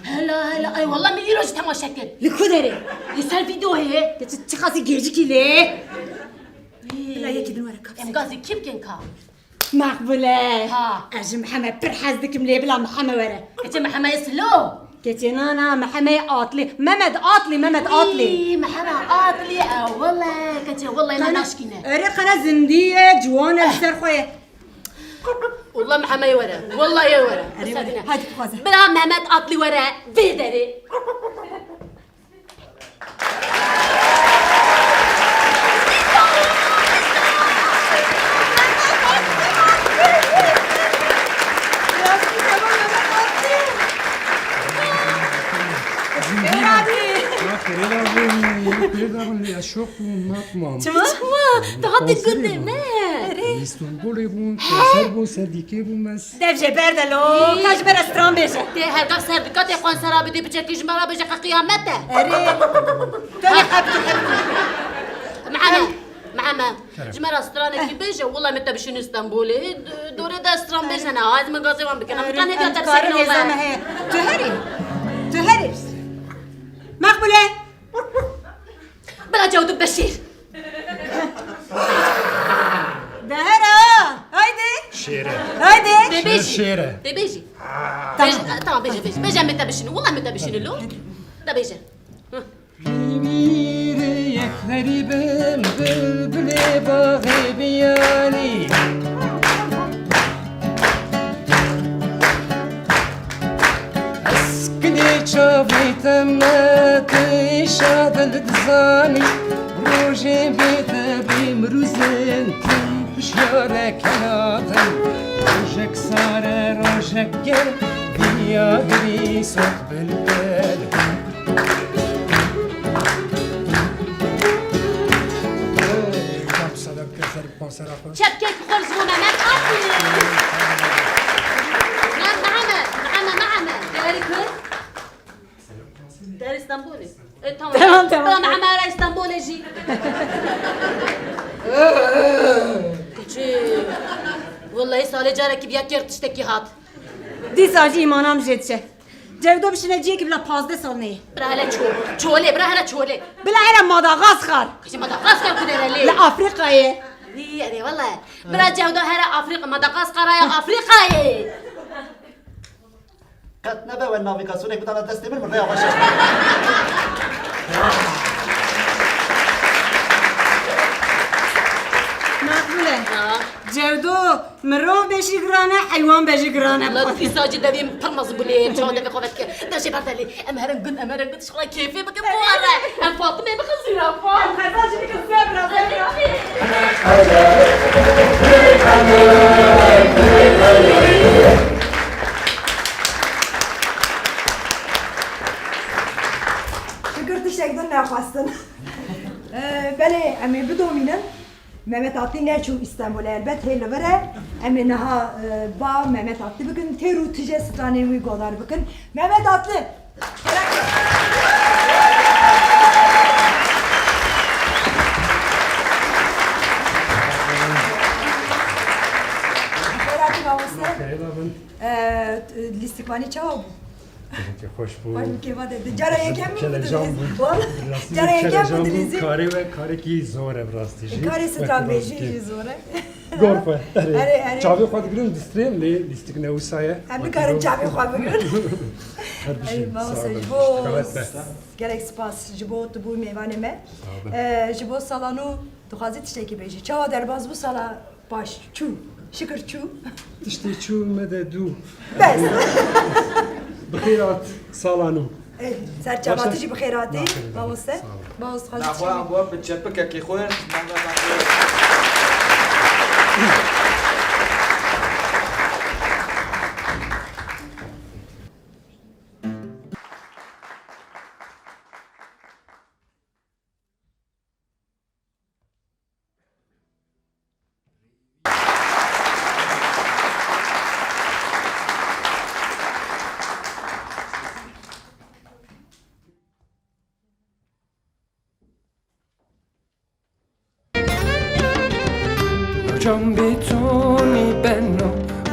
Hela, hela. Ay, wallah min îro jî temaşe kir. Li ku derê? Li ser vîdeoyê. Keçê çiqasî gêjikî lê. Bila yekî din were kapsê. Em gazî kî bikin ka? Maqbule. Ha. Ez ji Miheme pir hez dikim lê bila Miheme were. Keçê Mihemeyê Silo? Keçê na na, Mihemeyê Atlî. Mehmet Atlî, Mehmet Atlî. Î, Miheme Atlî, e, wele, keçê, wele, me naşkîne. Erê, qere zindî ye, ciwan e, li ser xwe ye. Wele Mihemeyê were, wele yê were. Erê, wele. Hadi, bixwaze. Bila Mehmet Atlî were, vê derê. Zindî. Ya, pêre da bûn, pêre da bûn, lê ez şok bûm, matmam. Çima? Çima? Daha te gundê me. Lîstonbolê bûn, konser bûn, serdîkê bûn me. Dev jê berde lo, ka ji me re stran bêje. Tê her gaf serdika tê konsera bidê biçekî ji me re bêje ka qiyamet e. Erê. Tene hep tu hep. Meheme, Meheme. Kerem. Ji me re stranekî bêje, wela me te bişînî Stenbolê. D-, dorê de stran bêjene, ez min gazê wan bikin. Em kanê diya te bişînî wela. Tu herî. Tu herî. Maqbule. Bila Cewdû Beşîr. De here ha. Haydi. Şêre. Haydi. Dê bêjî. Şêre. Dê bêjî. Tamam. Bêje, tamam, bêje, bêje. Bêje me te bişînî. Wela me te bişînî lo. De bêje. Hı. Bîrê yek xerîbim bilbilê baxê biyanî. Eskinê çavê te me tu şadil dizanî. Rojê bê te bê mirûzin tim pişyare kenatin. Rojek sare, rojek germ, dinya girî sok bilbil. Çepkek xwe ji bo Mehmet Atlî. Mehmet, Mehmet, Mehmet, Mehmet. Değeri kız. Değeri Stenbolê. E, tamam. Tamam, tamam. Tamam, Emara Stenbolê jî. Keçê. Wellahî salê carekî bi yek ker tiştekî hat. Dîsa jî îmana min jê diçe. Cevdo bişine ciyekî bila pazdeh sal neyê. Bira hele ço-, çolê, bira hele çolê. Bila hele Madagaskar. Keçê Madagaskar ku dere lê. Li Afrîkayê. Wî, erê wele. Bira Cevdo here Afrîka, Madagaskara ya Afrîkayê. Qet nebe we navîgasyonek bidana destê min, min rêya xwe şaş. Makbule. Ha. Cevdo, mirov be jî giran e, heywan be jî giran e. La dîsa jî devê min pir mezin bû lê, çawa devê xwe vedike. De jê berde lê. Em herin gund, em herin gund, ji xwe kêfê bikin, biware. Em Fatimê bikin zîrafa. Em Xezal jî bikin zebra, zebra. Şikir tiştek din nexwestin. Ee, belê, em ê bidomînin. Mehmet Atlı neçû Îstanbulê, elbet hê li vir e. Em ê niha, e, ba Mehmet Atlı bikin, têr û tije stranên wî guhdar bikin. Mehmet Atlı! Xêr hatî mamoste. Xêr hatî. E, lîstikvanî çawa bû? Gelekî xweş bû. Xweş bû, kêfa te. Di cara yekem bû. Kelecan bû. Wala, rastî cara yekem bû, kelecan bû. Dilîzî. Karê we karekî zor e, bi rastî jî. Karê stranbêjî jî zor e. Gor xwe. Erê. Erê, erê. Çavê xwe digirin distrêm lê lîstik ne wisa ye. Em nikarin çavê xwe bigirin. Her bişî. Erê, mamoste, ji bo gelek spas ji bo tu bû mêvanê me. Sağ olun. E, ji bo sala nû dixwazî tiştekî bêjî. Çawa derbas bû sala Baş, çû. Şikir çû. Tiştê çû me de dû. Bes. Bi xêr hat sala nû. Ê, serçava tu jî bi xêr hatî, mamoste. Sağ ol. Mamoste, xwezî çi? Naxwe, bo bi çepikekê xwe. Can betonî beno,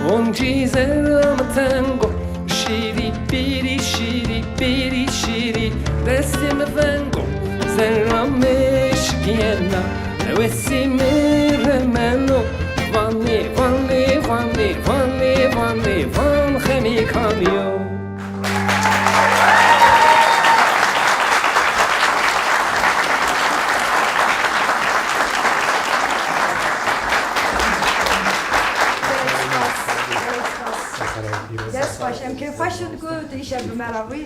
von cî zerra min tengo. Şîrî pîrî, şîrî pîrî, şîrî destê min vengo. Zerra min şikiyena, newesî min remeno. Vanê, vanê, vanê, vanê, vanê, van xemî kamiyo. Dest xweş, em kêfxweş in ku tu îşev bi me re bûyî.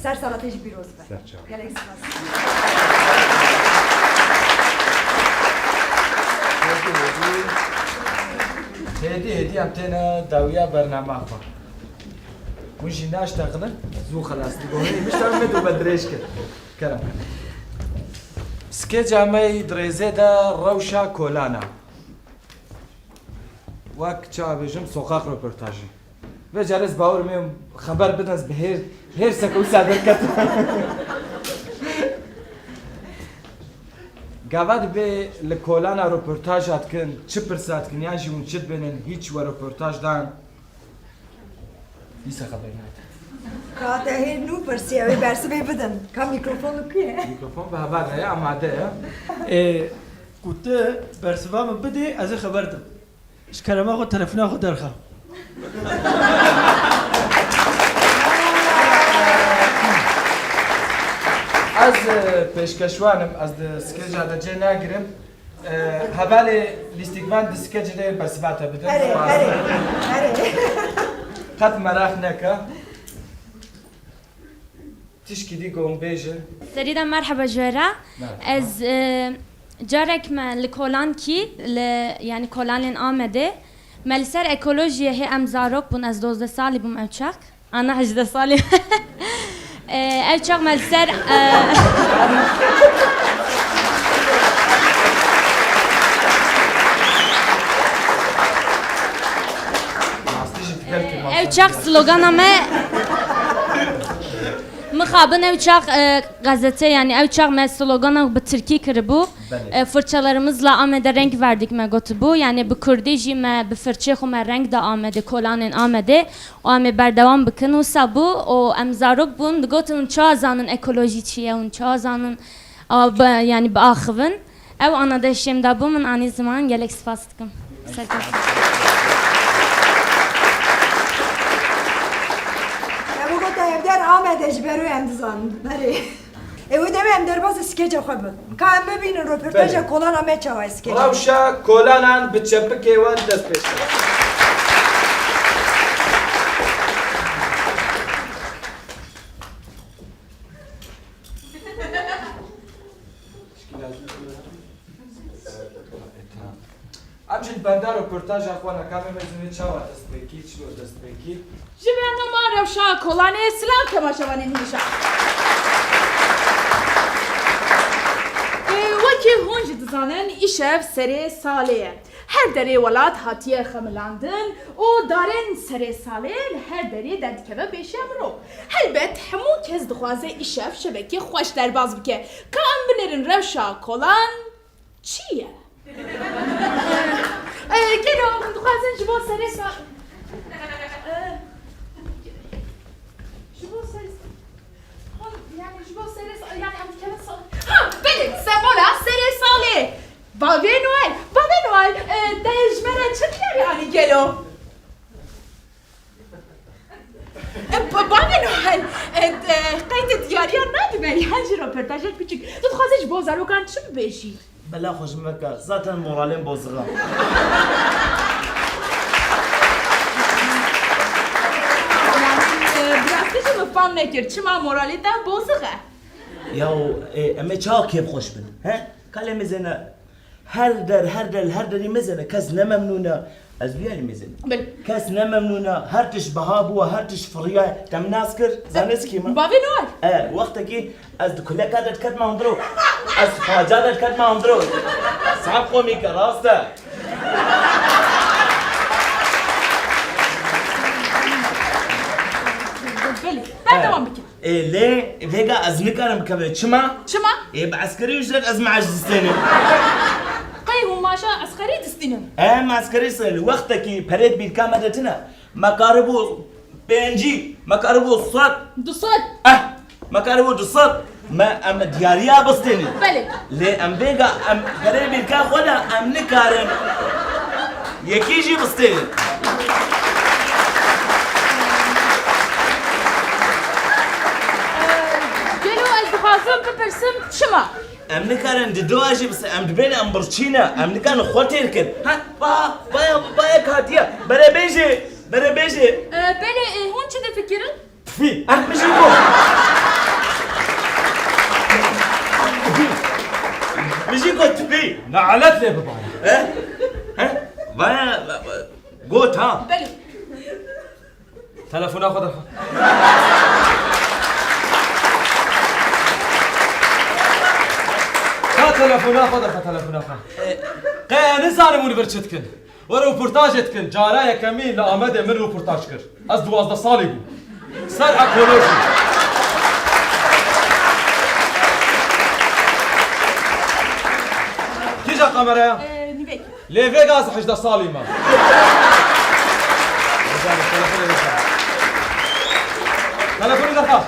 Ser sala te jî pîroz be. Ser çav. Gelek spas. Hêdî hêdî em têne dawiya bernama xwe. Hûn jî naştexilin, zû xelas digorin. Mişta min dû be dirêj kir. Kerem. Skeca me yî di rêzê de rewşa kolan e. Wek çawa bêjim, sokak röportajı. Vê carê ez bawer im ê xeber bidin, ez bi hêr, hêrseke wisa derketim. Gava dibê li kolana röportaja dikin, çi pirsa dikin, yan jî hûn çi dibênin, hîç we röportaj dan. Dîsa xeber nade. Ka te hê nû pirsiye, wê bersivê bidin. Ka mîkrofon li ku ye? Mîkrofon bi heval re ye, amade ye. Ê, ku tu bersiva min bidê, ez ê xeber dim. Ji kerema xwe telefona xwe derxe. Ez, e, pêşkeşwan im, ez di skeca de cê nagirim. E, hevalê lîstikvan di skecê de bersiva te bidin. Erê, spas. Erê, erê. Qet meraq neke. Tişkî dî ku hûn bêjin. Serî de merheba ji we re. Merheba. Ez, e, carek me li Kolankî, li, yanî kolanên Amedê, me li ser ekolojiyê hê em zarok bûn, ez dozdeh salî bûm ew çax. Ana hejdeh salî. E, ew çax me li ser, e, Rastî jî tu gelkî ew çax slogana me, min Xabin ew çax, e, gazete, yani ew çax me slogana bi tirkî kiribû. Belê. E, fırçalarımızla Amed'e renk verdik me gotibû. Yani bi kurdî jî me bi firçê xwe me reng da Amedê, kolanên Amedê. Û em ê berdewam bikin. Wisa bû û em zarok bûn, digotin hûn çawa zanin ekolojî çi ye, hûn çawa zanin a, bi, yani biaxivin. Ew ana deşêm da bû, min anî ziman, gelek spas dikim. Serkeftin. Ew gote hevdar Amedê ji ber wê em dizanin. Berê. Ê wê demê em derbasî skeça xwe bin. Ka em bibînin röportaja Belê. Kolana me çawa skeça. Rewşa kolanan bi çepikê we dest pê bike. Em jî li benda röportaja xwe nekamê me zûnê çawa dest pê kî, çilo dest pê kî? Ji bernama Rewşa Kolanê silav temaşevanên hêja. Ê, wekî hûn jî dizanin, îşev serê salê ye. Her derê welat hatiye xemilandin û darên serê salê li her derê derdikeve pêşiya mirov. Helbet hemû kes dixwaze îşev şevekê xweş derbas bike. Ka em binêrin Rewşa Kolan çi ye? Ee, gelo em dixwazin ji bo serê sa-, ee, ji bo serê sa-, yani ji bo serê sa-, yani em dikevin sa-, ha, belê, sembola serê salê. Bavê Noel, Bavê Noel, e, te ji me re çi diyarî anî gelo? E, ba-, Bavê Noel, e, e, qey te diyariya nadî me, yan jî roportajek piçik. Tu dixwazî ji bo zarokan çi bibêjî? Bela xwe ji min veke, zaten moralên bozixa. Yani, e, bi rastî jî min fam nekir, çima moralê te bozix e? Yaw, e, em ê çawa kêfxweş bin, he? Ka lê mêzêne her der, her der, her derî mêzêne, kes ne memnûn e. Ez vî alî mêzêne. Bil. Kes ne memnûn e, her tişt biha bû, her tişt firiya. Te min nas kir, zanî ez kî me? Bavê Noel. E, wextekî ez di kuleka de diketime hundirê. Ez paca de diketime hundirê. Sab komîk e, rast e. Belê. Berdewam bikin. Ê, lê vêga ez nikarim bikevim. Çima? Çima? Ê, bi eskerî ücret ez maaş distênim. Qey hûn maaşa eskerî distînin? Em eskerî sê li wextekî perê di bîrka me de tune. Me karibû pêncî, me karibû sed. Du sed. Eh, me karibû du sed. Me em diyariya bistênin. Belê. Lê em vêga em perê bîrka xwe de em nikarin yekî jî bistênin. Gelo ez dixwazim bipirsim çima? Em nikarin di doa jî bistênin. Em dibên em birçî ne. Em nikarin xwe têr kin. Ha, va, va, va yek hatiye. Berê bêjê, berê bêjê. E, belê, e, hûn çi difikirin? Tfî. Eh, min jî got. Min jî got tfî. Nalet lê bibare. He? He? Vaya, got ha. Belê. Telefona xwe derxe. Ka telefona xwe derxe, telefona xwe. Qe nizanim hûn vir çi dikin. We röportajê dikin, cara yekemîn li Amedê min röportaj kir. Ez duwazdeh salî bûm. Ser ekolojî. Kîja kameraya? Ee, Nîvek. Lê vêga ez hejdeh salî me. Telefonê derxe.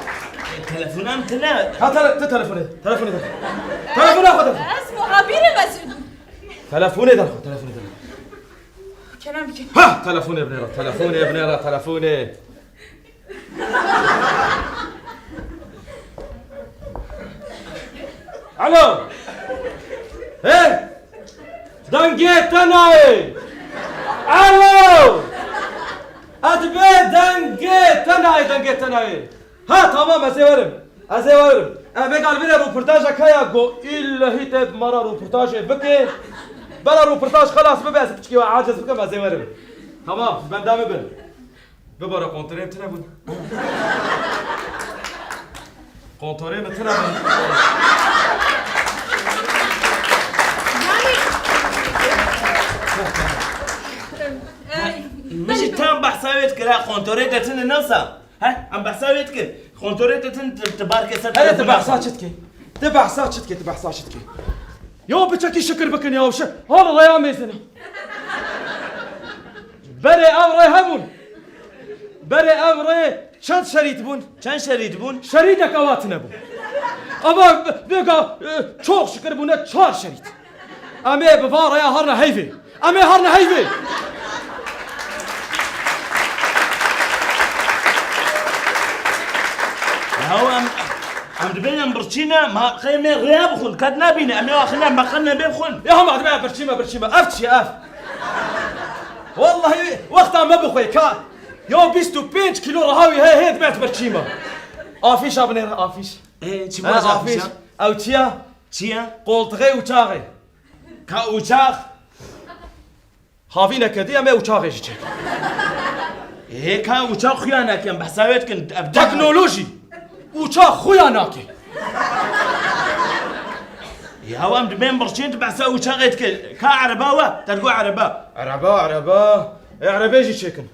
Telefonam tune. Ha, tele-, tu telefonê. Telefonê derxe. Telefona xwe derxe. Ez muhabîrim ez. Telefonê derxe, telefonê derxe. Kerem bikin. Ha! Telefonê binêre, telefonê binêre, telefonê. Alo! Hey! Dengê te nayê! Alo! Ez dibê dengê te nayê, dengê te nayê! Ha, tamam, ez ê werim. Ez ê werim. Em vêga li vê re röportajek heye ku îllehî tê bi me re röportajê bike. Bela röportaj xelas bibe, ez piçkî we aciz bikim, ez ê werim. Tamam, benda min bin. Bibore, kontorê min tune bûn. Kontorê min tune bûn. Min jî tam behsa wê dikir, ha, kontorê te tune ne wisa. He, em behsa wê dikin. Kontrolê te tin, ti, ti barkê ser Hele ti telefona behsa xwe. Çi dikê? Ti behsa çi dikê? Ti behsa çi dikê? Ya biçekî şikir bikin ya, şi-, hala raya mêzine. Berê ev rê hebûn. Berê ev rê çend şerît bûn? Çend şerît bûn? Şerîtek ewa tune bû. Ama vêga, e, çok şikir bûne çar şerît. Em ê bi van raya harine heyvê. Em ê harine heyvê. Ya em, em dibên em birçî ne, ma qey em ê rêya bixwin, ket nabîne, em ê axine, me qe nebê bixwin. Ya hema dibê birçî me, birçî me. Ev çi ye, ev? Wallahî wexta me bixwe ka. Ya bîst û pênc kîlo reha wî heye, hê dibê birçî me. Afîşa binêre, afîş. Ê, çi Ha, boz afîş. Afîşa? Ew çi ye? Çi ye? Qoltixê uçaxê. Ka uçax? Havîneke dî em ê uçaxê jî çêkin. Ê, ka uçax xuya nekin, behsa wê dikin, ev de- Teknolojî! Uçax xuya nake. Ya em dibên birçîn, tu behsa uçaxê dike. Ka ereba we, te digo ereba. Ereba, ereba. Ê, erebê jî çêkin.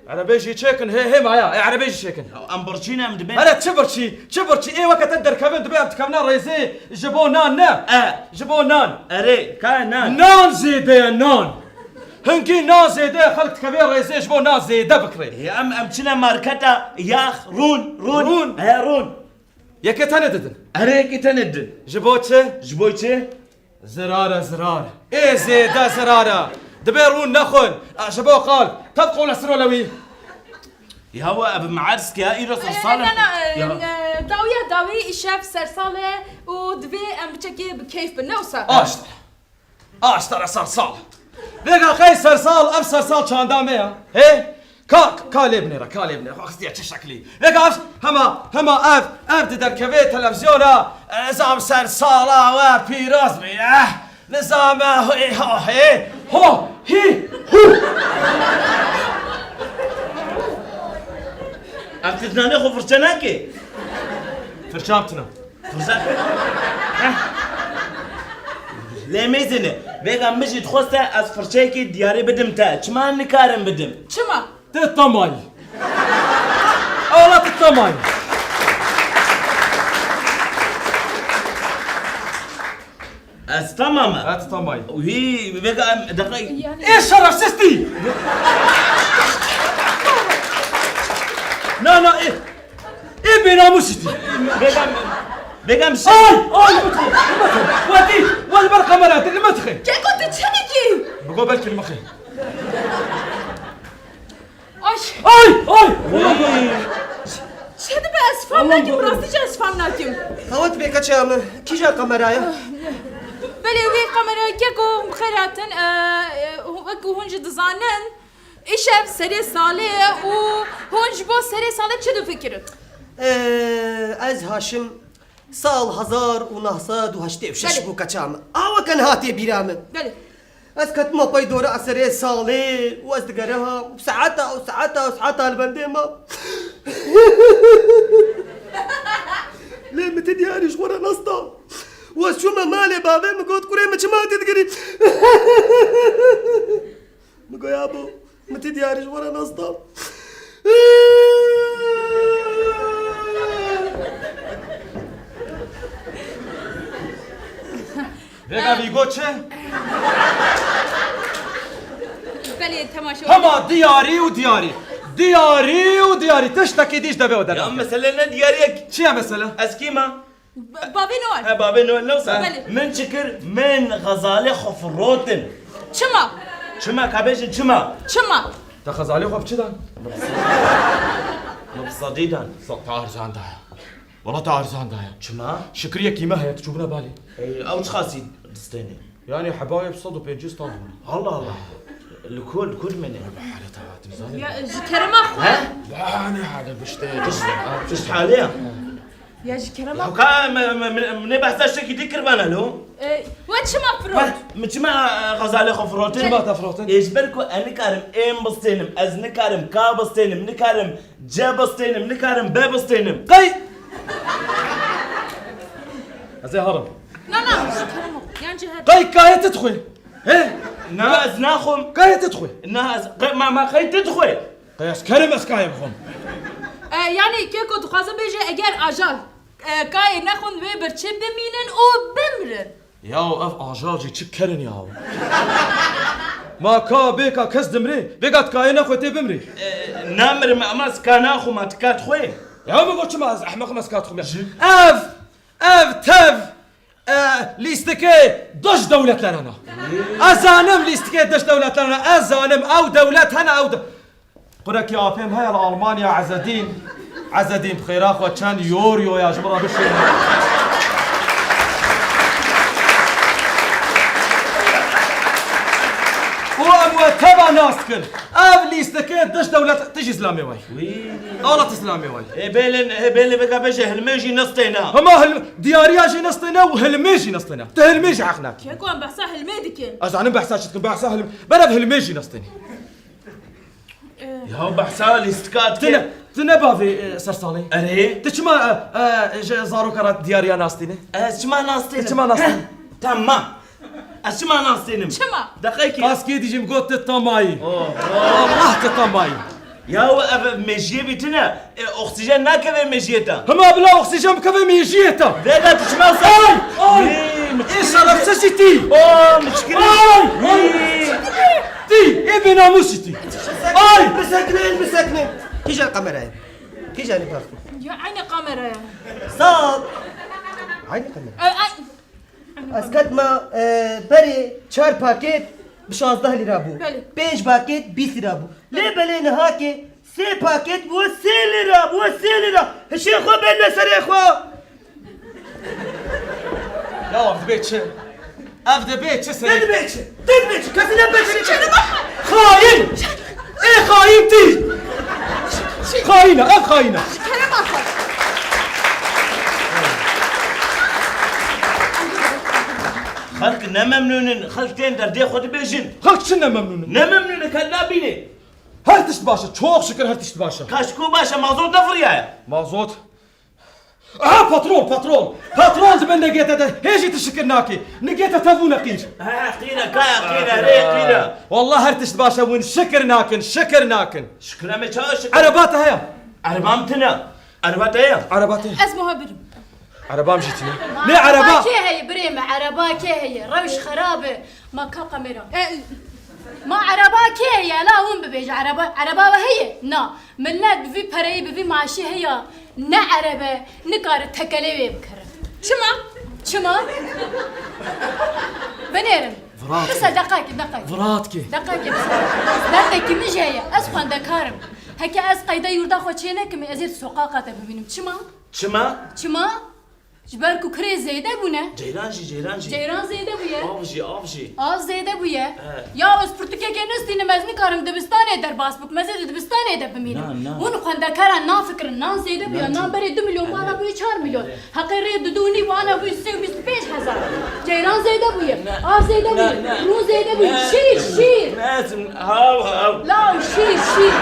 Erebê jî çêkin, hê, hê maya, ê, erebê jî çêkin. Ya, em birçî ne, em dibên. Hele çi birçî, çi birçî, ê weke te derkevin, dibê em dikevine rêzê ji bo nan ne. E. Ji bo nan. Erê, ka nan. Nan zêde ye, nan. Hingî nan zêde ye, xelk dikeve rêzê ji bo nan zêde bikirê. Ê, em, em çine marketa yax, rûn, rûn. Rûn. He, rûn. Yekê tenê didin. Erê, yekê tenê didin. Ji bo çi? Ji bo çi? Zirar e, zirar. Ê zêde zirar e. Dibê rûn nexwin. E, ji bo qal. Tev kolesterol e wî. Ya we ev meerskê ya îro sersal e. Na, na, e, Ya. e, dawiya dawî îşev sersal e û divê em biçekê bi keyf bin, ne wisa? Aşt. Aşt re sersal. Vêga qey sersal, ev sersal çanda me ya. Hê? Ka, ka lê binêre, ka lê binêre. Xwe xistiye çi şeklî. Vêga ev, hema, hema ev, ev di derkevê televizyona, e, zam ser sala we pîroz be, eh. Nizam e, hê, ha, hê, ho, hî, hu. Ev tu dinanê xwe firçe nake? Firçam tune. Firçe. Heh. Lê mêzine. Vêga min jî dixweste ez firçeyekê diyarî bidim te. Çima nikarim bidim? Çima? Te tamayî. Ala te tamayî. Ez tamam e. Ha, tu tamayî. Wî, vêga em, deqa- Yani Ê şerefsiztî! Na, na, ê, ê bênamûsîtî. Vêga em, vêga em şe- Ay, ay, limit xwe, limit xwe. Wetî, we li ber kamera, tu limit xwe. Keko, tu çi dikî? Bigo belkî limit xwe. Ay! Ay! Ay! Çi dibe, ez fam nakim, rastî jî ez fam nakim. Hewet bê keça min, kîja kameraya? Belê, wê kamerayê keko xeratin, e, e, wek hûn jî dizanin, îşev serê salê ye û hûn ji bo serê salê çi difikirin? E, ez Haşim, sal hezar û neh sed û heştê û şeş Belê. Bû keça min. A weke niha tê bîra min. Belê. Ez ketime pey dora serê salê û ez digeriha û saeta û saeta û saeta li bendê me. Lê min ti diyarî ji xwe re nesta. Û ez çûme malê bavê min got, kurê min çima tê digirî? Min got, yabo, min ti diyarî ji xwe re nesta. Vêga vî got çi? Belê, temaşe. Hema diyarî û diyarî. Diyarî û diyarî. Tiştekî dî ji devê we Ya dernake. Mesele ne diyariyek. Çi ye mesele? Ez kî me? Ba-, Bavê Noel. He, Bavê Noel ne wisa? Belê. Min çi kir? Min xezalê xwe firotin. Çima? Çima, ka bêjin çima? Çima? Te xezalê xwe bi çi dan? Min bi sedî dan. Sed te erzan daye. Wala te erzan daye. Çima? Şikriyekî me heye, tu çûbûne balê. Ey, ew çi xasî distêne? Yani heba wê bi sed û pêncî stand bûne. Allah Allah. Li ku, li ku dimêne? Bi hale te hatim zanî. Ya, ji kerema xwe. He? Bahane hale bişte. Pişt, pişt hale ya. Ya ji kerema Ya ka me, me, me, me ne behsa ştekî dî kirvana lo? E, we çima firot? Beh, min çima, e, xezalê xwe firotin? Çima te firotin? Ê, ji ber ku ez nikarim êm bistênim, ez nikarim ka bistênim, nikarim ce bistênim, nikarim be bistênim. Qey! Ez ê herim. Na, na, ji kerema. Yan ji her Qey kayê tu dixwî? He? Na, ez naxwim. Kayê tu dixwî? Na, ez, qe-, ma, ma qey tu dixwî? Qey ez kerim ez kayê bixwim. E, yanî keko dixwaze bêje eger ajal, e, kayê nexwin wê birçî bimînin û bimrin. Yaw ev ajal jî çi kerin yaw. Ma ka bê ka kes dimrê, bê ka dikayê nexwe tê bimrê. E, namirim ama ez ka naxwim, ma dika dixwê. Ya min got çima ez ehmeqim ez ka dixwim ya. Ev, ev tev, e, lîstikê dış dewletlerana. Ez zanim lîstikê dış dewletlerana, ez zanim ew dewlet hene ew de-, Qurekî apê min heye li Almanya, Ezedîn. Ezedîn, bi xêra xwe çend euro ya ji min re bişêne. Û em we teva nas dikin. Ev lîstikê dış dewlet, tu jî Îslamê wayî. Wî. Dewlet Îslamê wayî. Ê bêlin, ê bêlin vêga bêje hilmê jî nistêne. Hema hilm-, diyariya jî nistêne û hilmê jî nistêne. Tu hilmê jî heq nakî. Keko em behsa hilmê dikin. Ez zanim behsa çi dikim, behsa hilm-, berev hilmê jî nistêne. Ya behsa lîstika dike. Tu ne, tu ne bavê, e, ser salê? Erê. Tu çima, e, e, ji zaroka re diyariya nastîne? Ez çima nastînim? Tu çima nastîne? Tamam. Ez çima nastînim? Çima? Deqekî. Kaskê dijîm got tu tamayî. Oh. Allah tu tamayî. Ya ev mêjiyê bîtine, e, oksîjen nakeve mêjiyê te. Hema bila oksîjen bikeve mêjiyê te. Vêga tu çima Ay! Ay! Ê şerefsiz jî tî! Oh, mi çikirî. Ay! Ay! Tî! Ê bênamûs jî tî! Ay! Bisekinin, bisekinin. Kîjan kamerayê? Kîjanî bak. Ya aynı kameraya. Sağ ol. Aynı kamera. Ay, ay. Ez ketma, e, berê çar paket bi şazdeh lîra bû. Belê. Pênc paket bîst lîra bû. Lê belê niha ke sê paket bû sê lîra, bû sê lîra. Hişê xwe bende serê xwe. Ya ev dibê çi? Ev dibê çi serê? Ne dibê çi? Ne dibê çi? Kesî ne bê çi? Xayîn! Ê xayîn tî! Xayîn e, ev xayîn e. Xelk ne memnûn in, xelk tên derdê xwe dibêjin. Xelk çi ne memnûn in? Ne memnûn in, ket nabînê. Her tişt baş e, çok şükür her tişt baş e. Kaşko baş e, mazot ne firiyaye? Mazot? Aha, petrol, petrol. Petrol di bin nigê te de hê jî tu şikir nakî. Nigê te tevû neqîr. He, qîr e, kaya qîr e, rê qîr e. Wallah her tişt baş e, hûn şikir nakin, şikir nakin. Şikir em ê çawa şikir? Ereba te heye? Ereba min tune. Ereba te heye? Ereba te heye? Ez muhabir im. Erebam jî tune. Lê ereba kê heye birê me? Ereba kê heye? Rewş xerab e. Ma ka kamera. E, Ma ereba kê heye? La hûn bibêje ereba, ereba we heye? Na. Millet bi vî pereyê, bi vî maaşî heye ne erebe, nikare tekelê wê bikire. Çima? Çima? Binêrin. Virat. Kisa deqakê, deqakê. Virat ki. Deqakê. Derdekî min jî heye. Ez xwendekar im. Heke ez qeyda yurda xwe çê nekim, ez ê di soqaqa te bibînim. Çima? Çima? Çima? Ji ber ku kirê zêde bûne. Ceyran jî, ceyran jî. Ceyran zêde bûye. Av jî, av jî. Av zêde bûye. He. Ya ez pirtûkekê nistînim, ez nikarim dibistanê derbas bikim, ez ê di dibistanê de bimînim. Na, na. Hûn xwendekaran nafikirin, nan zêde bûye, nan berê du milyon bû, ana bûye çar milyon. Heqê rê du du nî bû, ana bûye sê û bîst û pênc hezar. Ceyran zêde bûye. Na. Av zêde bûye. Na, na. Rûn zêde bûye. Na. Şîr, şîr. Na, ez, hav, hav. Law, şîr, şîr.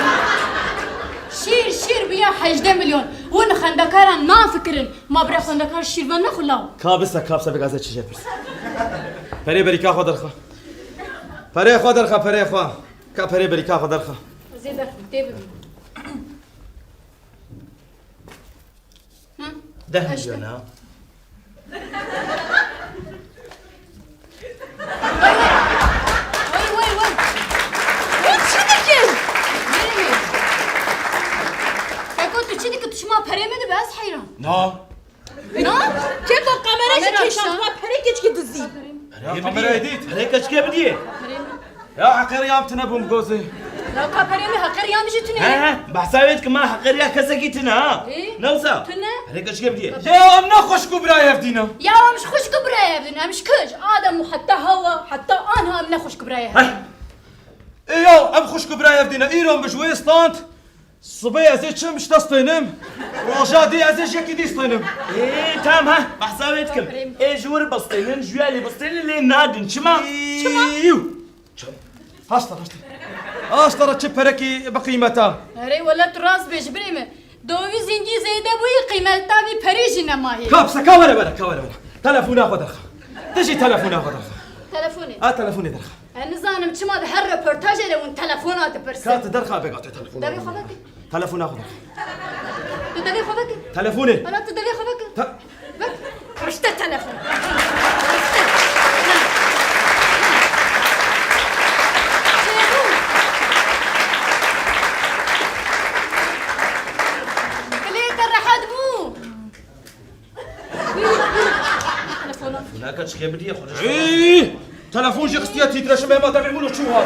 Şîr, şîr bûye hejdeh milyon. Hûn xwendekaran nafikirin. Ma bira xwendekar şîrvan nexwe law. Ka bise, ka bise, vêga ez ê çi jê pirs. Perê berîka xwe derxe. Perê xwe derxe, perê xwe. Ka perê berîka xwe derxe. Ez ê derxim, tê bibî. Hı? Deh milyon ha. Wey, wey, wey. Wey, çi dikir? Neyê? Keko, tu çi dikir? Tu çima perê min dibe, ez heyran. Na. Na? Keko, kamera jî kêşa. Perê keçikê dizî. Ya, kamerayê dît. Perê keçikê bidiyê. Ya, heqê riya min tune bûm gozê. Ya, ka perê min heqê riya min jî tune. He, he, behsa wê dikim ha, heqê riya kesekî tune ha. Ê? Ne wisa? Tune? Perê keçikê bidiyê. Ya, em ne xwişk û birayê hev dî ne. Ya, em ji xwişk û birayê hev dî ne. Em ji kî? Ji Adem û heta Hewa, heta anha em ne xwişk û birayê hev dî ne. Ê ya, em xwişk û birayê hev dî ne. Îro em bi ji wê stand. Sibê ez ê çim, ji te stênim. Roja dî ez ê ji yekî dî stênim. Ê, tam ha, behsa wê dikim. Ê, ji wir bistênin, ji wî alî bistênin lê nadin. Çima? Çima? Çim. Haşta, haşta. Haşta re çi perekî bi qîmeta. Erê, wele tu rast bêjî birê min. Dovîz hingî zêde bûyî, qîmeta vî perî jî nema hê. Ka bise, ka were, were, ka were, were. Telefona xwe derxe. Tu jî telefona xwe derxe. Telefonê. Ha, telefonê derxe. Ez nizanim çima di her reportajê de hûn telefona dipirsin. Ka tu derxe, vêga tu telefona. Devê xwe vekî. Telefona xwe veke. Tu devê xwe veke. Telefonê. Hala tu devê xwe veke. Te- Vek. Rişte telefon. Rişte. Çêbû. Dilê te rehet bû. Telefona. Naka çixê bidiyê xwe. Ey! Telefon jî xistiye tîtreşim, hema devê min û çû hat.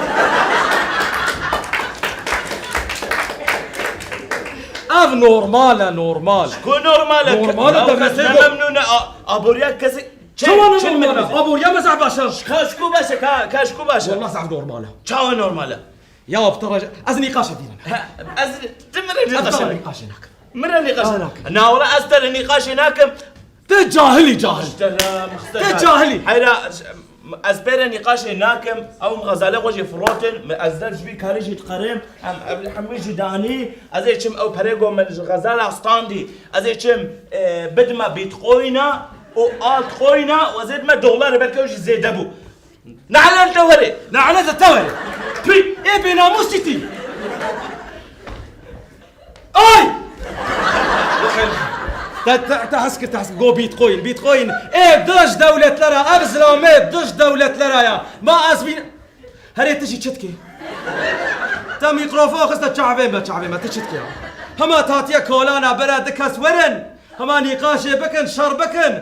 Ev normal e, normal. Ku normal e? Normal e, Nav kes devletê ne bu. Memnûn e. A-, aboriya kesê. Çawa ne normal e? Aboriya me zehf baş e. Ka ji ku baş e, ka, ka ji ku baş e? Wallah zehf normal e. Çawa normal e? Ya aptal, ez nîqaşê dînim. Ha, ez, tu min re nîqaşê. Ez nîqaşê nakim. Min re nîqaş. Aa, nakim. Na wala ez te re nîqaşê nakim. Te cahilî cahil. Te cahilî. Heyra, ez pê re nîqaşê nakim. Ew em xezalê xwe jî firotin. Ez der ji vî karî jî diqerim. Em ev hemî jî danî. Ez ê çim ew perê go min ji xezala standî. Ez ê çim, e, bidime bitcoin'a û altcoin'a û ez ê dime dolarê belke ew jî zêde bû. Ne'le li te were. Ne'le li te were. Pî, ê bênamûs çi tî? Ay! Te, te, te hez kir, te hez kir. Go Bitcoin, Bitcoin. Ê dij dewletlere, ev zilamê dij dewletlere ya. Ma ez bîn-, Herê tu jî çi dikî? Te mîkrofon xiste çavê me, çavê me, tu çi dikî ya? Hema tatiye kolana bere du kes werin. Hema nîqaşê bikin, şer bikin.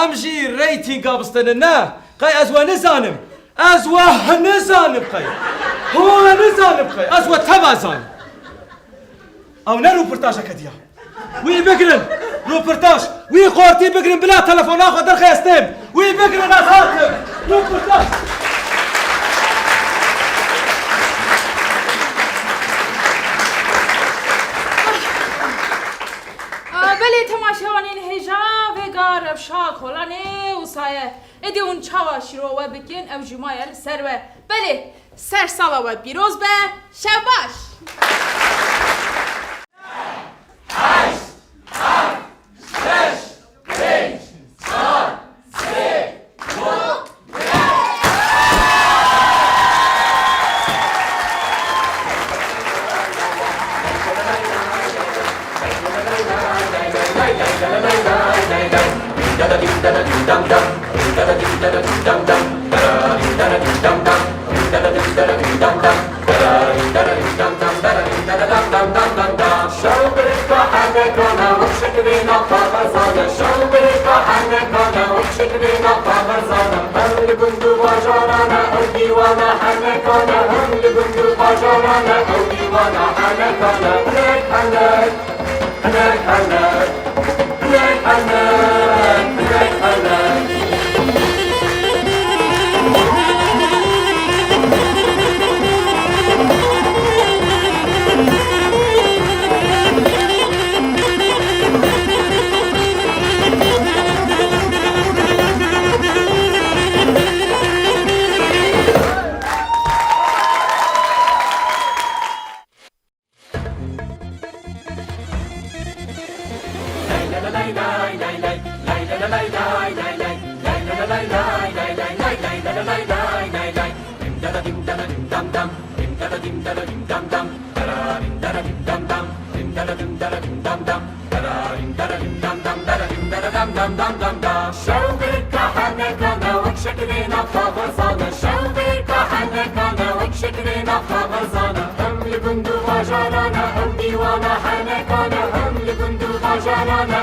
Em jî reytînga bistinin, ne? Qey ez we nizanim. Ez we nizanim qey. Ho nizanim qey. Ez we teva zanim. Ew ne rûpirtajeke diya. Wî bigirin. Rûpirtaj. Wî qortî bigirin bila telefona xwe derxistim. Wî bigirin ez hatim. Rûpirtaj. Aa, belê temaşevanên hêja vêga rewşa kolanê wisa ye. Êdî hûn çawa şîrove bikin, ew jî maye li ser we. Belê, ser sala we pîroz be, şev baş. Şew bêrka henekane wek şekilê navxa xwezane, şew bêrka henekane wek şekilê navxa xwezane. Em li gund û bajarane, ew dîwana henekane, em li gund û bajarane,